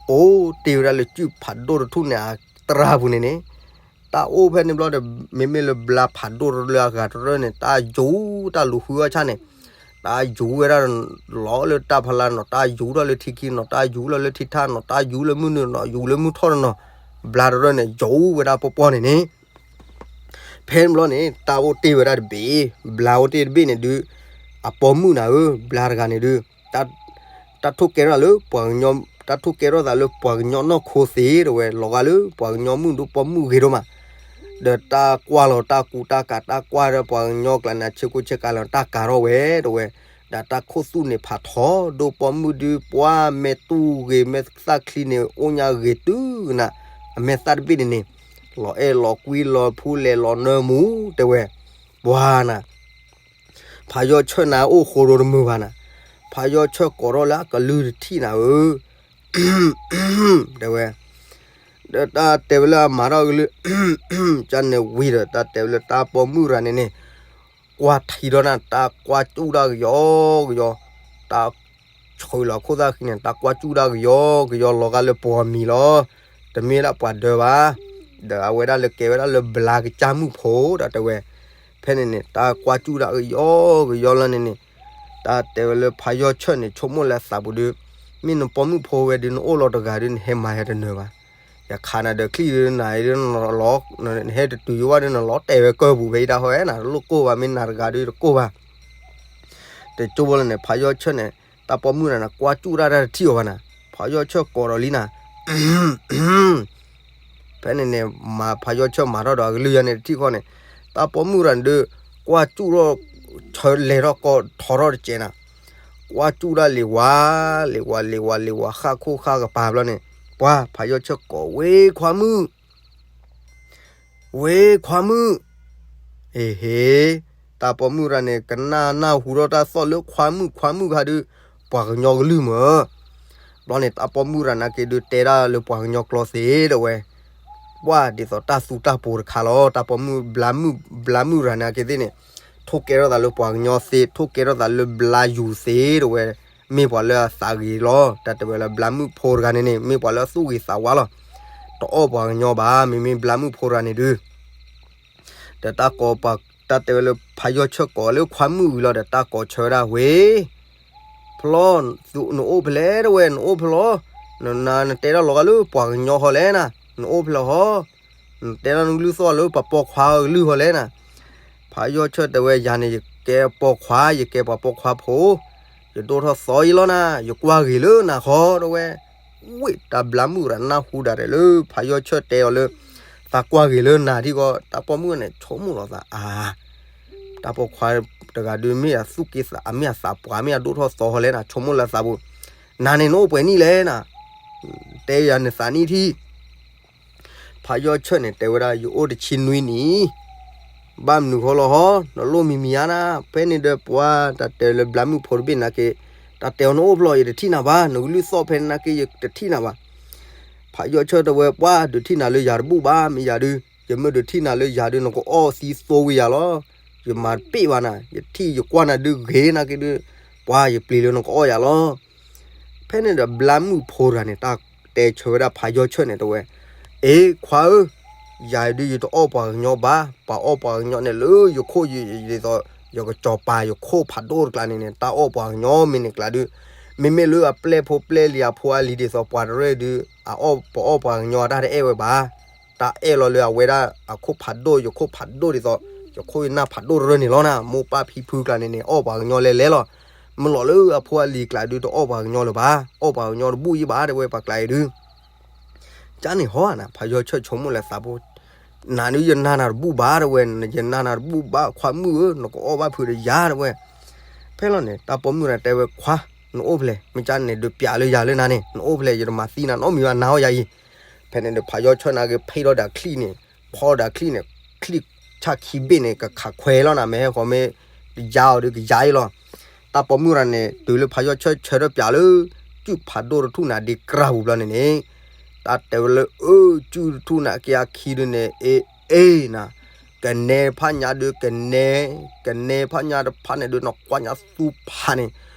အိၣ်တ့ၢ်ဝဲဒၣ်လၢစုၣ်ဖးဒိၣ်တထူၣ်န့ၣ် အတရၢၢ်ပူၤန့ၣ်န့ၣ်, တၢ်အိၣ်ဖဲန့ၣ်ဘျီဒီး မ့မ့ၢ်လၢဘျါဖးဒိၣ်တရၢၢ်လၢအဂၤတရၢၢ်န့ၣ် တၢ်ယူၤတၢ်လူၤဃုအီၣ်ဆၣ်န့ၣ်, တၢ်ယူၤဝဲဒၣ်လီၤလၢတၢ်ဖီလာ်နီၤ, တၢ်ယူၤထီၣ်လၢထံခံနီၤ, တၢ်ယူၤထီၣ်လၢထံထၣ်နီၤ, တၢ်ယူၤလၢမုၢ်နုာ်နီၤ, ယူၤလၢမုၢ်ထီၣ်တနီၤ, ဘျါတရၢၢ်န့ၣ် ယူၤဝဲဒၣ်ပီပီန့ၣ်န့ၣ် ဖဲန့ၣ်ဘျီန့ၣ် တၢ်အိၣ်တ့ၢ်ဝဲဒၣ်တဘ့ၣ်, ဘျါအိၣ်တ့ၢ်တဘ့ၣ်န့ၣ်ဒုး, အပိာ်မုၣ်နၤဧၢ, ဘျါတဂၤန့ၣ်ဒုး, တၢ်ထိၣ်ကဲထီၣ်လၢပှၤကညီ, တၢ်ထိၣ်ကဲထီၣ်သးလၢပှၤကညီနီၢ်ခိသ့တဝဲ, လီၤဂာ်လၢပှၤကညီမုၣ်ဒိၣ်ပိာ်မုၣ်ဂ့ၤဒိၣ်မး, ဒီးတၢ်ကွၢ်လီၤတၢ်ကူတၢ်ကၤ, တၢ်ကွၢ်ဒီးပှၤကညီကျါန့ၣ် ဆ့ကူဆ့ကၤလီၤ တၢ်ကၤထီၣ်ဝဲတဝဲ, ဒီးတၢ်ခိၣ်သူၣ်န့ၣ်ဖးထီ, ဒိၣ်ပိာ်မုၣ်ဒုး ပှၤမဲာ်တူၢ်ဂ့ၤ မဲာ်သၣ်ချံန့ၣ် အိၣ်ညါဂ့ၤတုၤနၤ, အမဲာ်သၣ်တဘ့ၣ်န့ၣ်န့ၣ်, လီၤအဲၣ်လီၤကွံလီၤဖူလဲၤလီၤနၢမူတဲဝဲ, ပှၤနၤ ဖးယီၢ်ဆၢၣ်န့ၣ်အိၣ်ဃိရိတမုာ်ဘၣ်နၤ, ဖးယီၢ်ဆၢၣ်ကိးထီၣ်လၢအကလုၢ်တထံၣ်နၤဧၢ, တဲဝဲ, ဒီးတၢ်တဲဝဲလၢအမၤထီၣ်ကလုၢ်, ကန့ၣ်ဝံၤဒီး တၢ်တဲဝဲလၢတၢ်ပိာ်မုၣ်ရၤန့ၣ်န့ၣ်, ကွၢ်ထံဒီးနၤ တၢ်ကွၢ်စူၣ်တၢ်ကယီကယီ, တၢ် ဆှၢလီၤခိၣ်သၣ်ဃံန့ၣ် တၢ်ကွၢ်စူၣ်တၢ်ကယီကယီလီၤဂာ်လၢပှၤမံၤလီၤ, တမ့ၢ်ဒၣ်ပှၤဒၢဘၣ်, ဒီးအဝဲဒၣ်လၢကဲဝဲဒၣ်လၢဘျါကစၢ်မုၣ်ဖိဒီးတဲဝဲ, ဖဲန့ၣ်န့ၣ် တၢ်ကွၢ်စူၣ်တၢ်ကယီကယီလီၤန့ၣ်န့ၣ်, တၢ်တဲဝဲလၢဖးယီၢ်ဆၢၣ်န့ၣ် ဆိကမိၣ်လၢသးပူၤဒုး, မ့ၢ်နပိာ်မုၣ်ဖိဝဲဒုး နအိၣ်လီၤတဂၤဒုး နဟဲမၤယၤတနၢၤဘၣ်, ယခးနၤဒီးချံၣ်ဒုး နၤဒုး နလီၤ, နဟဲတတုၤယဝဲဒုးနလီၤတဲာ်ဝဲကၢၢ်ပူၤဖဲအံၤတၢ်ဟီဝဲနၤ တလိၣ်ကိၢ်ဘၣ် မ့ၢ်နၤတဂၤဒုးတကိၢ်ဘၣ် တကၠိဖိလီၤန့ၣ် ဖးယီၢ်ဆၢၣ်န့ၣ် တၢ်ပိာ်မုၣ်ရၤန့ၣ် ကွၢ်စူၣ်တၢ်တၢ်တထံၣ်အီၤဘၣ်နၤ, ဖးယီၢ်ဆၢၣ်ကိးဒီးလံနၤ, ဖဲန့ၣ်န့ၣ် မၤဖးယီၢ်ဆၢၣ်မၤထီၣ်ဒီးအကလုၢ်ယါန့ၣ်တထံၣ်ဃီန့ၣ်, တၢ်ပိာ်မုၣ်ရၤန့ၣ်ဒုး ကွၢ်စူၣ်ထီၣ် ဆၢလဲၤထီၣ်ကီၢ်ထီထီၣ်တစဲးနၤ, ကွၢ်စူၣ်တၢ်လံၤဝါ, လံၤဝါ လံၤဝါ လံၤဝါ ဃၣ်ခိၣ်ဃၣ်ကပၤဘျီန့ၣ်, ပှၤဖးယီၢ်ဆၢၣ်ကိးဝဲခွါမုၣ် ဝဲခွါမုၣ်, ဟ့ၣ်ဟ့ၣ်, တၢ်ပိာ်မုၣ်ရၤန့ၣ် ကနၣ်နၢ်ဟူထီၣ်တၢ်သီၣ်လၢခွါမုၣ်ခွါမုၣ်ခါဒုး, ပှၤကညီကလုၢ်မၢ်, ဘျီန့ၣ် တၢ်ပိာ်မုၣ်ရၤနာ်က့ဒုး တဲဒၣ်လၢပှၤကညီကျိာ်သ့ဒီးဝဲ, ပှၤဒ်သိးတၢ်သူတၢ်ပိၤတခါလီၤ, တၢ်ပိာ်မုၣ်ဘျါမုၣ် ဘျါမုၣ်ရၤနာ်က့သ့ၣ်န့ၣ်, ထိၣ်ကဲထီၣ်သးလၢပှၤကညီသ့, ထိၣ်ကဲထီၣ်သးလၢဘျါယူၤသ့ဒီးဝဲ, မ့ၢ်ပှၤလၢအသးဂ့ၤလီၤ, တၢ်တဲဝဲလၢဘျါမုၣ်ဖိတဂၤန့ၣ်န့ၣ် မ့ၢ်ပှၤလၢအသူၣ်ဂ့ၤသးဝါလီၤ, တအီၣ်ပှၤကညီဘၣ်, မ့မ့ၢ်ဘျါမုၣ်ဖိတဂၤန့ၣ်ဒုး ဒီးတၢ်ကိးပှၤ တၢ်တဲဝဲလၢဖးယီၢ်ဆၢၣ်ကိးလၢခွါမုၣ်ဝံၤလီၤဒီး တၢ်ကိးဆၢဝဲဒၣ်ဝဲ, ဖျီ, နအိၣ်ဖဲလဲၣ်တဝဲ နအိၣ်ဖဲလဲၣ်, နတဲထီၣ်လီၤဂာ်လၢပှၤကညီဟီလဲၣ်နၤ, နအိၣ်ဖဲလဲၣ်ဟီ, နတဲထီၣ်နကလုၢ်သီၣ်လၢပှၤပိာ်ခွါကလုၢ်ဟီလဲၣ်နၤ, ဖးယီၢ်ဆၢၣ်တဲဝဲ ယၤန့ၣ် ယကဲပိာ်ခွါ ယကဲပှၤပိာ်ခွါဖိ, ယဒိၣ်ထီၣ်သီအံၤလီၤနၤ, ယကွၢ်ဂ့ၤလၢနၤဃီတဝဲ ဝ့ၢ်တၢ်ဘျါမုၣ်ရၤနၢ်ဟူဒၣ်လဲာ်လၢ ဖးယီၢ်ဆၢၣ်တဲအီၤလၢ သးကွၢ်ဂ့ၤလၢနၤထံဃီ, တၢ်ပိာ်မုၣ်န့ၣ် ဆိကမိၣ်လီၤသးအါ, တၢ်ပိာ်ခွါတဂၤဒုး မ့ၢ်အသူၣ်က့သး အမ့ၢ်အသးပှၢ် မ့ၢ်အဒိၣ်ထီၣ်သီဟီလဲၣ်နၤ, ဆိကမိၣ်လၢသးပူၤ, နၤန့ၣ်နအိၣ်ပှဲၤနံၣ်လဲၣ်နၤ, တဲယၤနသးနံၣ်ထံၣ် ဖးယီၢ်ဆၢၣ်န့ၣ် တဲဝဲဒၣ် ယအိၣ်တဆံနွံနံၣ်, ဘၣ်မနုၤဃီလီၤဟီ, နလိၣ်မံၤမံၤဧါနၤ, ဖဲန့ၣ်ဒီးပှၤတၢ်တဲလၢဘျါမုၣ်ဖိတဘ့ၣ်နာ်က့, တၢ်တဲအီၤနအိၣ်ဖျီၣ် ယတထံၣ်နၤဘၣ်, နကလုၢ်သီၣ်ဖဲန့ၣ်နာ်က့ ယတထံၣ်နၤဘၣ်. ဖးယီၢ်ဆၢၣ်တဲဝဲ ပှၤဒုးထံၣ်နၤလၢယၤတဘူၣ်ဘၣ်, မ့ၢ်ယၤဒုး, ယမ့ၢ်ဒုးထံၣ်နၤလၢယၤဒုး နကအီၣ်သံသိဝံၤယၤလီၤ. ယမၤတပ့ၢ်ဘၣ်နၤ, ယထံၣ်ယကွၢ်နၤဒုးဂ့ၤနာ်က့ဒုး, ပှၤယပျံၤလၢနကအီၣ်ယၤလီၤ. ဖဲန့ၣ်ဒီးဘျါမုၣ်ဖိတဂၤန့ၣ် တၢ် တဲဆၢဝဲဒၣ်ဖးယီၤဆၢၣ်န့ၣ်တဲဝဲ, အ့ ခွါဧၢ, ယၤဒုးယတအီၣ်ပှၤကညီဘၣ်, ပှၤအီၣ်ပှၤကညီန့ၣ်လၢယခိၣ်ယ ဒ်သိး ယကစီၤပၤယခိၣ်ဖးဒိၣ်တကျါန့ၣ်န့ၣ် တၢ်အီၣ်ပှၤကညီမ့ၢ်န့ၣ်ကျါဒုး, မ့မ့ၢ်လၢအပျဲၢ်ဖိပျဲၢ်လံၤအဖိအလံၤဒ်သိးပှၤတရၢၣ်ဒုး အအီၣ်ပအီၣ်ပှၤကညီတၢ်တအဲၣ်ဝဲဘၣ်. တၢ်အဲၣ်လီၤလၢအဝဲဒၣ်အခိၣ်ဖးဒိၣ် ယခိၣ်ဖးဒိၣ်ဒ်သိး ယခိၣ်ယနၢ်ဖးဒိၣ်တရၢၣ်န့ၣ်လီၤနၤ, မိၢ်ပၢ်ဖံဖုကျါန့ၣ်န့ၣ် အီၣ်ပှၤကညီလဲၤလဲၤလီၤ. မ့ၢ်လီၤလၢအဖိအလံၤကျါဒုးတအီၣ်ပှၤကညီလၢၤဘၣ်, အီၣ်ပှၤကညီတဘူၣ်ယံၣ်ဘၣ်တဲဝဲပှၤကျါအံၤဒုး ကန့ၣ်ဟီနၤ ဖးယီၤဆၢၣ်ဆိကမိၣ်လၢသးဖိ, နၤဒုးယနၢ်နၤတဘူၣ်ဘၣ်တဲဝဲ, ယနၢ်နၤတဘူၣ်ဘၣ်ခွါမုၣ်ဧၢ, နကအီၣ်ဘၣ်ဖုးဒီးယၤတဲဝဲ. ဖဲလီၤန့ၣ် တၢ်ပိာ်မုၣ်တဂၤတဲဝဲခွါ, နအိၣ်ဖဲလဲၣ်, မ့ၢ်ကန့ၣ်ဒုးပျးလၢယၤလၢနၤန့ၣ် နအိၣ်ဖဲလဲၣ်, ယတမၤသံနၤနီတမံၤဘၣ် နၤအီၣ်ယၤအံၤ. ဖဲန့ၣ်ဒီးဖးယီၤဆၢၣ်နာ်က့ဖဲဒီးဒၣ်ချံၣ်န့ၣ်, ဖီဒီးချံၣ်န့ၣ်, ချံၣ်ဆၣ်ခံဘ့ၣ်န့ၣ် ကခးခွဲးလီၤနၤ, မ့ၢ်ဟဲဃီမ့ၢ်တယါအီၤဒီးကယါအံၤလီၤ. တၢ်ပိာ်မုၣ်တဂၤန့ၣ် တုၤလၢဖးယီၤဆၢၣ်ဆၢထၢၣ်ပျးလၢ ကုၣ်ဖးဒိၣ်တထူၣ်နၤဒံးကြၢးပူၤဘျီန့ၣ်န့ၣ်, တၢ်တဲဝဲလၢအၢ ကုၣ်တထူၣ်နၤက့အခံဒုးန့ၣ် အ့ အ့နၤ, ကနဲဖးညါဒုးကနဲ, ကနဲဖးညါတဖၣ်န့ၣ်ဒုး နကွၢ်ညါသူဖးန့ၣ်,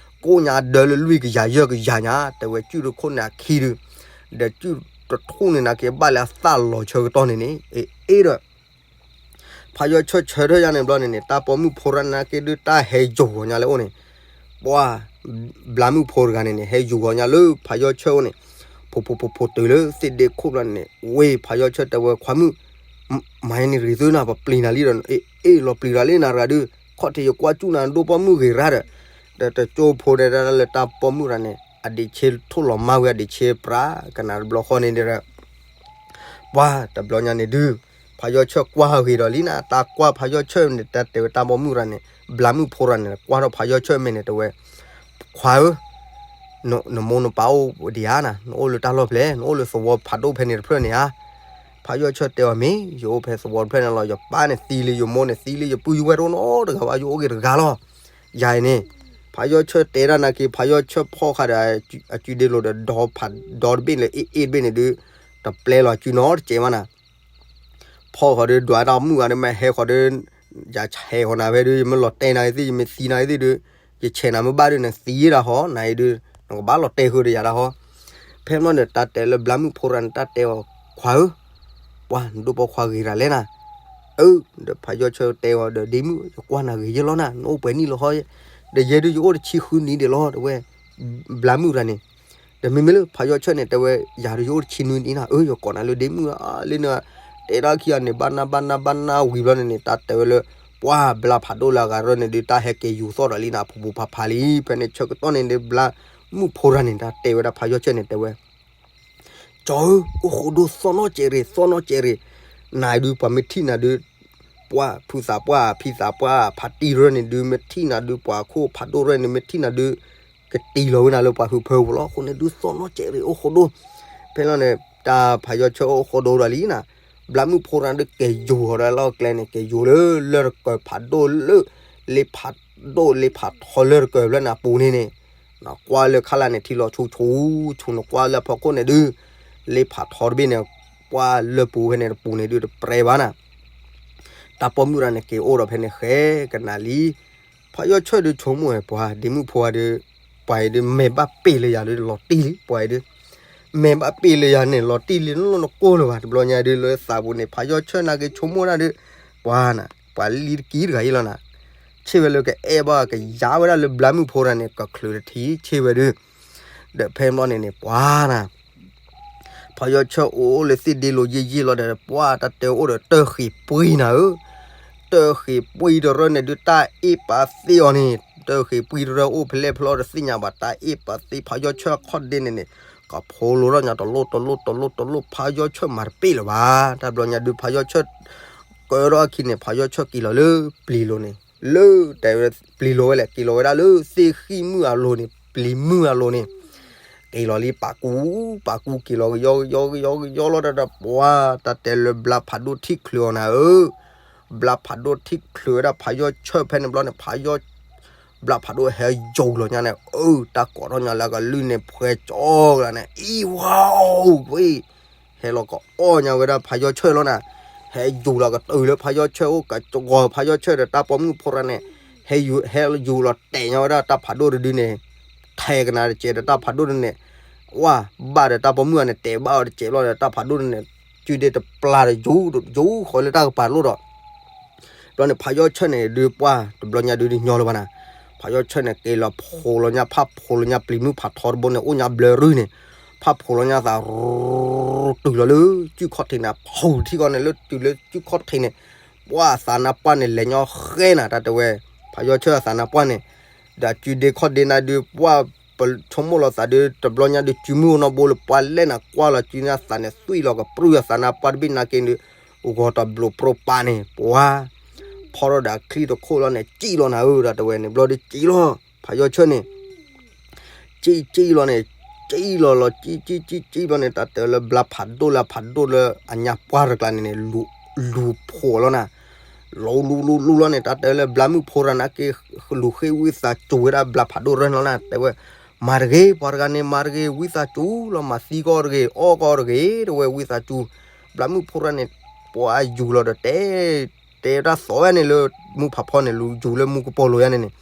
ကိၣ်ညါဒၢလၢလွံၢ်ကယၤယဲၢ်ကယၤညါ, တဲဝဲကုၣ်တထူၣ်နၤခံဒုး, ဒီးကုၣ်တထူၣ်န့ၣ်နၤက့ဘၣ်လၢအသၣ်လီၤဆၢကတီၢ်န့ၣ်န့ၣ် အ့ အ့ဒီး ဖးယီၤဆၢၣ်ဆၢထၢၣ်ယါန့ၣ်ဘျီန့ၣ်န့ၣ် တၢ်ပိာ်မုၣ်ဖိတဂၤန့ၣ်က့ဒုး တၢ်ဟဲယိၤဂီၤညါလၢအအိၣ်န့ၣ်, ပှၤ ဘျါမုၣ်ဖိတဂၤန့ၣ်န့ၣ် ဟဲယိၤဂီၤညါလၢဖးယီၤဆၢၣ်အိၣ်န့ၣ်, ဖိဖိဖိဖိတုၤလၢသ့ၣ်ဒ့ခိၣ်ဘျီန့ၣ်န့ၣ် ဝ့ၢ်ဖးယီၤဆၢၣ်တဲဝဲခွါမုၣ်, မၤန့ၢ်ဂ့ၤသုနၤ ပပျံၤနၤလံဒီး အ့ အ့လီၤပျံၤတၢ်လံနၤတဂၤဒုး, ခီၣ်ထံးယကွၢ်စူၣ်နၤဒိၣ်ပိာ်မုၣ်ဂ့ၤရၣ်ဒီး, ဒီးတကၠိဖိဒဲဒၣ်လၢတၢ်ပိာ်မုၣ်တဂၤန့ၣ် အဒံးဆ့ထိၣ်လီၤမၢ်ဝဲအဒံးဆ့ပြးကနၤတဘျီဃီန့ၣ်ဒီး ပှၤတဘျီညါန့ၣ်ဒုး, ဖးယီၤဆၢၣ်ကွၢ်ဂ့ၤဒီးလံနၤ, တၢ်ကွၢ်ဖးယီၤဆၢၣ်န့ၣ် တၢ်တဲဝဲတၢ်ပိာ်မုၣ်ရၤန့ၣ်, ဘျါမုၣ်ဖိရၤန့ၣ် ကွၢ်ထီၣ်ဖးယီၤဆၢၣ်မဲာ်န့ၣ်တဲဝဲ, ခွါဧၢ, နမိၢ်နပၢ်အိၣ်ဒံးဧါနၤ, နအိၣ်လၢတၢ်လီၢ်ဖဲလဲၣ်, နအိၣ်လၢသဝီဖးဒိၣ်ဖဲန့ၣ်တဖျၢၣ်န့ၣ်ဧါ. ဖးယီၤဆၢၣ်တဲအီၤမ့ၢ် ယအိၣ်ဖဲသဝီတဖျၢၣ်န့ၣ်လီၤ, ယပၢ်န့ၣ်သံလံ, ယမိၢ်န့ၣ်သံလံ, ယပုၢ်ယဝဲၢ်တအိၣ်နီတဂၤဘၣ်, ယအိၣ်က့ၤတဂၤလီၤ. ယၤအံၤန့ၣ်, ဖးယီၤဆၢၣ်တဲဒၣ်နာ်က့ ဖးယီၤဆၢၣ်ဖီၣ်ဃာ်ဒီး အစုဒ့လိာ်ဒီး ဒီဖးဒီတဘ့ၣ်လၢအ့ၣ်အ့ၣ်တဘ့ၣ်န့ၣ်ဒုး, တပျဲလီၤစုနီတစဲးမးနၤ ဖီၣ်ဃီၤဒီးဒွးတၢ်မုၣ်ဂၤဒီး မ့ၢ်ဟဲဃီၤဒီး, ယဆဲးဃီၤနၤဖဲဒုး, ယမ့ၢ်လီၤတဲာ်နၤအံၤသ့ၣ်, ယမ့ၢ်သံနၤအံၤသ့ၣ်ဒုး, ယဆဲးနၤမ့ၢ်ဘၣ်ဒုး နသံဒၣ်ဟီ, နအံၤဒုး, နကဘၣ်လီၤတဲာ်ဃုာ်ဒီးယၤဒၣ်ဟီ. ဖဲမ့ၢ်န့ၣ် တၢ်တဲလၢဘျါမုၣ်ဖိရၤန့ၣ် တၢ်တဲအီၤ, ခွါဧၢ, ပှၤနဒိၣ်ပိာ်ခွါဂ့ၤရၤလဲၣ်နၤ. အၢ, ဒီးဖးယီၤဆၢၣ်တဲအီၤဒီး ဒ့မုၣ်, ယကွၢ်နၤဂ့ၤယဲၢ်လီၤနၤ, နအိၣ်ပှဲၤနံၣ်လၢဟီ, ဒီးယဲဒုးယအိၣ်တဆံဃုနံၣ်ဒံးလီၤ တဲဝဲ, ဘျါမုၣ်ရၤန့ၣ် ဒီးမ့မ့ၢ်လၢဖးယီၤဆၢၣ်န့ၣ် တဲဝဲ, ယၤဒုးယအိၣ်တဆံနွံနံၣ်နၤ, အၢ ယကိးနၤလၢဒ့မုၣ်လၢနၤ, တဲဒၣ်ခံဂၤန့ၣ် ဘၣ်နၢ်ဘၣ်နၢ်ဘၣ်နၢ်ဝံၤဘျီန့ၣ်န့ၣ် တၢ်တဲဝဲလၢ, ပှၤဘျါဖးဒိၣ်လၢအဂၤရၢၢ်န့ၣ်ဒုး တၢ်ဟဲက့ၤယူၤသီၣ်ဒီးလံနၤ ဖူဖူဖးဖးလံ. ဖဲန့ၣ်ဆၢကတီၢ်န့ၣ်ဒုး ဘျါမုၣ်ဖိရၤန့ၣ် တၢ်တဲဝဲဒၣ်ဖးယီၤဆၢၣ်န့ၣ် တဲဝဲ ကၠီဧၢ, အိၣ်ဃိဒိသီၣ်နီၣ်ကဲးရ့ၣ် သီၣ်နီၣ်ကဲးရ့ၣ်, နၤဒုးပှၤမ့ၢ်ထံၣ်နၤဒုး, ပှၤဖုသးပှၢ်ဖံသးပှၢ်ဖးတံၢ်ရၢၢ်န့ၣ်ဒုး မ့ၢ်ထံၣ်နၤဒုး ပှၤခိၣ်ဖးဒိၣ်ရၢၢ်န့ၣ် မ့ၢ်ထံၣ်နၤဒုး, ကတံၤလီၤဝဲနၤလၢပှၤဟုးဖၢပူၤလီၤ. အဃိန့ၣ်ဒုးသီၣ်နီၣ်ကဲးရ့ၣ်အိၣ်ဃိဒိ. ဖဲလီၤန့ၣ် တၢ်ဖးယီၤဆၢၣ်အိၣ်ဃိဒိဒီးလံနၤ, ဘျါမုၣ်ဖိရၤဒုးက့ၤယူၤဃီၤဒီးလီၢ်ကျဲန့ၣ် က့ၤယူၤလၢလၢၢ်တကၢၤဖးဒိၣ်လၢ, လ့ဖးဒိၣ်လ့ဖးထီလၢၢ်တကၢၤဖျၢၣ်န့ၣ်အပူၤန့ၣ်န့ၣ် နကွၢ်လၢခါလၢ်န့ၣ် ထံလီၤဆူၣ်ဆူၣ်ဆူၣ် နကွၢ်လၢအဖီခိၣ်န့ၣ်ဒုး, လ့ဖးထီတဘ့ၣ်န့ၣ်, ကွၢ်လၢပူၤဖဲန့ၣ်တပူၤန့ၣ်ဒုးတပြဲဘၣ်နၤ. တၢ်ပိာ်မုၣ်ရၤန့ၣ်က့ၤအိၣ်ဒီးဖဲန့ၣ်ဃဲကနၤလံ. ဖးယီၤဆၢၣ်ဒုးဆိကမိၣ်ဝဲပှၤဒ့မုၣ်ဖိဝဲဒုး, ပှၤအံၤဒုးမဲာ်ဘၣ်ပ့ၢ်လၢယၤဒုးလီၤတံၢ်လံ ပှၤအံၤဒုး, မဲာ်ဘၣ်ပ့ၢ်လၢယၤန့ၣ် လီၤတံၢ်လံ နလီၢ်နကိၢ်လၢၤဘၣ် တဘျီညါဒုး လၢသးပူၤန့ၣ် ဖးယီၤဆၢၣ်နာ်က့ဆိကမိၣ်ဒၣ်ဒုး, ပှၤနၤ, ပှၤလံတကံတဂၤအံၤလီၤနၤ, ဆ့ၣ်ဝဲလၢကအဲၣ်ဘၣ်ကယါဝဲဒၣ်လၢဘျါမုၣ်ဖိရၤန့ၣ် ကချုးတထံၣ်ဆ့ၣ်ဝဲဒုး, ဒီးဖဲဘျီန့ၣ်န့ၣ် ပှၤနၤ ဖးယီၤဆၢၣ်အိၣ်လၢသ့ၣ်ဒ့လိၤယံာ်ယံာ်လီၤဒီး ပှၤတၢ်တဲအိၣ်ဒီးတၢၢ်ဃ့ၢ်ပှံၤနၤဧၢ, တၢၢ်ဃ့ၢ်ပှံၤတရၢၢ်န့ၣ်ဒုး တၢ်အ့ၣ်ပာ်သ့အီၤန့ၣ်, တၢၢ်ဃ့ၢ်ပှံၤတရၢၢ်အိၣ်ဖဲလဲၣ်ဖဲလဲၣ်တသ့ၣ်ညါဘၣ် တၢ်အ့ၣ်ပာ်သ့ ဖးယီၤဆၢၣ်ခီၣ်ဒ့န့ၣ်န့ၣ်, ကဖိလိၤထီၣ်ညါတလိၣ်တလိၣ်တလိၣ်တလိၣ် ဖးယီၤဆၢၣ်မၤတပ့ၢ်လၢၤဘၣ်. တၢ်ဘျီညါဒုး ဖးယီၤဆၢၣ် ကၢထီၣ်အခံန့ၣ် ဖးယီၤဆၢၣ်က့ၤလီၤလၢပျံၤလိၤန့ၣ်, လၢတဲဝဲပျံၤလိၤဝဲလဲၣ် က့ၤလီၤဝဲဒၣ်လၢသ့ၣ်ဃံၣ်မုၢ်အလိၤန့ၣ် ပျံၤမုၢ်အလိၤန့ၣ်, က့ၤလီၤလံ ပာ်ကူ, ပာ်ကူက့ၤလီၤကယီကယီကယီကယီလီၤဒီး ပှၤတၢ်တဲလၢဘျါဖးဒိၣ်ထံၣ်ချုးအီၤနၤဧၢ, ဘျါဖးဒိၣ်ထံၣ်ချုးဝဲဒၣ်ဖးယီၤဆၢၣ်ဖဲန့ၣ်ဘျီန့ၣ် ဖးယီၤ ဘျါဖးဒိၣ်ဟဲယိၤလီၤညါန့ၣ် အၢ တၢ်ကိးထီၣ်ညါလၢကလုၢ်န့ၣ် ဖှဲကၠီကလါန့ၣ် အံၤဝါအိၣ်ဝ့ၢ် ဟဲလီၤကအီၣ်ညါဝဲဒၣ်ဖးယီၤဆၢၣ်လီၤနၤ, ဟဲယူၤလီၤကတုၤလၢဖးယီၤဆၢၣ်အိၣ် ကဂီၤဖးယီၤဆၢၣ်ဒီးတၢ်ပိာ်မုၣ်ဖိရၤန့ၣ်, ဟဲယူၤလီၤတဲာ်ညါဝဲဒၣ်တၢ်ဖးဒိၣ်တဒုန့ၣ်, ထဲကနၤတကဲးဒီးတၢ်ဖးဒိၣ်တဒုန့ၣ်, ပှၢ်ဘၣ်ဒီးတၢ်ပိာ်မုၣ်ဂၤန့ၣ် တဲဘၣ်အီၤတစဲးဘျီဒီး တၢ်ဖးဒိၣ်န့ၣ် စုဒ့တပျၢ်ဒီး ယူၤဃီၤလၢတၢ်ကပၤလိၣ်ဒီး ဘျီန့ၣ် ဖးယီၣ်ဆၢၣ်န့ၣ်ဒုး ပှၢ်တဘျီညါဒုးတညီလၢၤဘၣ်နၤ. ဖးယီၣ်ဆၢၣ်န့ၣ် က့ၤလီၤဖိးလီၤညါ ဖးဖိးလီၤညါပျံၤမုၢ်ဖးထီတဘိန့ၣ် အိၣ်ညါဘျၢရုၢ်န့ၣ် ဖးဖိးလီၤညါသး တုၤလီၤလၢစုခီၣ်ထံးန့ၣ် ဖူးထံကီၢ်န့ၣ် လၢတုၤလၢစုခီၣ်ထံးန့ၣ် ပှၢ်အသးနါပှၢ်န့ၣ် လဲၤညီဃဲနၤ တၢ်တဲဝဲ ဖးယီၣ်ဆၢၣ်အသးနါပှၢ်န့ၣ် ဒီးစုဒ့ခီၣ်ဒ့နၤဒုး ပှၢ်ပဆိကမိၣ်လီၤသးဒုး တဘျီညါဒုး စုမုၢ်အိၣ်နီတဘိလၢ ပှၢ်လဲၣ်နၤကွၢ်လီၤစုန့ၣ် အသးန့ၣ်သွံၣ်လီၤကပြုၢ်အသးနါပှၢ်တဘ့ၣ်နၤက့ၤဒုး ဂီၤတဘျိးပြိပာ်န့ၣ် ပှၢ် ဖီထီၣ်ဒီးအချံတခိၣ်လီၤန့ၣ် စံၣ်လီၤနၤဧၢ တၢ်တဲဝဲန့ၣ် ဘျီဒုးစံၣ်လီၤ ဖးယီၣ်ဆၢၣ်န့ၣ် စံၣ်စံၣ်လီၤန့ၣ် စံၣ်လီၤလီၤ စံၣ်စံၣ်စံၣ်စံၣ်လီၤန့ၣ် တၢ်တဲလၢဘျါဖးဒိၣ်လၢအဖးဒိၣ်လၢအညါပှၢ်တကျါန့ၣ်န့ၣ် လူၤဖိးလီၤနၤ လူၤလူၤလူၤလူၤလီၤန့ၣ် တၢ်တဲလၢဘျါမုၣ်ဖိရၤန့ၣ်က့ၤ လူၤဃ့ဝံသးစူၤဝဲဒၣ်ဘျါဖးဒိၣ်ရၢန့ၣ်လီၤနၤ တဲဝဲ မၤတဂ့ၤ ပှၤတဂၤန့ၣ် မၤတဂ့ၤ ဝံသးစူၤလီၤ မၤသံကအီၤတဂ့ၤ အီၣ်ကအီၤတဂ့ၤ တဲဝဲဝံသးစူၤ ဘျါမုၣ်ဖိရၤန့ၣ် ပှၢ်ယူၤလီၤဒီးတဲ တဲတၢ်သီၣ်ဝဲန့ၣ်လၢ မုၢ်ဖးဖီန့ၣ် လူၤယူၤလၢမူကပိာ်လိၤယါန့ၣ်န့ၣ်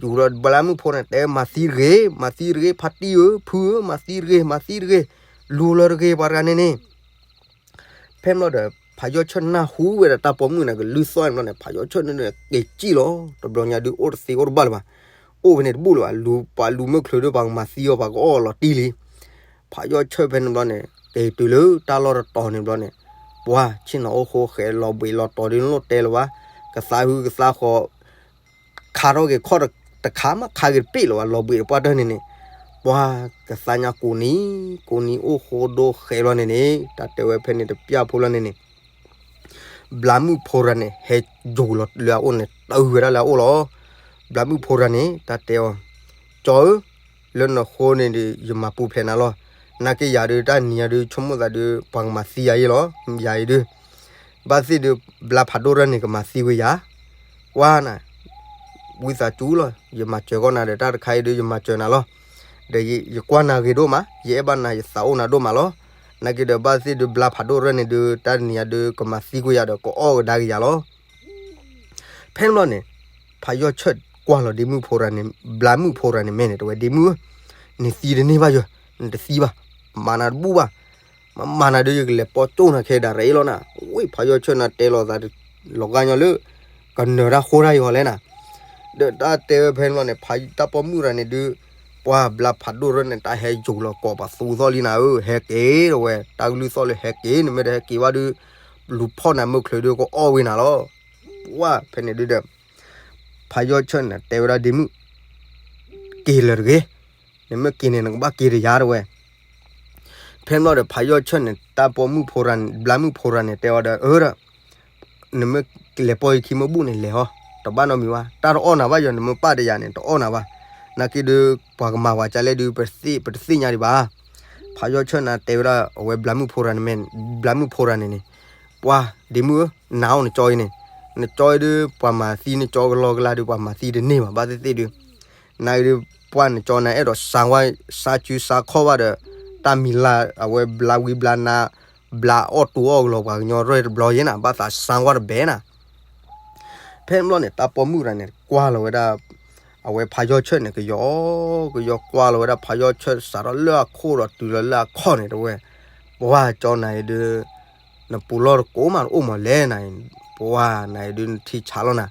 ယူၤဒီးဘျါမုၣ်ဖိန့ၣ် တဲမၤသံတဂ့ၤ မၤသံတဂ့ၤ ဖါတံၢ်ဧၢ ဖုဧၢ မၤသံတဂ့ၤ မၤသံတဂ့ၤ လူၤလီၤတဂ့ၤ ပှၤတဂၤန့ၣ်န့ၣ် ဖဲန့ၣ်ဘျီဒီး ဖးယီၣ်ဆၢၣ်နၢ်ဟူဝဲဒီးတၢ်ပိာ်မုၣ်န့ၣ် ကလုၢ်သီၣ်န့ၣ်ဘျီန့ၣ် ဖးယီၣ်ဆၢၣ်န့ၣ် က့ၤစံၣ်လီၤ တဘျီညါဒုး အိၣ်တသ့အိၣ်တဘၣ်လၢၤဘၣ် အိၣ်ဖဲန့ၣ်တဘူၣ်လၢၤဘၣ် လူၤပှၤလူၤမုၢ်ချုးဒီး ပှၤကမၤသံအီၤ ပှၤကအီၣ်လီၤတံၢ်လံ ဖးယီၣ်ဆၢၣ်ဖဲန့ၣ်ဘျီန့ၣ် က့ၤတုၤလၢတၢ်လီၢ်တတီၤန့ၣ်ဘျီန့ၣ် ပှၢ်ဆ့ၣ်နီၤအိၣ်ဃိဃဲးလီၤဘှံးလီၤတီၤဒုး နလိၣ်တဲလၢၤဘၣ် ကသးဟုကသးဃီၤ ခးထီၣ်က့ၤခီၣ်တခါမး ခးက့ၤတပ့ၢ်လၢၤဘၣ် လီၤဘှံးတပှၢ်တၢၢ်န့ၣ်န့ၣ် ပှၢ်ကသါညါကိးနံၤ ကိးနံၤအိၣ်ဃိဒိဃဲးလီၤန့ၣ်န့ၣ် တၢ်တဲဝဲဖဲန့ၣ်တပျၢ်ဖိလီၤန့ၣ်န့ၣ် ဘျါမုၣ်ဖိရၤန့ၣ် ဟဲယူၤလီၤလၢအအိၣ်န့ၣ် တုၤဝဲဒၣ်လၢအအိၣ်လီၤ. ဘျါမုၣ်ဖိရၤန့ၣ် တၢ်တဲအီၤ, ကၠီဧၢ, လၢနဃိန့ၣ်ဒီး ယမၤပူၤဖျဲးနၤလီၤ. နာ်က့ယၤဒုး တၢ်နံၤညါဒုး ဆိကမိၣ်သးဒုး ပှၤကမၤသံယၤအံၤလီၤ. ယၤအံၤဒုး ဘၣ်သ့ၣ်ဒုး ဘျါဖးဒိၣ်ရၢၢ်န့ၣ် ကမၤသံဝဲယၤ, ကွၢ်နၤ ဝံသးစူၤလီၤ. ယမၤစၢၤကီးနၤဒီး တၢ်တခါအံၤဒုး ယမၤစၢၤနၤလီၤ. ဒီးယကွၢ်နၤဂ့ၤဒိၣ်မး, ယအဲၣ်ဘၣ်နၤ ယသးအိၣ်နၤဒိၣ်မးလီၤ. နာ်က့ဒီး ဘၣ်သ့ၣ်ဒုး ဘျါဖးဒိၣ်ရၢၢ်န့ၣ်ဒုး တၢ်တနံၤညါဒုး ကမၤသံကွံာ်ယၤဒီး ကအီၣ်ကဒါက့ၤယၤလီၤ. ဖဲန့ၣ်ဘျီန့ၣ် ဖးယီၣ်ဆၢၣ်ကွၢ်လီၤဒ့မုၣ်ဖိရၤန့ၣ်, ဘျါမုၣ်ဖိရၤန့ၣ်မဲာ်န့ၣ် တဲဝဲ ဒ့မုၣ်ဧၢ, နသံတန့ၢ်ဘၣ်ယၤ, နတသံဘၣ်, မၤနၤတဘူၣ်ဘၣ်, မၤမၤနၤဒုး ယကလဲၤပိာ်ကၠိၣ်နၤခဲဒၣ်ရ့လီၤနၤ. ဝဲဖးယီၣ်ဆၢၣ်န့ၣ်တဲလီၤသး လီၤဂာ်ညီလၢ ကနၢၤတၢ်ဃိတၢ်ယီၤလဲၣ်နၤ. ဒီးတၢ်တဲဝဲဖဲန့ၣ်ဘျီန့ၣ် ဖးတၢ်ပိာ်မုၣ်ရၤန့ၣ်ဒုး ပှၢ်ဘျါဖးဒိၣ်ရၢၢ်န့ၣ် တၢ်ဟဲယူၤလီၤကိးပသူသီၣ်လံနၤဧၢ, ဟဲက့ၤတဝဲ တၢ်ကလုၢ်သီၣ်လၢဟဲက့ၤ နမ့ၢ်တဟဲက့ၤဘၣ်ဒုး လူၤဖီၣ်နၤမုၢ်ချုးဒုး ကအီၣ်ဝဲနၤလီၤ. ပှၢ်ဖဲန့ၣ်ဒုးဒီး ဖးယီၣ်ဆၢၣ်န့ၣ် တဲဝဲဒၣ်ဒ့မုၣ် က့ၤလၢၤတဂ့ၤ, နမ့ၢ်က့ၤန့ၣ် နကဘၣ်က့ၤတယၤတဝဲ. ဖဲန့ၣ်ဘျီဒီး ဖးယီၣ်ဆၢၣ်န့ၣ် တၢ်ပိာ်မုၣ်ဖိရၤန့ၣ် ဘျါမုၣ်ဖိရၤန့ၣ် တဲအီၤဒီး အၢဒီး နမ့ၢ်လဲၤပိာ်ယခံမ့ၢ်ဘူၣ်န့ၣ် လဲၤဟီ, တဘၣ်နီတမံၤဘၣ်, တၢ်တအီၣ်နၤဘၣ်ယၤ, နမ့ၢ်ပာ်တယၤန့ၣ် တအီၣ်နၤဘၣ်. နာ်က့ဒုး ပှၤကမၤဝဲကလဲၣ်ဒုး ပတသ့ၣ်ညါဒံးဘၣ်. ဖးယီၣ်ဆၢၣ်န့ၣ် တဲဝဲဒၣ် အဝဲဘျါမုၣ်ဖိရၤန့ၣ်မ့ၢ်, ဘျါမုၣ်ဖိရၤန့ၣ်န့ၣ်, ပှၢ်ဒ့မုၣ်ဧၢ, နၤအိၣ်နကၠီအံၤန့ၣ်, နကၠီအံၤဒုး ပှၤမၤသံနကၠီကလီကလါဒုး ပှၤမၤသံတန့ၢ်ဘၣ်, ဘၣ်သ့ၣ်သ့ၣ်ဒုး နၤအံၤဒုး ပှၢ်နကၠီနၤအဲၣ်ဒိးစါဝဲ စါစုစါခီၣ်ဘၣ်ဒီး တၢ်မံၤလၢ် အဝဲဘျါဝံဘျါနါ ဘျါအီၣ်တူအီၣ်ကလီၤပှၤကညီရဲၣ်တဘျီယဲနၤ, ဘၣ်သးစါဝဲတဘဲနၤ. ဖဲန့ၣ်ဘျီန့ၣ် တၢ်ပိာ်မုၣ်ရၤန့ၣ် ကွၢ်လီၤဝဲဒၣ် အဝဲဖးယီၣ်ဆၢၣ်န့ၣ် ကယီကယီကွၢ်လီၤဝဲဒၣ် ဖးယီၣ်ဆၢၣ်စးထီၣ်လၢအခိၣ်ဒီးတုၤလီၤလၢအခီၣ်န့ၣ် တဲဝဲ, ပှၢ်ကၠီနၤအံၤဒုး နပူၤလီၢ်တကိးမး နအိၣ်မးလဲၣ်နၤအံၤ, ပှၢ်နၤအံၤဒုး နထံဆးလီၤနၤ,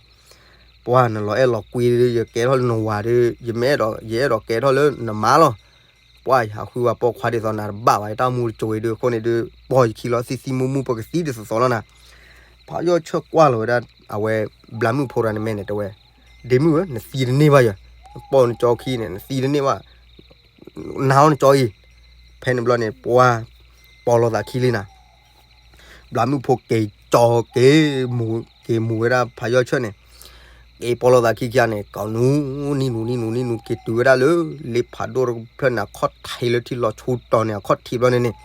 ပှၢ်နလီၤအဲၣ်လီၤကွံဒုး ယကဲထီၣ်လၢနဝၤဒုး ယမ့ၢ်အဲၣ်ဒိး ယအဲၣ်ဒိးကဲထီၣ်လၢနမါလီၤ. ပှၢ်ယဟးဃုဝဲပိာ်ခွါဒ်သိးနၤတဘၣ်ဘၣ် တၢ်မူတစိၤအံၤဒုး အဃိန့ၣ်ဒုး ပိာ်ယခံလီၤသံသံမူမူ ပကသံဒ်သိးသိးလီၤနၤ. ဖးယီၣ်ဆၢၣ်ကွၢ်လီၤဝဲဒၣ် အဝဲဘျါမုၣ်ဖိရၤန့ၣ်မဲာ်န့ၣ် တဲဝဲ, ဒ့မုၣ်ဧၢ, နသံတန့ၢ်ဘၣ်ယၤ, ပိာ်နကၠီခံန့ၣ် နသံတန့ၢ်ဘၣ်, နၤအီၣ်နကၠီအံၤ. ဖဲန့ၣ်ဘျီန့ၣ် ပှၢ်ပိာ်လီၤသးခံလံနၤ. ဘျါမုၣ်ဖိက့ၤကၠီက့ၤမူၤ က့ၤမူၤဝဲဒၣ်ဖးယီၣ်ဆၢၣ်န့ၣ်, က့ၤပိာ်လီၤသးခံခံန့ၣ် ကနူၤနံၤနူၤနံၤနူၤ က့ၤတုၤဝဲဒၣ်လၢ လ့ဖးဒိၣ်တဖျၢၣ်န့ၣ်အခီၣ်ထံးလၢထံလီၤဆူတီၤန့ၣ် အခီၣ်ထံးဘျီန့ၣ်န့ၣ်,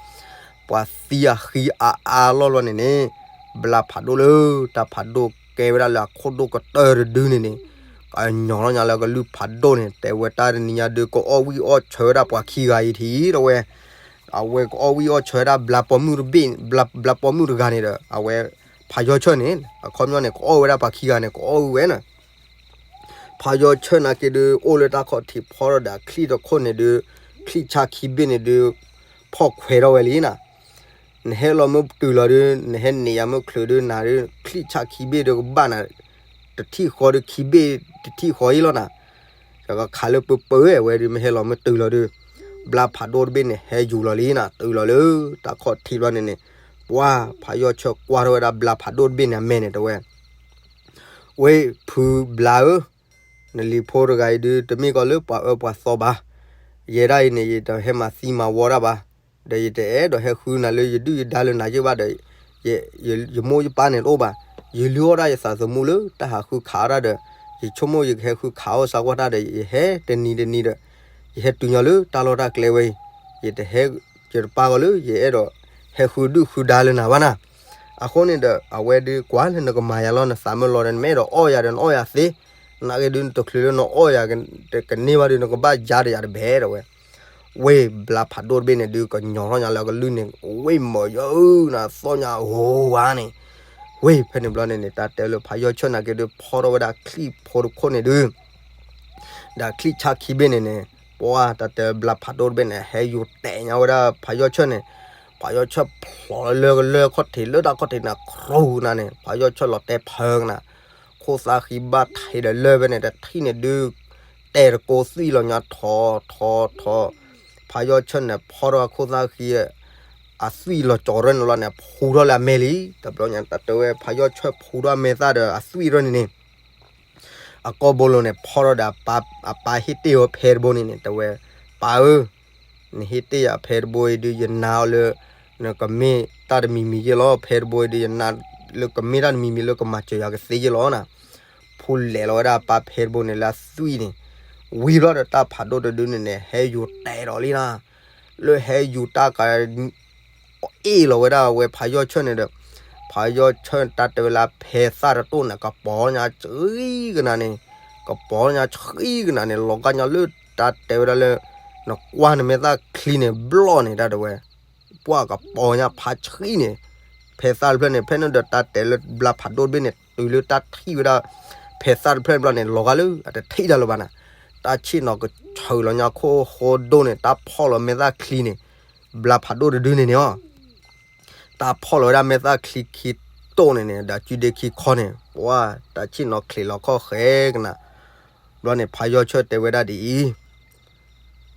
ပှၤသံအဃံအအါလီၢ်လီၢ်န့ၣ်န့ၣ်, ဘျါဖးဒိၣ်လၢတၢ်ဖးဒိၣ်ကဲဝဲဒၣ်လၢအခိၣ်ဒိၣ်ကတၢၢ်တဒုန့ၣ်န့ၣ်, ကညီၤလီၤညါလၢကလုၢ်ဖးဒိၣ်န့ၣ် တဲဝဲတၢ်တနံၤညါဒုး ကအီၣ်ဝံၣ်အီၣ်ဆၢဝဲဒၣ်ပှၤခံဂၤအံၤထံၣ် တဲဝဲ အဝဲကအီၣ်ဝံၣ်အီၣ်ဆၢဝဲဒၣ်ဘျါပိာ်မုၣ်တဘ့ၣ်, ဘျါပိာ်မုၣ်တဂၤန့ၣ်ဒီး အဝဲဖးယီၣ်ဆၢၣ်န့ၣ် အခီပညီန့ၣ် ကအီၣ်ဝဲဒၣ်ပှၤခံဂၤန့ၣ် ကအီၣ်ဝံၣ်ဝဲန့ၣ်. ဖးယီၣ်ဆၢၣ်နာ်က့ဒုး အိၣ်လၢတၢ်ခီၣ်ထံးဖီထီၣ်ဒီးအချံတခိၣ်န့ၣ်ဒုး ချံၣ်ဆၣ်ခံဘ့ၣ်န့ၣ်ဒုး ဖီၣ်ခွဲးထီၣ်ဝဲလံနၤ. နဟဲလီၤမ့ၢ်တုၤလီၤဒုး နဟဲန့ၢ်ယၤမ့ၢ်ချုးဒုးနၤဒုး ချံၣ်ဆၣ်ခံဘ့ၣ်ဒုးကဘၣ်နၤ တထံၣ်ဃီဒုးခံဘ့ၣ် တထံၣ်ဃီအံၤလီၤနၤ. ကခးလၢပၢပၢဝဲဒုး မ့ၢ်ဟဲလီၤမ့ၢ်တုၤလီၤဒုး ဘျါဖးဒိၣ်တဘ့ၣ်န့ၣ် ဟဲယူၤလီၤလံနၤ တုၤလီၤလၢတၢ်ခီၣ်ထံးဘျီန့ၣ်န့ၣ် ပှၤဖးယီၢ်ဆၢၣ်ကွၢ်ထီၣ်ဝဲဒၣ်ဘျါဖးဒိၣ်တဘ့ၣ်န့ၣ်အမဲာ်န့ၣ်တဲဝဲ ဝ့ၢ်ဖုဘျါဧၢ, နလံၤဖိတဂၤအံၤဒုး တမ့ၢ်ကီးလၢပှၤအၢပှၤသီဘၣ်. ယဲဒၣ်အံၤန့ၣ် ယတဟဲမၤသံမၤဝီတၢ်ဘၣ်, ဒီးယတအဲၣ်ဒိးဟဲဃုနၤလၢယဒုၣ်ယဒါလၢနၤယ့ၢ်ဘၣ်ဒီး ယမိၢ်ယပၢ်န့ၣ်တအိၣ်ဘၣ်. ယလုၢ်အီၣ်ဒၣ်ယသးသမူလၢတၢ်ဟးဃုခးအီၣ်တၢ်ဒီး ယဆိကမိၣ်ယကဟဲဃုခးအီၣ်စးကွၢ်တၢ်ဒီး ယဟဲတနံၤတနံၤဒီး ယဟဲတုၤညီလၢတၢ်လီၢ်တၢ်ကျဲဝဲအံၤ, ယတဟဲ ယတပာ်ကီးလၢ ယအဲၣ်ဒိးဟဲဃုဒုၣ်ဃုဒါလၢနၤဘၣ်နၤ. အဃိန့ၣ်ဒီး အဝဲဒုးကွၢ်လၢနကမၤယၤလီၤ နသးမ့ၢ်လီၤဒီး နမ့ၢ်အဲၣ်ဒိးအီၣ်ယၤဒီး နအီၣ်ယၤသ့, နာ်က့ဒုး နတချုးလၢနအီၣ်ယၤကန့ၢ်ဘၣ်ဒီး နကဘၣ်ယါဒီးယၤတဘဲတဲဝဲ. ဝ့ၢ်ဘျါဖးဒိၣ်တဘ့ၣ်န့ၣ်ဒုး ကညီၤထီၣ်ညါလၢအကလုၢ်န့ၣ် ဝ့ၢ်မၤယၤနၤ သီၣ်ညါဧိၤဝါန့ၣ်, ဝ့ၢ်ဖဲန့ၣ်ဘျီန့ၣ်န့ၣ် တၢ်တဲလၢဖးယီၢ်ဆၢၣ်နာ်က့ဒုး ဖီၣ်ထီၣ်ဝဲဒၣ်ချံၣ်ဖိတခိၣ်န့ၣ်ဒုး ဒီးချံၣ်ဆၣ်ခံဘ့ၣ်န့ၣ်န့ၣ် ပှၤတၢ်တဲဘျါဖးဒိၣ်တဘ့ၣ်န့ၣ် ဟဲယူၤတဲာ်ညါဝဲဒၣ်ဖးယီၢ်ဆၢၣ်န့ၣ်, ဖးယီၢ်ဆၢၣ်ဖျိးလၢကလၢၢ်ခီၣ်ထံးလၢတၢ်ခီၣ်ထံးန့ၣ် ခရူၣ်ကနၤန့ၣ် ဖးယီၢ်ဆၢၣ်လီၤတဲာ်ဖၢကနၤ, ခိၣ်သၣ်ဃံဘၣ်ထံးဒီးလၢၢ်ဖဲန့ၣ် တထံၣ်န့ၣ်ဒုး တဲာ်တကိးသွံၣ်လီၤညါထီၣ်ထီၣ်ထီၣ်, ဖးယီၢ်ဆၢၣ်န့ၣ် ဖီၣ်ထီၣ်ခိၣ်သၣ်ဃံ အသွံၣ်လီၤကၠီၤရၢၢ်န့ၣ်လီၤန့ၣ် ဖူထီၣ်လၢအမဲာ်လံ. တဘျီညါတၢ်တဲဝဲ ဖးယီၢ်ဆၢၣ်ဖူထီၣ်အမဲာ်သၣ်ဒီးအသွံၣ်ရၢၢ်န့ၣ်န့ၣ် အကိာ်ဘိလိၤန့ၣ် ဖီၣ်ထီၣ်ဒီး အပၢ်ဟ့ၣ်တ့ၢ်အီၤဖဲတဘိန့ၣ်န့ၣ် တဲဝဲ, ပၢ်ဧၢ, နဟ့ၣ်တ့ၢ်ယၤဖဲတဘိအံၤဒုး ယနာ်အီၤလၢ နကမ့ၢ်တၢ်တမံၤမံၤယ့ၢ်လီၤ. ဖဲတဘိအံၤဒုး ယနာ်လၢကမ့ၢ်တၢ်တမံၤမံၤလၢကမၤစၢၤယၤကသ့ယ့ၢ်လီၤနၤ. ဖူလဲၤလီၤဝဲဒၣ်အပၢ်ဖဲတဘိန့ၣ်လၢအသွံၣ်န့ၣ်, ဝံၤဘျီဒီးတၢ်ဖးဒိၣ်တဒုန့ၣ်န့ၣ် ဟဲယူၤတဲာ်ဒီးလံနၤ, လၢဟဲယူၤတၢ်က အ့ၣ်လီၤဝဲဒၣ်ဝဲဖးယီၢ်ဆၢၣ်န့ၣ်ဒီး ဖးယီၢ်ဆၢၣ်တၢ်တဲဝဲလၢဖဲသၣ်တတိၢ်န့ၣ် ကပီၤညါဆှံကနၤန့ၣ်, ကပီၤညါဆှံကနၤန့ၣ် လီၤဂာ်ညါလၢတၢ်တဲဝဲဒၣ်လၢ နကွၢ်နမဲာ်သၣ်ချံန့ၣ်ဘျီၣ်န့ၣ် တၢ်တဲဝဲ, ပှၢ်ကပီၤညါဖးဆှံန့ၣ်, ဖဲသၣ်တဖျၢၣ်န့ၣ် ဖဲန့ၣ်ဒီးတၢ်တဲလၢဘျါဖးဒိၣ်တဘ့ၣ်န့ၣ် တုၤလၢတၢ်ထံၣ်ဝဲဒၣ် ဖဲသၣ်တဖျၢၣ်န့ၣ်ဘျီၣ်န့ၣ် လီၤဂာ်လၢအတထံၣ်တၢ်လၢၤဘၣ်နၤ, တၢ်ဆ့ၣ်နီၤကဆၢလီၤညါခိၣ်ဃိဒိၣ်န့ၣ် တၢ်ဖီၣ်လီၤမဲာ်သၣ်ချံန့ၣ်, ဘျါဖးဒိၣ်တဒုန့ၣ်န့ၣ်အီၤ တၢ်ဖီၣ်လီၤဝဲဒၣ်မဲာ်သၣ်ချံခံတိၢ်န့ၣ်န့ၣ် ဒီးကုဒ့ခံခီန့ၣ် ပှၢ်တၢ်ဆ့ၣ်နီၤချံးလီၤခီၣ်ဃဲကနၤ, ဘျီန့ၣ် ဖးယီၢ်ဆၢၣ်တဲဝဲဒၣ်ဒ်အံၤ,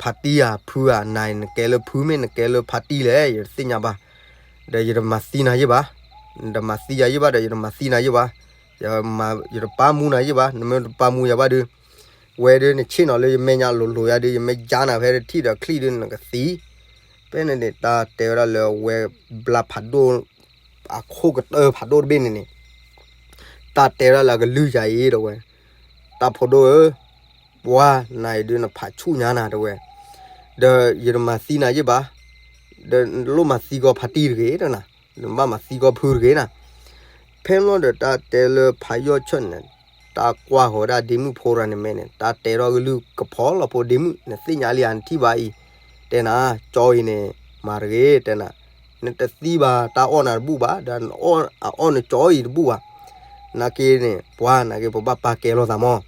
ဖါတံၢ်ဧၢ ဖုဧၢ နၤအံၤနကဲလၢဖုမ့ၢ်နကဲလၢဖါတံၢ်လဲၣ် ယတသ့ၣ်ညါဘၣ်, ဒီးယတမၤသံနၤယ့ၢ်ဘၣ်, နတမၤသံယၤယ့ၢ်ဘၣ်ဒီး ယတမၤသံနၤယ့ၢ်ဘၣ်, ယတပာ်မူနၤယ့ၢ်ဘၣ်, နမ့ၢ်တပာ်မူယၤဘၣ်ဒီး ဝဲဒုးနဆ့ၣ်နီၤလၢယမဲာ်ညါလိၤလိၤယၤဒီး ယမ့ၢ်ယါနၤဖဲတထံၣ်ဒီးချံၣ်ဒုးနကသံ, ဖဲန့ၣ်န့ၣ် တၢ်တဲဝဲဒၣ်လၢအဝဲဘျါဖးဒိၣ် အခိၣ်ကတၢၢ်ဖးဒိၣ်တဘ့ၣ်န့ၣ်န့ၣ် တၢ်တဲဝဲဒၣ်လၢအကလုၢ်ယၤအံၤတဲဝဲ, တၢ်ဖိဒိၣ်ဧၢ, ပှၤနၤအံၤဒုးနဖးဆူၣ်ညါနၤတဲဝဲ, ဒီးယတမၤသံနၤယ့ၢ်ဘၣ်, ဒီးလိၣ်မၤသံကီးဖါတံၢ်တဂ့ၤတနၤ, နဘၣ်မၤသံကီးဖုတဂ့ၤနၤ, ဖဲန့ၣ်ဒီးတၢ်တဲလၢဖးယီၢ်ဆၢၣ်န့ၣ် တၢ်ကွၢ်ဃီၤဝဲဒၣ်ဒ့မုၣ်ဖိတဂၤန့ၣ်မဲာ်န့ၣ် တၢ်တဲထီၣ်ကလုၢ်ကဖီလီၤဖိဒ့မုၣ် နသ့ၣ်ညါလံဧါနထံၣ်ဘၣ်အံၤ, တဲနၤ, ကၠီအံၤန့ၣ် မၤတဂ့ၤ တဲနၤ, နတသံဘၣ်တၢ်အီၣ်နၤတဘူၣ်ဘၣ် ဒီးအီၣ်နကၠီအံၤတဘူၣ်ဘၣ်, နာ်က့န့ၣ် ပှၤနာ်က့ ပဘၣ်ပာ်ကဲလိာ်သးမး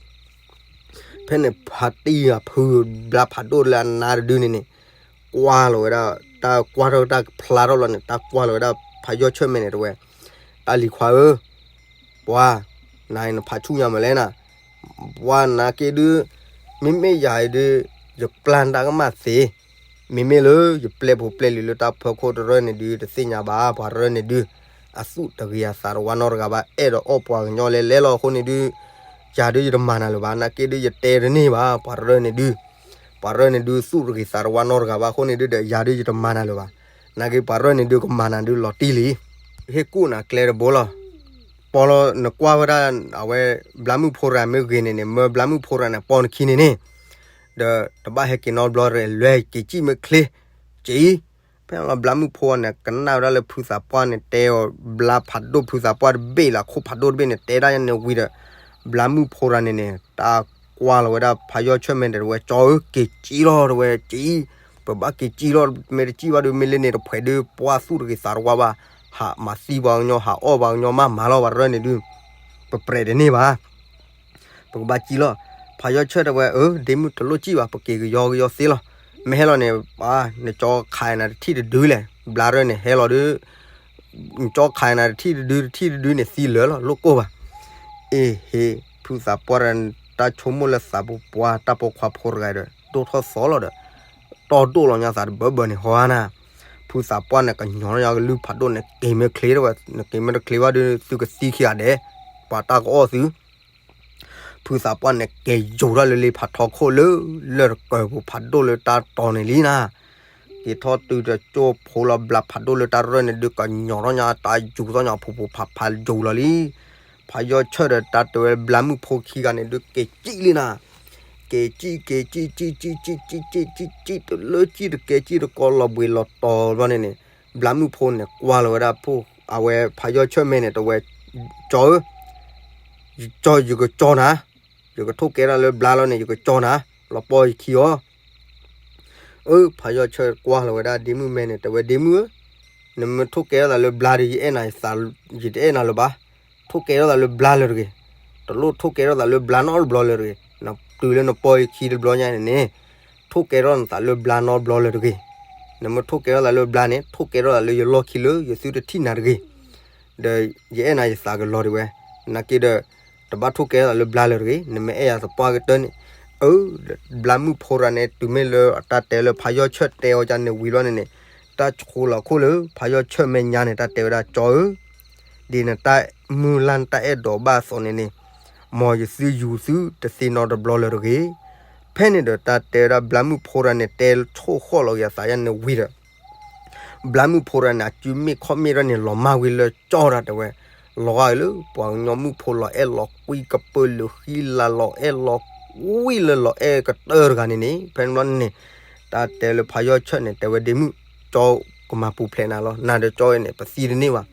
ဖဲန့ၣ်ဖါတံၢ်အဖုဘျါဖးဒိၣ်လၢအနါတဒုန့ၣ်န့ၣ် ကွၢ်လီၤဝဲဒၣ် တၢ်ကွၢ်ထီၣ်တၢ်ဖျါထီၣ်လီၤန့ၣ် တၢ်ကွၢ်လီၤဝဲဒၣ်ဖးယီၢ်ဆၢၣ်မဲာ်န့ၣ်တဲဝဲ, တၢ်လံၤခွါဧၢ, ပှၤ, နၤအံၤနဖးဆူၣ်ညါမးလဲၣ်နၤ, ပှၤနာ်က့ဒုး, မ့မ့ၢ်ယၤအံၤဒုး, ယပျၢ်တၢ်ကမၣ်သ့, မ့မ့ၢ်လၢယပျဲပူၤပျဲလံၤလၢတၢ်ဖၢခိၣ်တရၢၢ်န့ၣ်ဒုး တသ့ၣ်ညါဘၣ် ပှၤတရၢၢ်န့ၣ်ဒုး, အသူၣ်တဂ့ၤအသးတဝါနီတဂၤဘၣ် အဲၣ်ဒိးအီၣ်ပှၤကညီလဲၤလဲၤလီၤအဃိန့ၣ်ဒုး, ယၤဒုးယတမၤနၤလၢၤဘၣ် နာ်က့ဒုးယတဲတန့ၢ်ဘၣ် ပှၤတရၢၢ်န့ၣ်ဒုး, ပှၤတရၢၢ်န့ၣ်ဒုးသူၣ်တဂ့ၤသးတဝါနီတဂၤဘၣ်အဃိန့ၣ်ဒုးဒီး ယၤဒုးယတမၤနၤလၢၤဘၣ်, နာ်က့ပှၤတရၢၢ်န့ၣ်ဒုးကမၤနၤဒုးလီၤတံၢ်လံ ဟ့ၣ်ကူၣ်နၤကျဲတဘိလီၤ. ပီလီၤနကွၢ်ဝဲဒၣ် အဝဲဘျါမုၣ်ဖိတဂၤမ့ၢ်ဂ့ၤန့ၣ်န့ၣ် မၢဘျါမုၣ်ဖိတဂၤန့ၣ် ပီနခံန့ၣ်န့ၣ်, ဒီးတဘၣ်ဟဲက့ၤနီတဘျီ လဲၤက့ၤစံၣ်မ့ၢ်ချ့, က့ၤ, ဖဲလီၤဘျါမုၣ်ဖိန့ၣ် ကနၣ်ဝဲဒၣ်လၢဖုသးပှၢ်န့ၣ် တဲအီၤ ဘျါဖးဒိၣ်ဖုသးပှၢ်တဘ့ၣ်လၢခိၣ်ဖးဒိၣ်တဘ့ၣ်န့ၣ် တဲဒၣ်ညါန့ၣ်ဝံၤဒီး ဘျါမုၣ်ဖိတဂၤန့ၣ်န့ၣ် တၢ်ကွၢ်လီၤဝဲဒၣ်ဖးယီၢ်ဆၢၣ်မဲာ်န့ၣ်တဲဝဲ ကၠီဧၢ က့ၤက့ၤလီၤတဲဝဲ က့ၤ ပဘၣ်က့ၤက့ၤလီၤ မ့ၢ်တက့ၤဘၣ်ဒီး မ့ၢ်လၢန့ၣ်တဖှဲးဒုး ပှၤသူၣ်တဂ့ၤသးတဝါဘၣ်, ဟးမၤသံပှၤကညီ ဟးအီၣ်ပှၤကညီမးမၤလီၤ ပှၤတရၢၢ်န့ၣ်ဒုး, ပပြဲးတန့ၢ်ဘၣ်, ပကဘၣ်က့ၤလီၤ, ဖးယီၢ်ဆၢၣ်တဲဝဲ အၢ ဒ့မုၣ်တလိၣ်က့ၤဘၣ် ပက့ၤကယီကယီသ့လီၤ, မ့ၢ်ဟဲလီၤန့ၣ် နကၠီခးနၤတထံၣ်တဒုလဲၣ်, ဘျါရၢၢ်န့ၣ်ဟဲလီၤဒီး နကၠီခးနၤတထံၣ်တဒု တထံၣ်တဒုန့ၣ် သံလၢာ်လီၤ လိၣ်ကိၢ်ဘၣ်. အ့ဟ့, ဖုသးပှၢ်တၢ်ဆိကမိၣ်လၢသးပူၤပှၢ် တၢ်ပိာ်ခွါဖိတဂၤဒီး ဒိၣ်ထီၣ်သီလီၤဒီး တီၢ်ဒိၣ်လီၤညါသးတဘၢဘၢန့ၣ် ဟီဧါနၤ. ဖုသးပှၢ်န့ၣ် ကညီထီၣ်ညါကလုၢ်ဖးဒိၣ်န့ၣ် က့ၤမ့ၢ်ချ့ထီၣ်ဝဲ, နက့ၤမ့ၢ်တချ့ဘၣ်ဒီး သုကသံခံဂၤဒဲး, ပှၤတၢ်ကအီၣ်သု ဖုသးပှၢ်န့ၣ် က့ၤယိၤထီၣ်လၢလ့ဖးထီခိၣ်လၢ လၢၢ်တကၢၢ်ပူၤဖးဒိၣ်လၢတၢ်တီၤန့ၣ်လံနၤ. က့ၤထီၣ်တုၤတကၠိဖိလီၤ ဘျါဖးဒိၣ်လၢတၢ်ရၢၢ်န့ၣ်ဒုး ကညီထီၣ်ညါတၢ်ယူၤထီၣ်ညါ ဖိဖိဖးဖးယူၤလီၤလံ. ဖးယီၢ်ဆၢၣ်ဒီးတၢ်တဲဝဲဘျါမုၣ်ဖိခံဂၤန့ၣ်ဒုး က့ၤစံၣ်လံနၤ. က့ၤစံၣ် က့ၤစံၣ် စံၣ် စံၣ် စံၣ် စံၣ် စံၣ် တုၤလၢစံၣ်တကဲစံၣ်တကီလီၤဘှံးလီၤတီၤဘျီန့ၣ်န့ၣ် ဘျါမုၣ်ဖိန့ၣ် ကွၢ်လီၤဝဲဒၣ်ဖိ, အဝဲဖးယီၢ်ဆၢၣ်မဲာ်န့ၣ် တဲဝဲ, ကၠီဧၢ, ကၠီ ယကကၠီနၤ, ယကထိၣ်ကဲထီၣ်လၢဘျါလီၤန့ၣ် ယကကၠီနၤ, လီၤပီယခံအီၤ. အၢ ဖးယီၢ်ဆၢၣ်ကွၢ်လီၤဝဲဒၣ်ဒ့မုၣ်မဲာ်န့ၣ် တဲဝဲဒ့မုၣ်ဧၢ, နမ့ၢ်ထိၣ်ကဲထီၣ်သးလၢဘျါဒီး ယအဲၣ်နၤ, ယတအဲၣ်နၤလၢၤဘၣ်. ထိၣ်ကဲထီၣ်သးလၢဘျါလၢၤတဂ့ၤ. တလိၣ်ထိၣ်ကဲထီၣ်သးလၢဘျါနီတဘျီလၢၤတဂ့ၤ. နတုၤလၢနပီယခံတဘျီညါန့ၣ်န့ၣ် ထိၣ်ကဲထီၣ်နသးလၢဘျါနီတဘျီလၢၤတဂ့ၤ. နမ့ၢ်ထိၣ်ကဲထီၣ်သးလၢဘျါန့ၣ် ထိၣ်ကဲထီၣ်သးလၢယလီၢ်ခံလၢယသုတထံၣ်နၤတဂ့ၤ. ဒီးယအဲၣ်နၤယသးကလီၤဒံးဝဲ, နာ်က့ဒီး တဘၣ်ထိၣ်ကဲထီၣ်သးလၢဘျါလၢၤတဂ့ၤ, နမ့ၢ်အဲၣ်ယၤသပှၢ်ကတၢၢ်န့ၣ်. အၢ, ဘျါမုၣ်ဖိတဂၤန့ၣ် တုၤမ့ၢ်လၢအတၢ်တဲလၢဖးယီၢ်ဆၢၣ်တဲအီၤဒ်န့ၣ်ဝံၤလီၤန့ၣ်န့ၣ်, တၢ်ဆှိလီၤခိၣ်လၢ ဖးယီၢ်ဆၢၣ်မဲာ်ညါန့ၣ် တၢ်တဲဝဲဒၣ်ကၠီဧၢ, ဒ်နတၢ်မုၢ်လၢ်နတၢ်အဲၣ်ဒိးဘၣ်အသိးန့ၣ်န့ၣ်, မ်ယသုယူၤသုတသ့နီတဘျီလၢၤတဂ့ၤ. ဖဲန့ၣ်ဒီးတၢ်တဲဝဲဒၣ်ဘျါမုၣ်ဖိတဂၤန့ၣ် တဲဆိၣ်ဃီၣ်လီၤက့ၤအသးယါန့ၣ်ဝံၤဒီး ဘျါမုၣ်ဖိတဂၤန့ၣ် အစုမ့ၢ်ခီၣ်မ့ၢ်ထီၣ်န့ၣ် လီၤမၢ်ဝံၤလၢကၠီတၢ်တဲဝဲ, လီၤဂာ်လၢပှၤကညီမုၣ်ဖိလီၤအဲၣ်လီၤကွံကပၢၢ်လၢဃံလၤလီၤအဲၣ်လီၤကွံလၢလီၤအဲၣ်ကတၢၢ်တဂၤန့ၣ်န့ၣ်, ဖဲန့ၣ်ဘျီန့ၣ် တၢ်တဲလၢဖးယီၢ်ဆၢၣ်န့ၣ် တဲဝဲဒ့မုၣ်, ကၠီကမၤပူၤဖျဲးနၤလီၤ, နၤဒီးကၠီအံၤန့ၣ် ပသံတန့ၢ်ဘၣ်.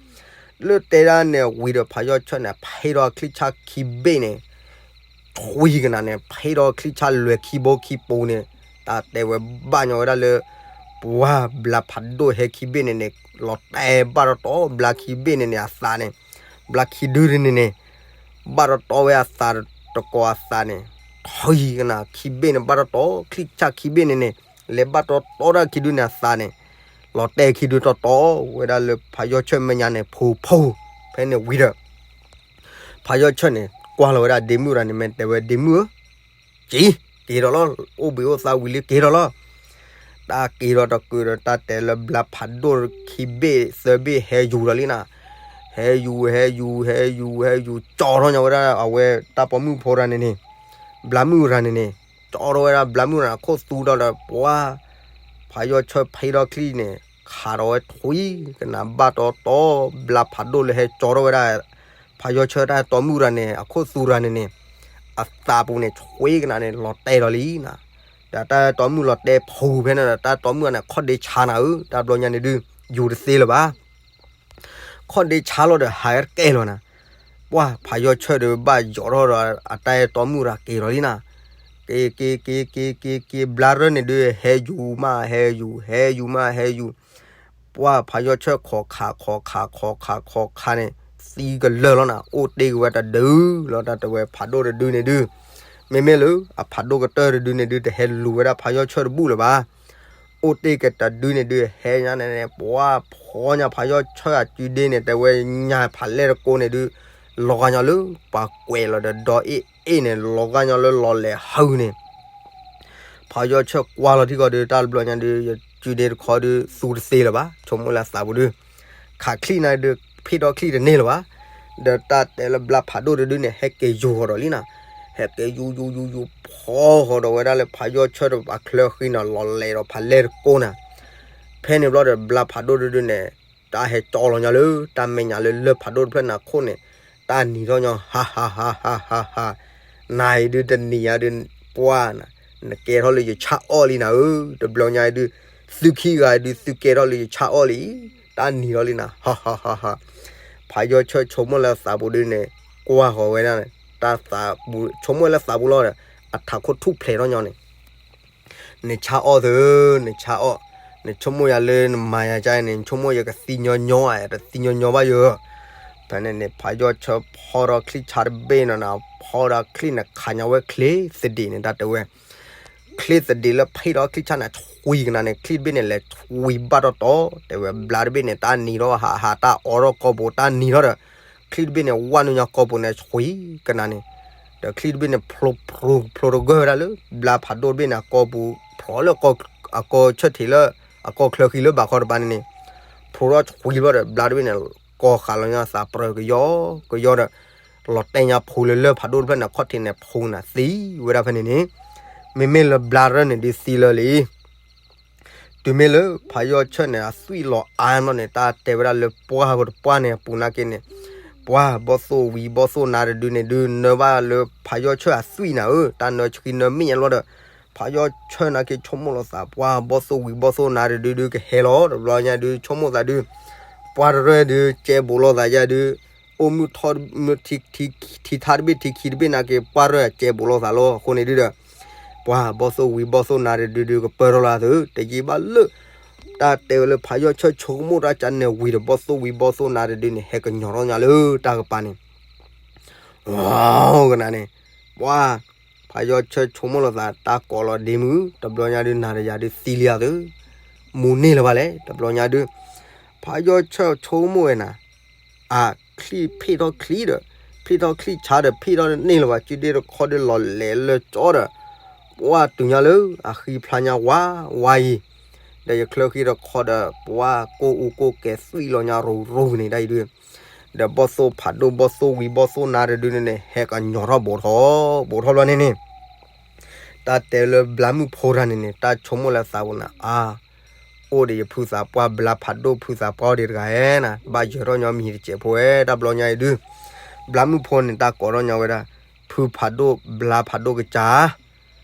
လၢတဲဒၣ်န့ၣ်ဝံၤဒီး ဖးယီၢ်ဆၢၣ်န့ၣ် ဖ့ထီၣ်ချံၣ်ဆၣ်ခံဘ့ၣ်န့ၣ် ထွံကနၤန့ၣ် ဖ့ထီၣ်ချံၣ်ဆၣ်လွဲၤခံဘိခံပူၤန့ၣ်, တၢ်တဲဝဲဘၣ်ညီဝဲဒၣ်လၢ ပှၤဘျါဖးဒိၣ်ဟဲခံဘ့ၣ်န့ၣ်န့ၣ် လီၤတဲာ်ဘၣ်တီတီဘျါခံဘ့ၣ်န့ၣ်န့ၣ် အသးန့ၣ်, ဘျါခံဒုန့ၣ်န့ၣ် ဘၣ်တီတီဝဲအသးတကိးအသးန့ၣ်, ထွံကနၤခံဘ့ၣ်န့ၣ် ဘၣ်တီတီ ချံၣ်ဆၣ်ခံဘ့ၣ်န့ၣ်န့ၣ် လဲၤဘၣ်တီတီဒၣ်ခံဒုန့ၣ်အသးန့ၣ်, လီၤတဲာ်ခံဒုတီတီဝဲဒၣ်လၢဖးယီၢ်ဆၢၣ်မဲာ်ညါန့ၣ် ဖူဖူ, ဖဲန့ၣ်ဝံၤဒီး ဖးယီၢ်ဆၢၣ်န့ၣ် ကွၢ်လီၤဝဲဒၣ်ဒ့မုၣ်တဂၤန့ၣ် မ့ၢ်တဲဝဲဒ့မုၣ်ဧၢ, က့ၤ, က့ၤဒီးလီၤ, အိၣ်ဘှံးအိၣ်သါဝံၤလံက့ၤဒီးလီၤ. တၢ်က့ၤဒီးတကုာ်ဒီး တၢ်တဲလၢဘျါဖးဒိၣ်ခံဘ့ၣ်သၢဘ့ၣ်ဟဲယူၤဒီးလံနၤ, ဟဲယူၤ ဟဲယူၤ ဟဲယူၤ ဟဲယူၤ ကၠီထီၣ်ညီဝဲဒၣ်အဝဲတၢ်ပိာ်မုၣ်ဖိတဂၤန့ၣ်န့ၣ်, ဘျါမုၣ်တဂၤန့ၣ်န့ၣ်, ကၠီထီၣ်ဝဲဒၣ်ဘျါမုၣ်တဂၤန့ၣ် အခိၣ်သူဒီး ပှၤ ဖးယီၢ်ဆၢၣ်ဖ့ထီၣ်ချံၣ်န့ၣ် ခးဒီးဝဲထွံကနၤဘၣ်တီတီ ဘျါဖးဒိၣ်လၢဟဲကၠီထီၣ်ဝဲဒၣ် ဖးယီၢ်ဆၢၣ်တၢ်ပိာ်မုၣ်တဂၤန့ၣ် အခိၣ်သူတဂၤန့ၣ်န့ၣ်, အသးပူၤန့ၣ် ထွံကနၤန့ၣ် လီၤတဲာ်ဒီးလံနၤ. ဒီးတၢ်ပိာ်မုၣ်လီၤတဲာ်ဖူဖဲန့ၣ်ဒီး တၢ်ပိာ်မုၣ်တဂၤန့ၣ် ခီၣ်ဒ့ဆါနၤဧၢ, တၢ်ဘျီညါန့ၣ်ဒုး ယူၤတသ့လၢၤဘၣ်. ခီၣ်ဒ့ဆါလီၤဒီး ဟးတကဲလီၤနၤ. ပှၤဖးယီၢ်ဆၢၣ်ဒီး ဘၣ်ယီၤထီၣ်ဒီး အတၢ်အဲၣ်တီမုၣ်တဂၤက့ၤလီၤလံနၤ. က့ၤ က့ၤ က့ၤ က့ၤ က့ၤ က့ၤ ဘျါရၢၢ်န့ၣ်ဒုး ဟဲယူၤမး ဟဲယူၤ ဟဲယူၤမး ဟဲယူၤ. ပှၤဖးယီၢ်ဆၢၣ်ခိးခး ခိးခး ခိးခး ခိးခးန့ၣ် သံကလၢာ်လီၤနၤ, အိၣ်တ့ၢ်က့ၤဝဲတဒုလီၤ တၢ်တဲဝဲဖးဒိၣ်တဒုန့ၣ်ဒုး, မ့မ့ၢ်လၢအဖးဒိၣ်ကတၢၢ်တဒုန့ၣ်ဒုး တဟဲလူၤဝဲဒၣ်ဖးယီၢ်ဆၢၣ်တဘူၣ်လၢၤဘၣ်. အိၣ်တ့ၢ်က့ၤတဒုန့ၣ်ဒုး ဟဲညါန့ၣ်န့ၣ် ပှၤဖီညါဖးယီၢ်ဆၢၣ်အစုဒ့န့ၣ် တဲဝဲညါဖးလဲၢ်တကိးန့ၣ်ဒုး လီၤဂာ်ညီလၢပှၤကွဲးလီၤဒီးဒီအ့ၣ်အ့ၣ်န့ၣ် လီၤဂာ်ညီလၢလီၤလဲၤဟုန့ၣ် ဖးယီၢ်ဆၢၣ်ကွၢ်လီၤထံကီၢ်ဒုး တၢ်တဘျီညါဒုး ယစုဒ့တခီဒုး သူတသ့လၢၤဘၣ်, ဆိကမိၣ်လၢအသးပူၤဒုး ခးချံၣ်န့ၣ်ဒုး ဖ့ၣ်ထီၣ်ချံၣ်တန့ၢ်လၢၤဘၣ်. ဒီးတၢ်တဲလၢဘျါဖးဒိၣ်တဒုန့ၣ် ဟဲက့ၤယူၤဃီၤဒီးလံနၤ, ဟဲက့ၤယူၤယူၤယူၤယူၤ ဖီဃီၤဒီးဝဲဒၣ်လၢဖးယီၢ်ဆၢၣ်တပၤချၢဃံနၤ လီၤလဲၤဒီးဖးလဲၢ်တကိးနၤ. ဖဲန့ၣ်ဘျီဒီး ဘျါဖးဒိၣ်တဒုန့ၣ် တၢ်ဟဲကၠီလီၤညီလၢ တၢ်မဲာ်ညါလၢလၢၢ်ဖးဒိၣ်တဖျၢၣ်န့ၣ်အခိၣ်န့ၣ် တၢ်နံၤထီၣ်ညီ ဟးဟးဟးဟးဟးဟး, နၤအံၤဒုးတနံၤညါဒုး ပှၤနၤ, နကဲထီၣ်လၢယဆၣ်အီၣ်လံနၤဧၢ, တဘျီညါအံၤဒုး သုခံဂၤအံၤဒုး သုကဲထီၣ်လၢယဆၣ်အီၣ်လံ, တၢ်နံၤထီၣ်လံနၤ ဟးဟးဟးဟးဟး. ဖးယီၢ်ဆၢၣ်ဆိကမိၣ်လၢအသးပူၤဒုးန့ၣ် ကွၢ်ဃီၤဝဲဒၣ်န့ၣ် တၢ်သးပူၤ ဆိကမိၣ်လၢသးပူၤလီၤဒီး အထးခိၣ်ထူၣ်ဖျဲးထီၣ်ညီန့ၣ် နဆၣ်အီၣ်သု, နဆၣ်အီၣ်, နဆိကမိၣ်ယၤလၢနမၤယၤကါန့ၣ် နဆိကမိၣ်ယကသံညီညီဧါ, တသံညီညီဘၣ်ယၤ. ဖဲန့ၣ်န့ၣ် ဖးယီၢ်ဆၢၣ်ဖီထီၣ်ချံၣ်ဆါတဘ့ၣ်နီၤနၤ, ဖီထီၣ်ချံၣ်န့ၣ် ခးညါဝဲချ့သဒံးန့ၣ် တၢ်တဲဝဲ ချ့သဒံးလၢဖ့ၣ်ထီၣ်ချံၣ်ဆါန့ၣ် ဆွံကနၤန့ၣ် ချံၣ်တဘ့ၣ်န့ၣ် လဲၤဆွံဘၣ်တီတီ, တဲဝဲဘျါတဘ့ၣ်န့ၣ် တၢ်နံၤထီၣ်ဟးဟး တၢ်အီထီၣ်ကီၢ်ပူၤ တၢ်နံၤထီၣ်ဒီး ချံၣ်တဘ့ၣ်န့ၣ် ဝၢ်နုာ်ညါကီၢ်ပူၤန့ၣ် ဆွံကနၤန့ၣ်, ဒီးချံၣ်တဘ့ၣ်န့ၣ် ဖျိဖျိတဂၢၢ်ဝဲဒၣ်လၢ ဘျါဖးဒိၣ်တဘ့ၣ်န့ၣ် အကီၢ်ပူၤ ဖျိလၢ အကီၢ်ဆၢထံးလၢ အကီၢ်ချၢဃံလၢဘးခီတပၤန့ၣ်န့ၣ်, ဖျိထီၣ်ဆွံဘျီဒီး ဘျါတဘ့ၣ်န့ၣ် ကီၤဃာ်လီၤညါသးပြၢၤကယီကယီဒီး လီၤတဲာ်ညါဖိလၢလၢၢ်ဖးဒိၣ်တဖျၢၣ်န့ၣ် အခီၣ်ထံးန့ၣ် ဖှူနၤသံဝဲဒၣ်ဖဲန့ၣ်န့ၣ်, မ့မ့ၢ်လၢဘျါရၢၢ်န့ၣ်ဒုးသံလၢလံ တုၤမ့ၢ်လၢဖးယီၢ်ဆၢၣ်န့ၣ် အသွံၣ်လီၤအါန့ၣ်လီၤန့ၣ် တၢ်တဲဝဲဒၣ်လၢပှၢ်ပတပှၢ်န့ၣ် အပူၤနာ်က့န့ၣ်, ပှၢ်ဘီၣ်သိၣ်ဝံၤဘီၣ်သိၣ်နါတဒုန့ၣ်ဒုး နၢဘၣ်လၢဖးယီၢ်ဆၢၣ်အသွံၣ်နၤဧၢ, တၢ်နၢဆှံနၢမ့ၢ်ညါလီၤဒီး ဖးယီၢ်ဆၢၣ်နာ်က့ဆိကမိၣ်လီၤသး ပှၢ်ဘီၣ်သိၣ်ဝံၤဘီၣ်သိၣ်နါတဒုဒုးကဟဲလီၤ တဘျီညါဒုးဆိကမိၣ်သးဒုး ပှၢ်တရၢၢ်ဒုး ကဲဘူးလိာ်သးယါဒုး, အိၣ်မုၢ်ထီၣ်မုၢ်ထံ ထံထါတဘ့ၣ်ထံခံတဘ့ၣ်နာ်က့ ပှၢ်ရၢၢ်အကဲဘူးလိာ်သးလီၤ. အဃိန့ၣ်ဒုးဒီး ပှၢ်ဘီၣ်သိၣ်ဝံၤဘီၣ်သိၣ်နါတဒုဒုး ကပၢၢ်ထီၣ်လီၤသး တယံာ်ဘၣ်လၢ တၢ်တဲဝဲလၢဖးယီၢ်ဆၢၣ်ဆိကမိၣ်တၢ်ကန့ၣ်ဝံၤဒီး ဘီၣ်သိၣ်ဝံၤဘီၣ်သိၣ်နါတဒုန့ၣ် ဟဲကညီၤထီၣ်ညါလၢတၢ်ကပၤန့ၣ် ကနၤန့ၣ်, ပှၢ်ဖးယီၢ်ဆၢၣ်ဆိကမိၣ်လိာ်သး တၢ်ကိးလီၤဒ့မုၢ် တဘျီညါဒုး နၤဒီးယၤဒုးသံလံဧါသၢ, မူန့ၢ်လၢၤဘၣ်လဲၣ် တဘျီညါဒုး, ဖးယီၢ်ဆၢၣ်ဆိကမိၣ်ဝဲနၤ, အချံၣ်ဖ့ၣ်ထီၣ်ချံၣ်ဒီး ဖ့ၣ်ထီၣ်ချံၣ်ဆါဒီး ဖ့ၣ်ထီၣ်န့ၢ်လၢၤဘၣ် စုဒ့တခီဒုး လီၤလဲၤလၢကၠီဒီး ပှၢ်တုၤညါလၢအဃံဖျါညါဝါဝါအံၤ, ဒီးယချၢဃံတခီဒီး ပှၢ်ကိၢ်အူကိၢ်ကဲသွံၣ်လီၤညါရူၤရူၤန့ၣ်ဒၣ်အံၤဒုး, ဒီးဘီၣ်သိၣ်ဖးဒိၣ် ဘီၣ်သိၣ်ဝံၤဘီၣ်သိၣ်နါတဒုန့ၣ်န့ၣ် ဟဲကညီၤထီၣ်ဘူးထီၣ်ဘူးထီၣ်ဘျီန့ၣ်န့ၣ်, တၢ်တဲလၢဘျါမုၣ်ဖိတဂၤန့ၣ်န့ၣ် တၢ်ဆိကမိၣ်လၢသးပူၤနၤ အါ, အိၣ်ဒီးယဖုသးပှၢ်ဘျါဖးဒိၣ်ဖုသးပှၢ်အိၣ်ဒံးတဂၤဧါနၤ ဘၣ်ယၢၤထီၣ်ညီမံၤတစဲးဖိဝဲ တၢ်ဘျီညါအံၤဒုး, ဘျါမုၣ်ဖိန့ၣ် တၢ်ကိးထီၣ်ညီဝဲဒၣ် ဖုဖးဒိၣ်ဘျါဖးဒိၣ်ကစၢ်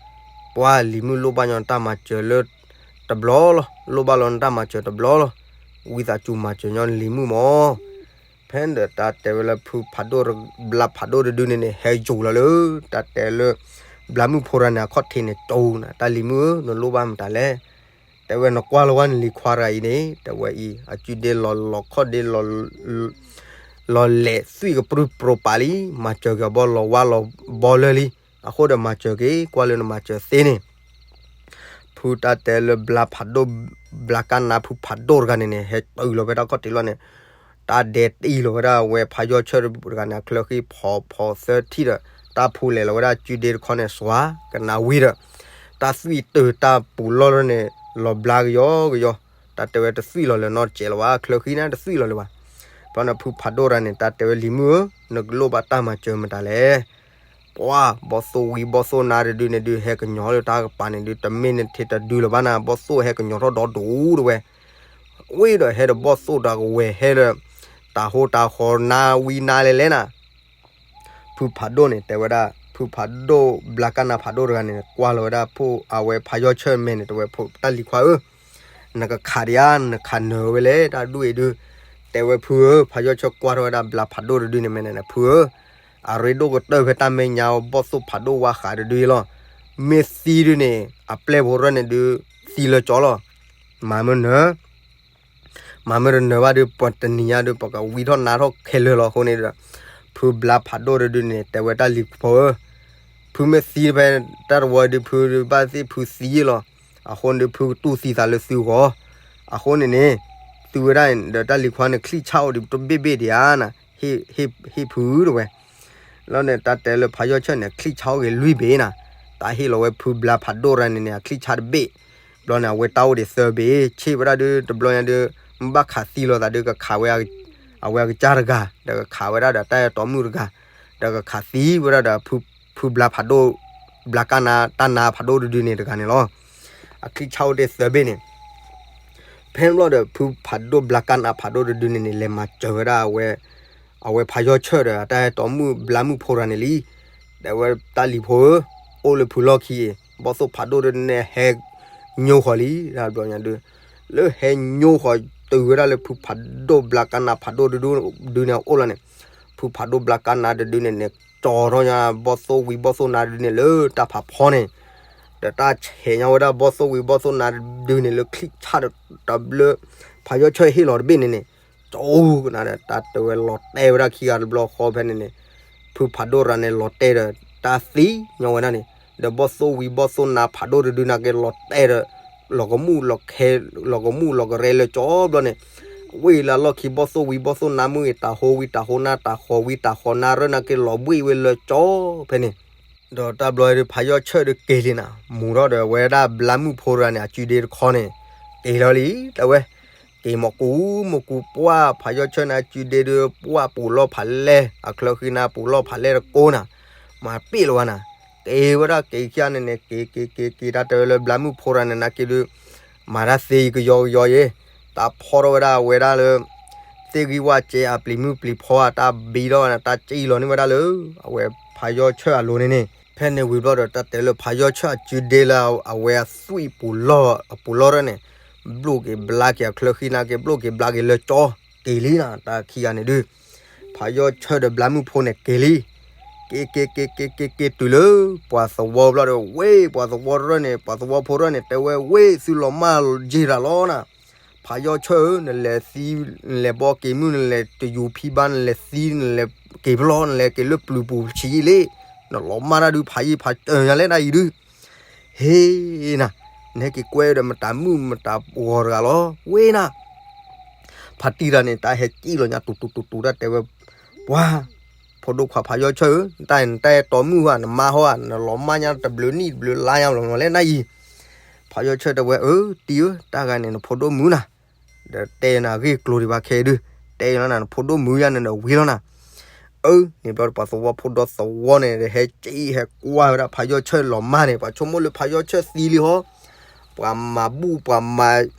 ပှၢ်လံၤမုၣ်လိၣ်ဘၣ်ညီနတၢ်မၤစၢၤလၢတဘျီလီၤ, လိၣ်ဘၣ်လီၤနတၢ်မၤစၢၤတဘျီလီၤ, ဝံသးစူၤမၤစၢၤညီနလံၤမုၣ်မၢ်, ဖဲန့ၣ်ဒီးတၢ်တဲဝဲလၢဖုဖးဒိၣ်ဘျါဖးဒိၣ်တဒုန့ၣ်န့ၣ် ဟဲယူၤလီၤလၢ တၢ်တဲလၢ ဘျါမုၣ်ဖိတဂၤန့ၣ် အခီၣ်ထံးန့ၣ် ကၠီနၤ တၢ်လံၤမုၣ်ဧၢ နလိၣ်ဘၣ်မတၤလဲၣ်, တဲဝဲနကွၢ်လီၤဝဲနလံၤခွါတဂၤအံၤန့ၣ် တဲဝဲအံၤ အစုဒ့လီၤလီၤခီၣ်ဒ့ လီၤလဲၤသွံၣ်ကပြုၢ်ပြိပာ်လံ, မၤစၢၤက့ၤအီၤဘီလီၤဝါလီၤဘီလၢာ်လံ, အဃိဒီးမၤစၢၤက့ၤ ကွၢ်လၢနမၤစၢၤသ့န့ၣ်, ဖုတၢ်တဲလၢဘျါဖးဒိၣ် ဘျါကၣ်နါဖုဖးဒိၣ်တဂၤန့ၣ်န့ၣ် ဟဲတုၤလီၤဝဲဒၣ်ခီၣ်ထံးလီၤန့ၣ်, တၢ်ဒဲးတံၢ်လီၤဝဲဒၣ်အဝဲဖးယီၢ်ဆၢၣ်တဂၤန့ၣ် အချၢဃံဖီဖီသၢထံၣ်ဒီး တၢ်ဖူလဲၤလီၤဝဲဒၣ်စုဒ့တခီန့ၣ် စွၤကနါဝံၤဒီး တၢ်သွံၣ်တုၤတၢ်ပူၤလီၢ်လီၤန့ၣ် လီၤဘျါကယီကယီ, တၢ်တဲဝဲတသွံၣ်လီၤလၢၤနီတစဲးလၢၤဘၣ် အချၢဃံန့ၣ် တသွံၣ်လီၤလၢၤဘၣ်, ဘျီန့ၣ်ဖုဖးဒိၣ်တဂၤန့ၣ် တၢ်တဲဝဲလံၤမုၣ်ဧၢ နကလိၣ်ဘၣ်တၢ်မၤစၢၤမတၤလဲၣ် ပှၢ်ဘီၣ်သိၣ်ဝံၤဘီၣ်သိၣ်နါတဒုန့ၣ်ဒုး ဟဲကညီၤလၢတၢ်ကပၤန့ၣ်ဒုး တမ့ၢ်နထံတဒုလၢၤဘၣ်နၤ ဘီၣ်သိၣ်ဟဲကညီၤထီၣ်ဒီဒူၣ်တဝဲ, ဝံၤဒီးဟဲဒီးဘီၣ်သိၣ်တၢ်ကဝဲၤဟဲဒီး တၢ်ဟိတၢ်ဃီနါဝံနါလဲၤလဲၣ်နၤ, ဖုဖးဒိၣ်န့ၣ် တဲဝဲဒၣ် ဖုဖးဒိၣ်ဘျါကၣ်နါဖးဒိၣ်တဂၤန့ၣ် ကွၢ်လီၤဝဲဒၣ်ဖိအဝဲဖးယီၢ်ဆၢၣ်မဲာ်န့ၣ် တဲဝဲဖိတၢ်လံၤခွါဧၢ နကခးဒံးဧါ နခးနၢၤဝဲလဲၣ် တၢ်ဒူၣ်အံၤဒုး, တဲဝဲဖုဧၢ ဖးယီၢ်ဆၢၣ်ကွၢ်ထီၣ်ဝဲဒၣ်ဘျါဖးဒိၣ်တဒုန့ၣ် မဲာ်န့ၣ် ဖုဧၢ, အရ့ဒိၣ်ကတၢၢ်ဖဲတၢ်မဲာ်ညါ ဘီၣ်သိၣ်ဖးဒိၣ်ဝါဃးတဒုအံၤလီၤ, မ့ၢ်သံဒုးန့ၣ် အပျဲၢ်ဖိရၢၢ်န့ၣ်ဒုး သံလၢကၠီလီၤ, မၤမုၢ်နၢၤ မၤမုၢ်တနၢၤဘၣ်ဒုး ပှၤတနံၤညါဒုး ပှၤကဝံထီၣ်နါထီၣ်ခဲလၢာ်လီၤ အဃိန့ၣ်ဒီး ဖုဘျါဖးဒိၣ်တဒုန့ၣ် တဲဝဲတၢ်လံၤဖိဧၢ, ဖုမ့ၢ်သံဖဲတၢ်တဝီဒုး ဖုဘၣ်သ့ၣ်ဖုသံလီၤ, အဃိန့ၣ်ဒုး ဖုကတူၢ်သံသးလၢသုဂီၢ်, အဃိန့ၣ်န့ၣ် သုဝဲဒၣ်ဒီးတၢ်လံၤခွါန့ၣ် ချံၣ်ဆၣ်အိၣ်ဒံးတဘ့ၣ်ဘ့ၣ်ဒံးဧါနၤ, ဟ့ၣ်ဖုတဝဲ လီၤန့ၣ် တၢ်တဲလၢဖးယီၢ်ဆၢၣ်န့ၣ် ချံၣ်ဆၣ်အိၣ်ဂ့ၤလွံၢ်ဘ့ၣ်နၤ, တၢ်ဟ့ၣ်လီၤဝဲဖုဘျါဖးဒိၣ်တဂၤန့ၣ်န့ၣ် အချံၣ်ဆၣ်တဘ့ၣ်, ဘျီန့ၣ် အဝဲတၢ်အိၣ်ဒံးသၢဘ့ၣ်, ဆ့ၣ်ဝဲဒၣ်ဒုး တဘျီညါဒုး မ့ၢ်ဘၣ်ခးသံလိာ်သးဒုး ကခးဝဲ အဝဲအကစၢ်တဂၤ, ဒီးကခးဝဲဒၣ်ဒီးတၢ်အဲၣ်တီမုၣ်တဂၤ, ဒီးကခးသံဝဲဒၣ်ဒီး ဖုဘျါဖးဒိၣ် ဘျါကၣ်နါတၢ်နါဖးဒိၣ်တဒုန့ၣ်တဂၤန့ၣ်လီၤ. အချံၣ်ဆၣ်အိၣ်တ့ၢ်သၢဘ့ၣ်န့ၣ် ဖဲန့ၣ်ဘျီဒီး ဖုဖးဒိၣ်ဘျါကၣ်နါဖးဒိၣ်တဒုန့ၣ်န့ၣ် လဲၤမၤစၢၤဝဲဒၣ်အဝဲ အဝဲဖးယီၢ်ဆၢၣ်ဒီး အတၢ်အဲၣ်တီမုၣ်ဘျါမုၣ်ဖိတဂၤန့ၣ်လံ, တဲဝဲတၢ်လံၤဖိဧၢ, အိၣ်လၢဖုလီၢ်ခံအံၤ ဘီၣ်သိၣ်ဖးဒိၣ်တဒုန့ၣ် ဟဲညိဃီၤလံ တဘျီညါဒုး, လၢဟဲညိဃီၤတုၤဝဲဒၣ်လၢဖုဖးဒိၣ်ဘျါကၣ်နါဖးဒိၣ်တဒုန့ၣ်အအိၣ်လီၤန့ၣ်, ဖုဖးဒိၣ်ဘျါကၣ်နါတဒုန့ၣ်န့ၣ် ကၠီထီၣ်ညါဘီၣ်သိၣ်ဝံၤဘီၣ်သိၣ်နါတဒုန့ၣ်လၢတၢ်ဖးဖီန့ၣ်, ဒီးတၢ်ဆဲးညါဝဲဒၣ်ဘီၣ်သိၣ်ဝံၤဘီၣ်သိၣ်နါတဒုန့ၣ်လၢချံၣ်ဆၣ်ဒီးတဘျၢ ဖးယီၢ်ဆၢၣ်ဟ့ၣ်လီၤတဘ့ၣ်န့ၣ်န့ၣ်, ကၠီကနၤဒီး တၢ်တဲဝဲလီၤတဲာ်ဝဲဒၣ်ခံဂၤတဘျီဃီဖဲန့ၣ်န့ၣ်, ဖုဖးဒိၣ်တဂၤန့ၣ် လီၤတဲာ်ဒီး တၢ်သံညီဝဲဒၣ်န့ၣ်, ဒီးဘီၣ်သိၣ်ဝံၤဘီၣ်သိၣ်နါဖးဒိၣ်တဒုန့ၣ်က့ၤလီၤတဲာ်ဒီး လီၤကမူၣ်လီၤခဲ လီၤကမူၣ်လီၤကရဲလၢကၠီဘျီန့ၣ်, ဝ့ၢ်လၢအလီၢ်ခံဘီၣ်သိၣ်ဝံၤဘီၣ်သိၣ်နါမုၢ်ဂ့ၤ တၢ်ဟိဝံၤတၢ်ဟိနါ တၢ်ဃီၤဝံၤတၢ်ဃီၤနါရၢၢ်န့ၣ်က့ၤလီၤဘှံးဝဲလၢကၠီဖဲန့ၣ်, ဒီးတၢ်ဘျီဒုးဖးယီၢ်ဆၢၣ်ဒုးက့ၤလံနၤ မူၤထီၣ်ဒီးဝဲဒၣ်ဘျါမုၣ်ဖိတဂၤန့ၣ် အစုဒ့တခီန့ၣ် က့ၤလီၤလံ တဲဝဲ က့ၤမီၤကူမီၤကူပှၢ် ဖးယီၢ်ဆၢၣ်န့ၣ် အစုဒ့ဒုး ပှၢ်ပူၤလီၢ်ဖးလဲၢ် အချၢဃံနၤပူၤလီၢ်ဖးလဲၢ်တကိးနၤ, မၤပ့ၣ်လီၤဝဲနၤ, က့ၤဝဲဒၣ်က့ၤခံဂၤန့ၣ်န့ၣ် က့ၤက့ၤက့ၤက့ၤ တၢ်တဲဝဲလၢဘျါမုၣ်ဖိတဂၤန့ၣ် နာ်က့ၤဒုး မၤတၢ်သ့ကယီကယီယဲ, တၢ်ဖီထီၣ်ဝဲဒၣ်အဝဲဒၣ်လၢ သ့ၣ်ဂံၢ်ဝၣ်စဲအပျံၤမုၢ်ပျံၤဖီအတၢ်ဘံထီၣ်ဝဲန့ၣ် တၢ်စံၣ်လီၤန့ၢ်ဝဲဒၣ်လၢ အဝဲဖးယီၢ်ဆၢၣ်အလိၤန့ၣ်န့ၣ်, ဖဲန့ၣ်ဝံၤဘျီဒီး တၢ်တဲလၢဖးယီၢ်ဆၢၣ်အစုဒ့လၢအဝဲအသွံၣ်ပူၤလီၢ် အပူၤလီၢ်ရၢၢ်န့ၣ် ဘျိၣ်က့ၤဘျါက့ၤအချၢဃံနၤက့ၤ ဘျိၣ်က့ၤဘျါက့ၤလၢကၠီ က့ၤလံနၤ တၢ်ခံဂၤန့ၣ်ဒုး ဖးယီၢ်ဆၢၣ်ဒီးဘျါမုၣ်ဖိန့ၣ်က့ၤလံ, က့ၤက့ၤက့ၤက့ၤက့ၤက့ၤတုၤလၢ ပှၤသဝီဘျီဒီး ဝ့ၢ်ပှၤသဝီရၢၢ်န့ၣ် ပှၤသဝီဖိရၢၢ်န့ၣ် တဲဝဲ ဝ့ၢ်သုလီၤမၢ်ယ့ၢ်တၢ်လီၤနၤ, ဖးယီၢ်ဆၢၣ်ဧၢ နလဲၤသံ နလဲၤဘီက့ၤမုၢ် နလဲၤတယူၤဖံဘါ နလဲၤသံ နလဲၤက့ၤပလီၢ် နလဲၤက့ၤလၢပျုၤပူၤဆံးယံာ်လံ, နလီၤမၢ်တၢ်ဒုး ဖးယံာ်ဖးတၢၢ်ညါလဲၣ်ဒၣ်အံၤဒုး ဟ့နၤ, နဟဲက့ၤကွဲဒီးမတၤမုၣ်မတၤဂီၤတဂၤလီၤ ဝ့ၢ်နၤ, ဖးတံၢ်တၢ်န့ၣ် တၢ်ဟဲစံၣ်လီၤညါတူၤတူၤတူၤတူၤ တၢ်တဲဝဲ ပှၤ ဖိဒိၣ်ခွါဖးယီၢ်ဆၢၣ်ဧၢ တၢ်နတၢ်အဲၣ်တီမုၣ်ဧါ နမါဟီဧါ နလီၤမၢ်ညါတဘျုးနံၣ်တဘျုးလါညါလီၤလဲၣ်နၤအံၤ, ဖးယီၢ်ဆၢၣ်တဲဝဲ အၢ တံၢ်ဧၢ တၢ်ဂၤန့ၣ် နဖိဒိၣ်မုၣ်နၤ, ဒီးတဲနၤဂ့ၢ်ကျိၤဒံးဘၣ်ခဲဒုး, တဲလီၤနၤ နဖိဒိၣ်မုၣ်ယါန့ၣ်နဝံၤလီၤနၤ, အၢ န့ၣ်ဘျီပှၤသဝီဖိဒီသဝီန့ၣ် ဟဲစံၣ်ဟဲကွၢ်ဝဲဒၣ်ဖးယီၢ်ဆၢၣ်လီၤမၢ်န့ၣ် ပှၤဆိကမိၣ်လၢဖးယီၢ်ဆၢၣ်သံလံဟီ, ပှၤမၤဘူၣ် ပှၤမၤ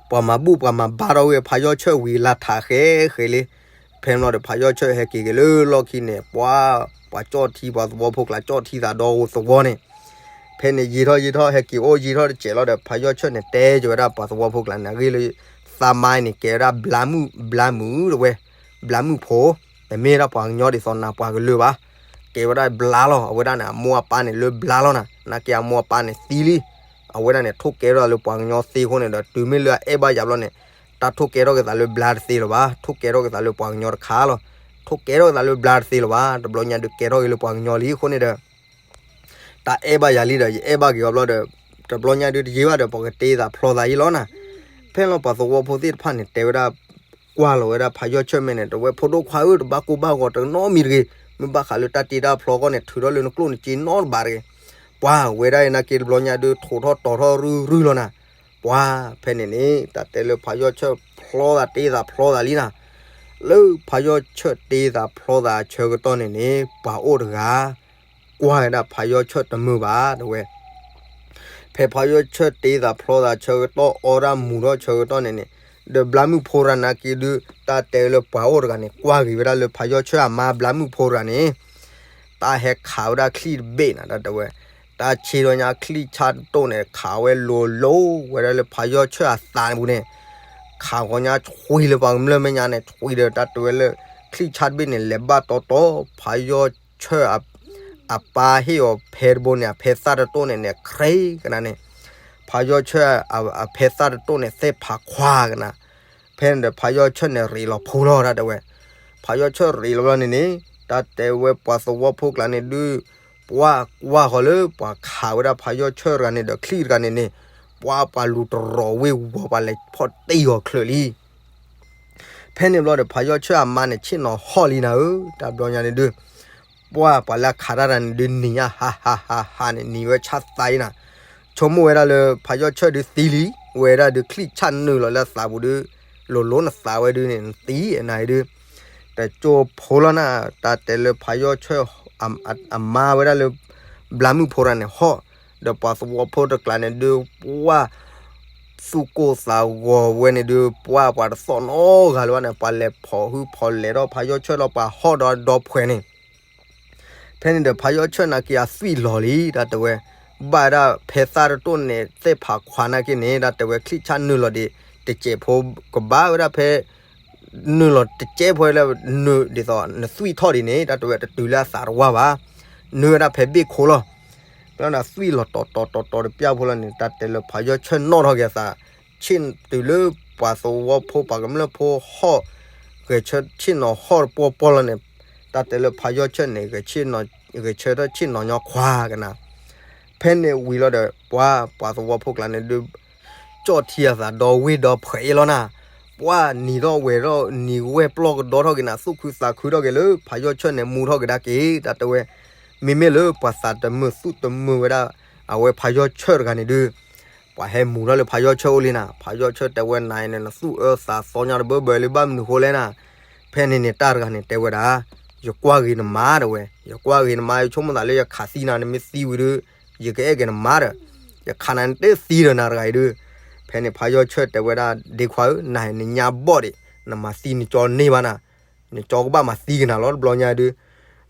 ပှၤမၤဘူၣ်ပှၤမၤဘါထီၣ်ဝဲဖးယီၢ်ဆၢၣ်ဝံၤလါထးဃဲဃဲလံ, ဖဲန့ၣ်ဘျီဒီးဖးယီၢ်ဆၢၣ်ဟဲက့ၤက့ၤလၢလီၢ်ခံန့ၣ် ပှၤ ပှၤကၠီၣ်ထံ ပှၤသဝီဖိကျါကၠီၣ်ထံသးဒီဂိၢ်သဝီန့ၣ်, ဖဲန့ၣ်ယံာ်ထီၣ်ယံာ်ထီၣ် ဟဲက့ၤအိၣ်ယံာ်ထီၣ်တစဲးလီၤဒီး ဖးယီၢ်ဆၢၣ်န့ၣ် တဲက့ၤဝဲဒၣ်ပှၤသဝီဖိကျါန့ၣ် အဂ့ၢ်လၢ သးမါန့ၣ် ကဲဝဲဒၣ်ဘျါမုၣ် ဘျါမုၣ်တဝဲ ဘျါမုၣ်ဖိ, တမ့ၢ်ဒၣ်ပှၤကညီဒ်သိးနၤပှၤကလုာ်ဘၣ်, ကဲဝဲဒၣ်ဘျါလီၤ အဝဲဒၣ်န့ၣ် အမိၢ်အပၢ်န့ၣ်လၢဘျါလီၤနၤ, နာ်က့အမိၢ်အပၢ်န့ၣ်သံလံ, အဝဲဒၣ်န့ၣ်ထိၣ်ကဲထီၣ်လၢပှၤကညီသ့အဃိန့ၣ်ဒီး တုၤမ့ၢ်လၢအအဲၣ်ဘၣ်ယၤဘျီန့ၣ်, တၢ်ထိၣ်ကဲထီၣ်က့ၤသးလၢဘျါတသ့လၢၤဘၣ်, ထိၣ်ကဲထီၣ်က့ၤသးလၢပှၤကညီတခါလီၤ, ထိၣ်ကဲထီၣ်က့ၤသးလၢဘျါတသ့လၢၤဘၣ်, တဘျီညါဒုးကဲထီၣ်က့ၤလၢပှၤကညီလံအဃိန့ၣ်ဒီး တၢ်အဲၣ်ဘၣ်ယၤလံဒီး ယအဲၣ်ဘၣ်က့ၤအီၤဘျီဒီး, တဘျီညါဒုးတယံာ်ဘၣ်ဒီး ပှၤကတ့သးဖျီသးယံာ်လီၤနၤ, ဖဲလီၤပှၤသဝီဖိသ့ၣ်တဖၣ်န့ၣ် တဲဝဲဒၣ်, ကွၢ်လီၤဝဲဒၣ်ဖးယီၢ်ဆၢၣ်မဲာ်န့ၣ် တဝဲဖိဒိၣ်ခွါဧၢ တဘၣ်ကိၢ်ဘၣ်ဂီၤတနီတမံၤတဂ့ၤ, မ့ၢ်ဘၣ်ဃးလၢတၢ်တ့တၢ်ဖျီအဂီၢ်န့ၣ် ထုးထီၣ်လၢနကျိၣ်နစ့နီတဘ့ၣ်တဂ့ၤ, ပှၤဝဲဒၣ်အံၤနာ်က့တဘျီညါဒုး ထိးထီၣ်တီၤထီၣ်ရုၢ်ရုၢ်လီၤနၤ, ပှၤဖဲန့ၣ်န့ၣ် တၢ်တဲလၢဖးယီၢ်ဆၢၣ်ဖျီသးတ့သးဖျီသးလံနၤ, လၢဖးယီၢ်ဆၢၣ်တ့သးဖျီသးအဆၢကတီၢ်န့ၣ်န့ၣ် ပှၤအိၣ်တဂၤ ကွၢ်ဝဲဒၣ်ဖးယီၢ်ဆၢၣ်တမုာ်ဘၣ် တဝဲ, ဖဲဖးယီၢ်ဆၢၣ်တ့သးဖျီသးဆၢကတီၢ် အီၣ်ဒၣ်မူၤထီၣ်ဆၢကတီၢ်န့ၣ်န့ၣ်, ဒီးဘျါမုၣ်ဖိတဂၤနာ်က့ဒုး တၢ်တဲလၢပှၤအိၣ်တဂၤန့ၣ် ကွၢ်ဂ့ၤဝဲဒၣ်လၢဖးယီၢ်ဆၢၣ်အမါဘျါမုၣ်ဖိတဂၤန့ၣ် တၢ်ဟဲခးဝဲဒၣ်ချံၣ်တဘ့ၣ်နၤ တၢ်တဲဝဲ, တၢ်ဆ့ဒီညါချံၣ်ဆၣ်တတိၢ်န့ၣ် ခးဝဲလိၤလိၤဝဲဒၣ်လၢဖးယီၢ်ဆၢၣ်အသးန့ၣ်ပူၤန့ၣ်, ခးဂီၤညါဆွံလၢပှၤကမျၢၢ်မဲာ်ညါန့ၣ် ဆွံဒီးတၢ်တဲဝဲလၢ ချံၣ်ဆၣ်တဘ့ၣ်န့ၣ် လဲၤဘၣ်တီတီ ဖးယီၢ်ဆၢၣ် အပၢ်ဟ့ၣ်အီၤဖဲတဘိန့ၣ် အဖဲသၣ်တတိၢ်န့ၣ်န့ၣ် ခြ့ကနၤန့ၣ်, ဖးယီၢ်ဆၢၣ်အဖဲသၣ်တတိၢ်န့ၣ် သ့ၣ်ဖးခွါကနၤ, ဖဲန့ၣ်ဒီးဖးယီၢ်ဆၢၣ်န့ၣ်ရ့းလီၤဖိလီၤ တၢ်တဲဝဲ, ဖးယီၢ်ဆၢၣ်ရ့းလီၤဘျီန့ၣ်န့ၣ် တၢ်တဲဝဲပှၤသဝီဖိကျါန့ၣ်ဒုး ပှၤကွၢ်ဃီၤလၢပှၤခးဝဲဒၣ်ဖးယီၢ်ဆၢၣ်တဂၤန့ၣ်ဒီးချံၣ်တဂၤန့ၣ်န့ၣ်, ပှၤပှၤလူၤတရီၤဝ့ၤဝီၤ ပှၤလဲၤဖီၣ်တ့ၢ်အီၤချၢးလံ ဖဲန့ၣ်ဘျီဒီး ဖးယီၢ်ဆၢၣ်အမါန့ၣ် ဆ့ၣ်နီၤဟီၣ်လံနၤဧၢ, တၢ်ဘျီညါန့ၣ်ဒုး ပှၢ်ပှၤလၢအခးတၢ်တဂၤန့ၣ်ဒုး နံၤညါဟးဟးဟးဟးန့ၣ် နံၤဝဲဆၣ်သးအံၤနၤ, ဆိကမိၣ်ဝဲဒၣ်လၢ ဖးယီၢ်ဆၢၣ်ဒုးသံလံ, ဝဲဒၣ်ဒုးချံၣ်ဆၣ်နုာ်လီၤလၢအသးပူၤဒုး, လိၤလိၤနသးဝဲဒုးန့ၣ် နသံအနၤအံၤဒုး, တကၠိဖိလီၤနၤ, တၢ်တဲလၢဖးယီၢ်ဆၢၣ် အမါဝဲဒၣ်လၢ ဘျါမုၣ်ဖိတဂၤန့ၣ်ဟီၣ်, ဒီးပှၤသဝီဖိတကျါန့ၣ်ဒုး ပှၢ် သူၣ်ကိၢ်သးဂီၤဝဲန့ၣ်ဒုး ပှၢ်ပှၤတသီၣ်နီတဂၤလၢၤဘၣ်န့ၣ် ပှၤလဲၤဖိးဟုဖီးလဲၤထီၣ်ဖးယီၢ်ဆၢၣ်လီၤ ပှၤဟီၣ်ဒီးဒီဖှဲးန့ၣ်, ဖဲန့ၣ်ဒီးဖးယီၢ်ဆၢၣ်နာ်က့အသွံၣ်လီၤလံ တၢ်တဲဝဲ, ဘၣ်ဝဲဒၣ်ဖဲသၣ်တတိၢ်န့ၣ် သ့ၣ်ဖးခွါနာ်က့န့ၣ် တၢ်တဲဝဲချံၣ်ဆၣ်နုာ်လီၤဒံး တစဲးဖိကဘၣ်ဝဲဒၣ်ဖဲ နုာ်လီၤတစဲးဖိလၢ နုာ်ဒ်သိးနသွံၣ်ထီၣ်ဒံးန့ၣ် တၢ်တဲဝဲတတုၤလၢအသးတဝၢဘၣ်, နုာ်ဝဲဒၣ်ဖဲဘ့ၣ်ခိၣ်လီၤ ဖဲန့ၣ်သွံၣ်လီၤတီၤတီၤတီၤတီၤတပျၢ်ဖိလီၤန့ၣ် တၢ်တဲလၢဖးယီၢ်ဆၢၣ်နီၣ်ထီၣ်က့ၤအသး, ဆ့ၣ်တုၤလၢပှၤသဝီဖိပှၤကမျၢၢ်ဖိဟီၣ်, ဂဲၤဆၢထၢၣ်ဆ့ၣ်နီၤဟီၣ်တပှီၢ်ပှီၢ်လီၤန့ၣ်, တၢ်တဲလၢဖးယီၢ်ဆၢၣ်န့ၣ် ဂဲၤဆၢထၢၣ်ဆ့ၣ်နီၤညီခွါကနၤ, ဖဲန့ၣ်ဝံၤလီၤဒီး ပှၤ ပှၤသဝီဖိကျါန့ၣ်ဒုး ကၠီၣ်ထံအသးဒီဝ့ၢ်ဒီဖှဲးအ့ၣ်လီၤနၤ, ပှၤနံၤထီၣ်ဝဲၤထီၣ် နံၤဝဲၢ်ပျီၢ်ကဒီထီၣ်က့ၤနၤ သူၣ်ခုသးခုထီၣ်က့ၤလၢ ဖးယီၢ်ဆၢၣ်န့ၣ် မူထီၣ်က့ၤဒၣ်က့ၤ တၢ်တဲဝဲ, မ့မ့ၢ်လၢပှၤသးတမုာ်သူၣ်တမုာ်ဝဲဒၣ် အဝဲဖးယီၢ်ဆၢၣ်တဂၤန့ၣ်ဒုး ပှၤဟဲမူထီၣ်လၢဖးယီၢ်ဆၢၣ်အိၣ်လံနၤ, ဖးယီၢ်ဆၢၣ်တဲဝဲနၤန့ၣ် နသူၣ်အၢသးသီညါတဘၢဘၢလၢဘၣ်မနုၤဃိလဲၣ်နၤ, ဖဲန့ၣ်န့ၣ် တၢ်တဂၤန့ၣ်တဲဝဲဒၣ်, ယကွၢ်ဂ့ၤနမါတဲဝဲ, ယကွၢ်ဂ့ၤနမါ ယဆိကမိၣ်သးလၢယခးသံနၤ နမ့ၢ်သံဝံၤဒုး ယကအဲၣ်က့ၤနမါဒီး, ယခးနၤနတသံဒီးနၤတဂၤအံၤဒုး, ဖဲန့ၣ်ဖးယီၢ်ဆၢၣ်တဲဝဲဒၣ် ဒ့ခွါဧၢ နၤနညါဘီၣ်ဒံး နမၤသံနကၠီန့ၢ်ဘၣ်နၤ, နကၠီကဘၣ်မၤသံက့ၤနၤလီၤတဘျီညါဒုး,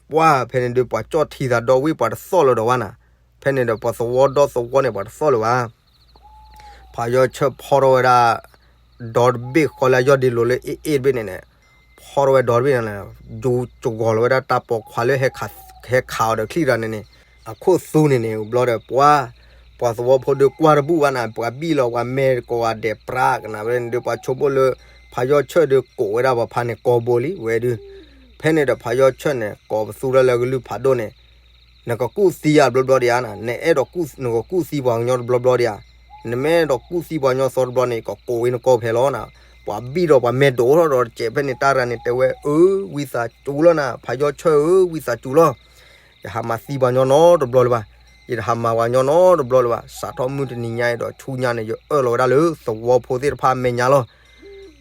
ပှၤဖဲန့ၣ်ဒုး ပှၤကၠီၣ်ထံသးဒီဝ့ၢ်ပှၤတသီၣ်လၢၤဒီးဘၣ်နၤ, ဖဲန့ၣ်ဒီးပှၤသဝီဒီသဝီန့ၣ် ပှၤတသီၣ်လၢၤဘၣ် ဖးယီၢ်ဆၢၣ်ဖီထီၣ်ဝဲဒၣ် ဒီတဘ့ၣ်ဃီလၢအယီၢ်ဒ့လိၤလၢအ့ၣ်အ့ၣ်တဘ့ၣ်န့ၣ်န့ၣ်, ဖီထီၣ်ဝဲဒီတဘ့ၣ်န့ၣ်, ယိၤကဂီၤလီၤဝဲဒၣ်တၢ်ပိာ်ခွါလၢ ဟဲခးအီၤဒီးချံၣ်တဂၤန့ၣ်န့ၣ်, အခိၣ်သူန့ၣ်န့ၣ် ဘျီဒီးပှၤ, ပှၤသဝီဖိဒုးကွၢ်တဘူၣ်ဘၣ်နၤ, ပှၤဘံၣ်လီၤပှၤမဲာ်ကိးဂၤဒဲးပြးကနၣ်ဝဲန့ၣ်ဒုး ပှၤဆိကမိၣ်လၢ ဖးယီၢ်ဆၢၣ်ဒုးကိးဝဲဒၣ်ပှၤဖါန့ၣ်ကိးဘိလံဝဲဒုး, ဖဲန့ၣ်ဒီးဖးယီၢ်ဆၢၣ်န့ၣ် ကိးပသူထီၣ်လၢကလုၢ်ဖးဒိၣ်န့ၣ် နကကူၣ်သံယၤတဘျီဘျီဒံးဧါ, နအဲၣ်ဒိးကူၣ် နကကူၣ်သံပှၤကညီတဘျီဘျီဒံးဧါ, နမ့ၢ်အဲၣ်ဒိးကူၣ်သံပှၤကညီသီတဘျီန့ၣ် ယကကိးဝဲနကိးဖဲလီၤနၤ, ပှၤဘံၣ်ဒီးပှၤမဲာ်ဒိၣ်ထီၣ်ဒီးတစဲးဖဲန့ၣ် တၢ်တဂၤန့ၣ်တဲဝဲ အၢ ဝံသးစူၤလီၤနၤ ဖးယီၢ်ဆၢၣ်ဧၢ ဝံသးစူၤလီၤ, ယဟးမၤသံပှၤကညီနီတဘျီလၢၤဘၣ်, ယတဟးမၤပှၤကညီနီတဘျီလၢၤဘၣ်, စးထီၣ်မုၢ်တနံၤညါအံၤဒီးဆူညါန့ၣ် ယအၢၣ်လီၤဝဲဒၣ်လၢသဝီဖိသ့ၣ်တဖၣ်အမဲာ်ညါလီၤ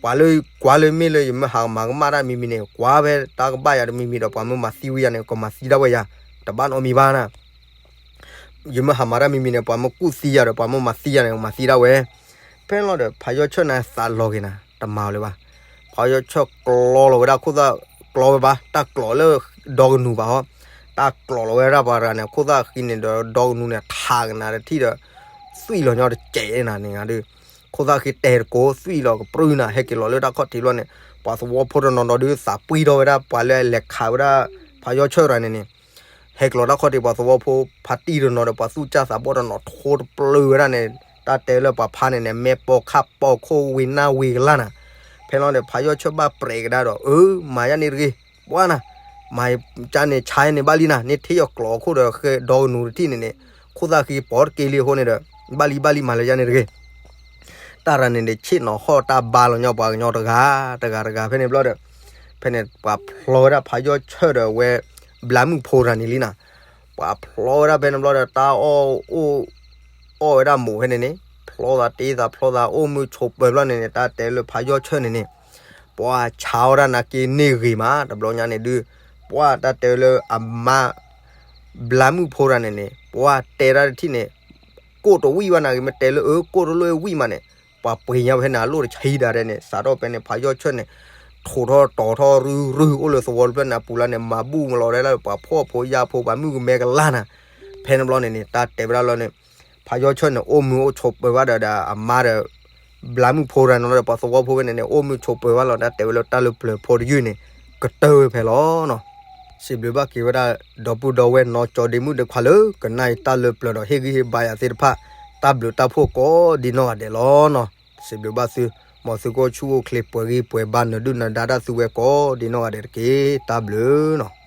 ပှၤလၢကွၢ်လၢမ့ၢ်လၢယမ့ၢ်ဟးမၤကမၣ်တၢ်မံၤမံၤန့ၣ် ကွၢ်ဖဲတၢ်ကဘၣ်ယၤတမံၤမံၤဒီး ပှၤမ့ၢ်မၤသံဝံၤယၤန့ၣ် ကမၤသံဒၣ်ဝဲယၤ, တဘၣ်နီတမံၤဘၣ်နၤ, ယမ့ၢ်ဟးမၤတၢ်မံၤမံၤန့ၣ် ပှၤမ့ၢ်ကူၣ်သံယၤဒီး ပှၤမ့ၢ်မၤသံယၤန့ၣ် ကမၤသံဒၣ်ဝဲ, ဖဲလီၤဒီး ဖးယီၢ်ဆၢၣ်န့ၣ်သးလီၤက့ၤနၤ တမၤအီၤလၢၤဘၣ်, ဖးယီၢ်ဆၢၣ်ကျီလီၤဝဲဒၣ်ခိၣ်သၣ်, ကျီဝဲဘၣ် တၢ်ကျီလၢဒီကနူၤဘၣ်ဟီ, တၢ်ကျီလီၤဝဲဒၣ်ပှၤတဂၤန့ၣ် ခိၣ်သၣ်ဃံန့ၣ်ဒီး ဒီကနူၤန့ၣ် ထးကနၤတထံၣ်ဒီး သွံၣ်လီၤညီတစဲးနၤန့ၣ်ဒုး ခိၣ်သၣ်ဃံတဲတကိး သွံၣ်လီၤကပြုၢ်နၤ ဟဲက့ၤလီၤလၢတၢ်ခီၣ်ထံးဘျီန့ၣ် ပှၤသဝီဖိတနီၤနီၤဒုး သးပှံၢ်ထီၣ်ဝဲဒၣ် ပှၤလၢအလဲၤခးဝဲဒၣ် ဖးယီၢ်ဆၢၣ်တဂၤန့ၣ်န့ၣ်, ဟဲက့ၤလီၤတၢ်ခီၣ်ထံး ပှၤသဝီဖိဖါတံၢ်တနီၤဒီး ပှၤသူၣ်စၢ်သးဘီၣ်တနီၤ ထိတပျုာ်ဝဲဒၣ်န့ၣ် တၢ်တဲလၢပှၤဖါန့ၣ်န့ၣ် မဲာ်ပိာ်ခၣ်ပိာ်ခိၣ်ဝံၤနၢ်ဝံၤကလၢ်နၤ, ဖဲလီၤန့ၣ် ဖးယီၢ်ဆၢၣ်ဘၣ်ပြဲးကဒါဒီး အၢ မၤယၤန့ၣ်တဂ့ၤ ပှၤနၤ, မၤကန့ၣ်ဆါန့ၣ်ဘၣ်လံနၤ န့ၢ်ထံၣ်အီၤကျိးအခိၣ်ဒီးဃဲဒီကနူၤတထံၣ်န့ၣ်န့ၣ်, ခိၣ်သၣ်ဃံပိာ်တက့ၤလံအဃိန့ၣ်ဒီး ဘၣ်လံဘၣ်လံမၤလၢယၤန့ၣ်တဂ့ၤ တၢ်ရၤန့ၣ်န့ၣ် ဆ့ၣ်နီၤဟီၣ်တၢ်ဘါလီၤညီပှၤကညီတဂၤ, တဂၤတဂၤဖဲန့ၣ်ဘျီဒီး, ဖဲန့ၣ် ပှၤဖျီဝဲဒၣ်ဖးယီၢ်ဆၢၣ်ဒီးဝဲ ဘျါမုၣ်ဖိတဂၤန့ၣ်လံနၤ, ပှၤဖျီဝဲဒၣ်ဖဲန့ၣ်ဘျီဒီး တၢ်အီၣ်အိၣ် အီၣ်ဝဲဒၣ်မိၢ်ဖဲန့ၣ်န့ၣ်, ဖျီသးတ့သးဖျီသး အိၣ်မုာ်ဆိးပၢၤဘျီန့ၣ်န့ၣ် တၢ်တဲလၢဖးယီၢ်ဆၢၣ်န့ၣ်န့ၣ်, ပှၤဆါဝဲဒၣ်နာ်က့န့ၢ်ဂ့ၤမး တဘျီညါန့ၣ်ဒုး, ပှၤတၢ်တဲလၢအမါ ဘျါမုၣ်ဖိတဂၤန့ၣ်န့ၣ် ပှၤတဲတၢ်တထံၣ်န့ၣ် ကိၣ်တဝံၣ်ဘၣ်နာ်က့ မ့ၢ်တဲလၢအကိၣ်တလိၣ်ဝံၣ်မးန့ၣ်, ပှၤပှ့ၤညါဖဲန့ၣ် အလိၣ်တဆံဒၣ်ဒဲးန့ၣ် စးထီၣ်ဖဲန့ၣ် ဖးယီၢ်ဆၢၣ်န့ၣ် ထိးထီၣ်တီၤထီၣ်ရုရုအိၣ်လၢသဝီတဖျၢၣ်န့ၣ် အပူၤလၢန့ၣ် မၤဘူၣ်မလီၤဒဲးလၢပှၤဖှီၣ်ဖိယာ်ဖိ ပှၤမုၣ်ကမဲကလၢ်နၤ, ဖဲန့ၣ်ဘျီန့ၣ်န့ၣ် တၢ်တဲဝဲဒၣ်လီၤန့ၣ်, ဖးယီၢ်ဆၢၣ်န့ၣ် အိၣ်မုာ်အိၣ်ဆိးပၢၤဘၣ်ဒီးဒီးအမါဒီး ဘျါမုၣ်ဖိတဂၤန့ၣ်လီၤဒီး ပှၤသဝီဖိဖဲန့ၣ်န့ၣ် အိၣ်မုာ်ဆိးပၢၤဘၣ်လီၤ တၢ်တဲဝဲလၢတၢ်လၢပျၢၤဖိတယုၢ်န့ၣ် ကတၢၢ်ဝဲဖဲလီၤနီၤ. စံးဘျုးဘၣ်က့ၤဝဲဒၣ် ဒီပုၢ်ဒီဝဲၢ်နီၢ်ကၠီဒ့မုၣ်ဒ့ခွါလၢ ကနၣ်အံၤတၢ်လၢပျၢၤဒီးဟ့ၣ်ဂံၢ်ဟ့ၣ်ဘါယၤသ့ၣ်တဖၣ် တၢ်ဘျုးတၢ်ဖှိၣ်ကိးဒ်နီၢ်ဂၤဒဲးလီၤနီၤ. စံးဘျုးဘၣ်သု, မ်သုကအိၣ်ဆူၣ်အိၣ်ချ့ပှဲၤဂံၢ်ပှဲၤဘါနဒုၣ်နဒါတၢ်သုဝဲကိးဒ်နီၢ်ဂၤဒဲးတက့ၢ်. တၢ်ဘျုးနီၤ.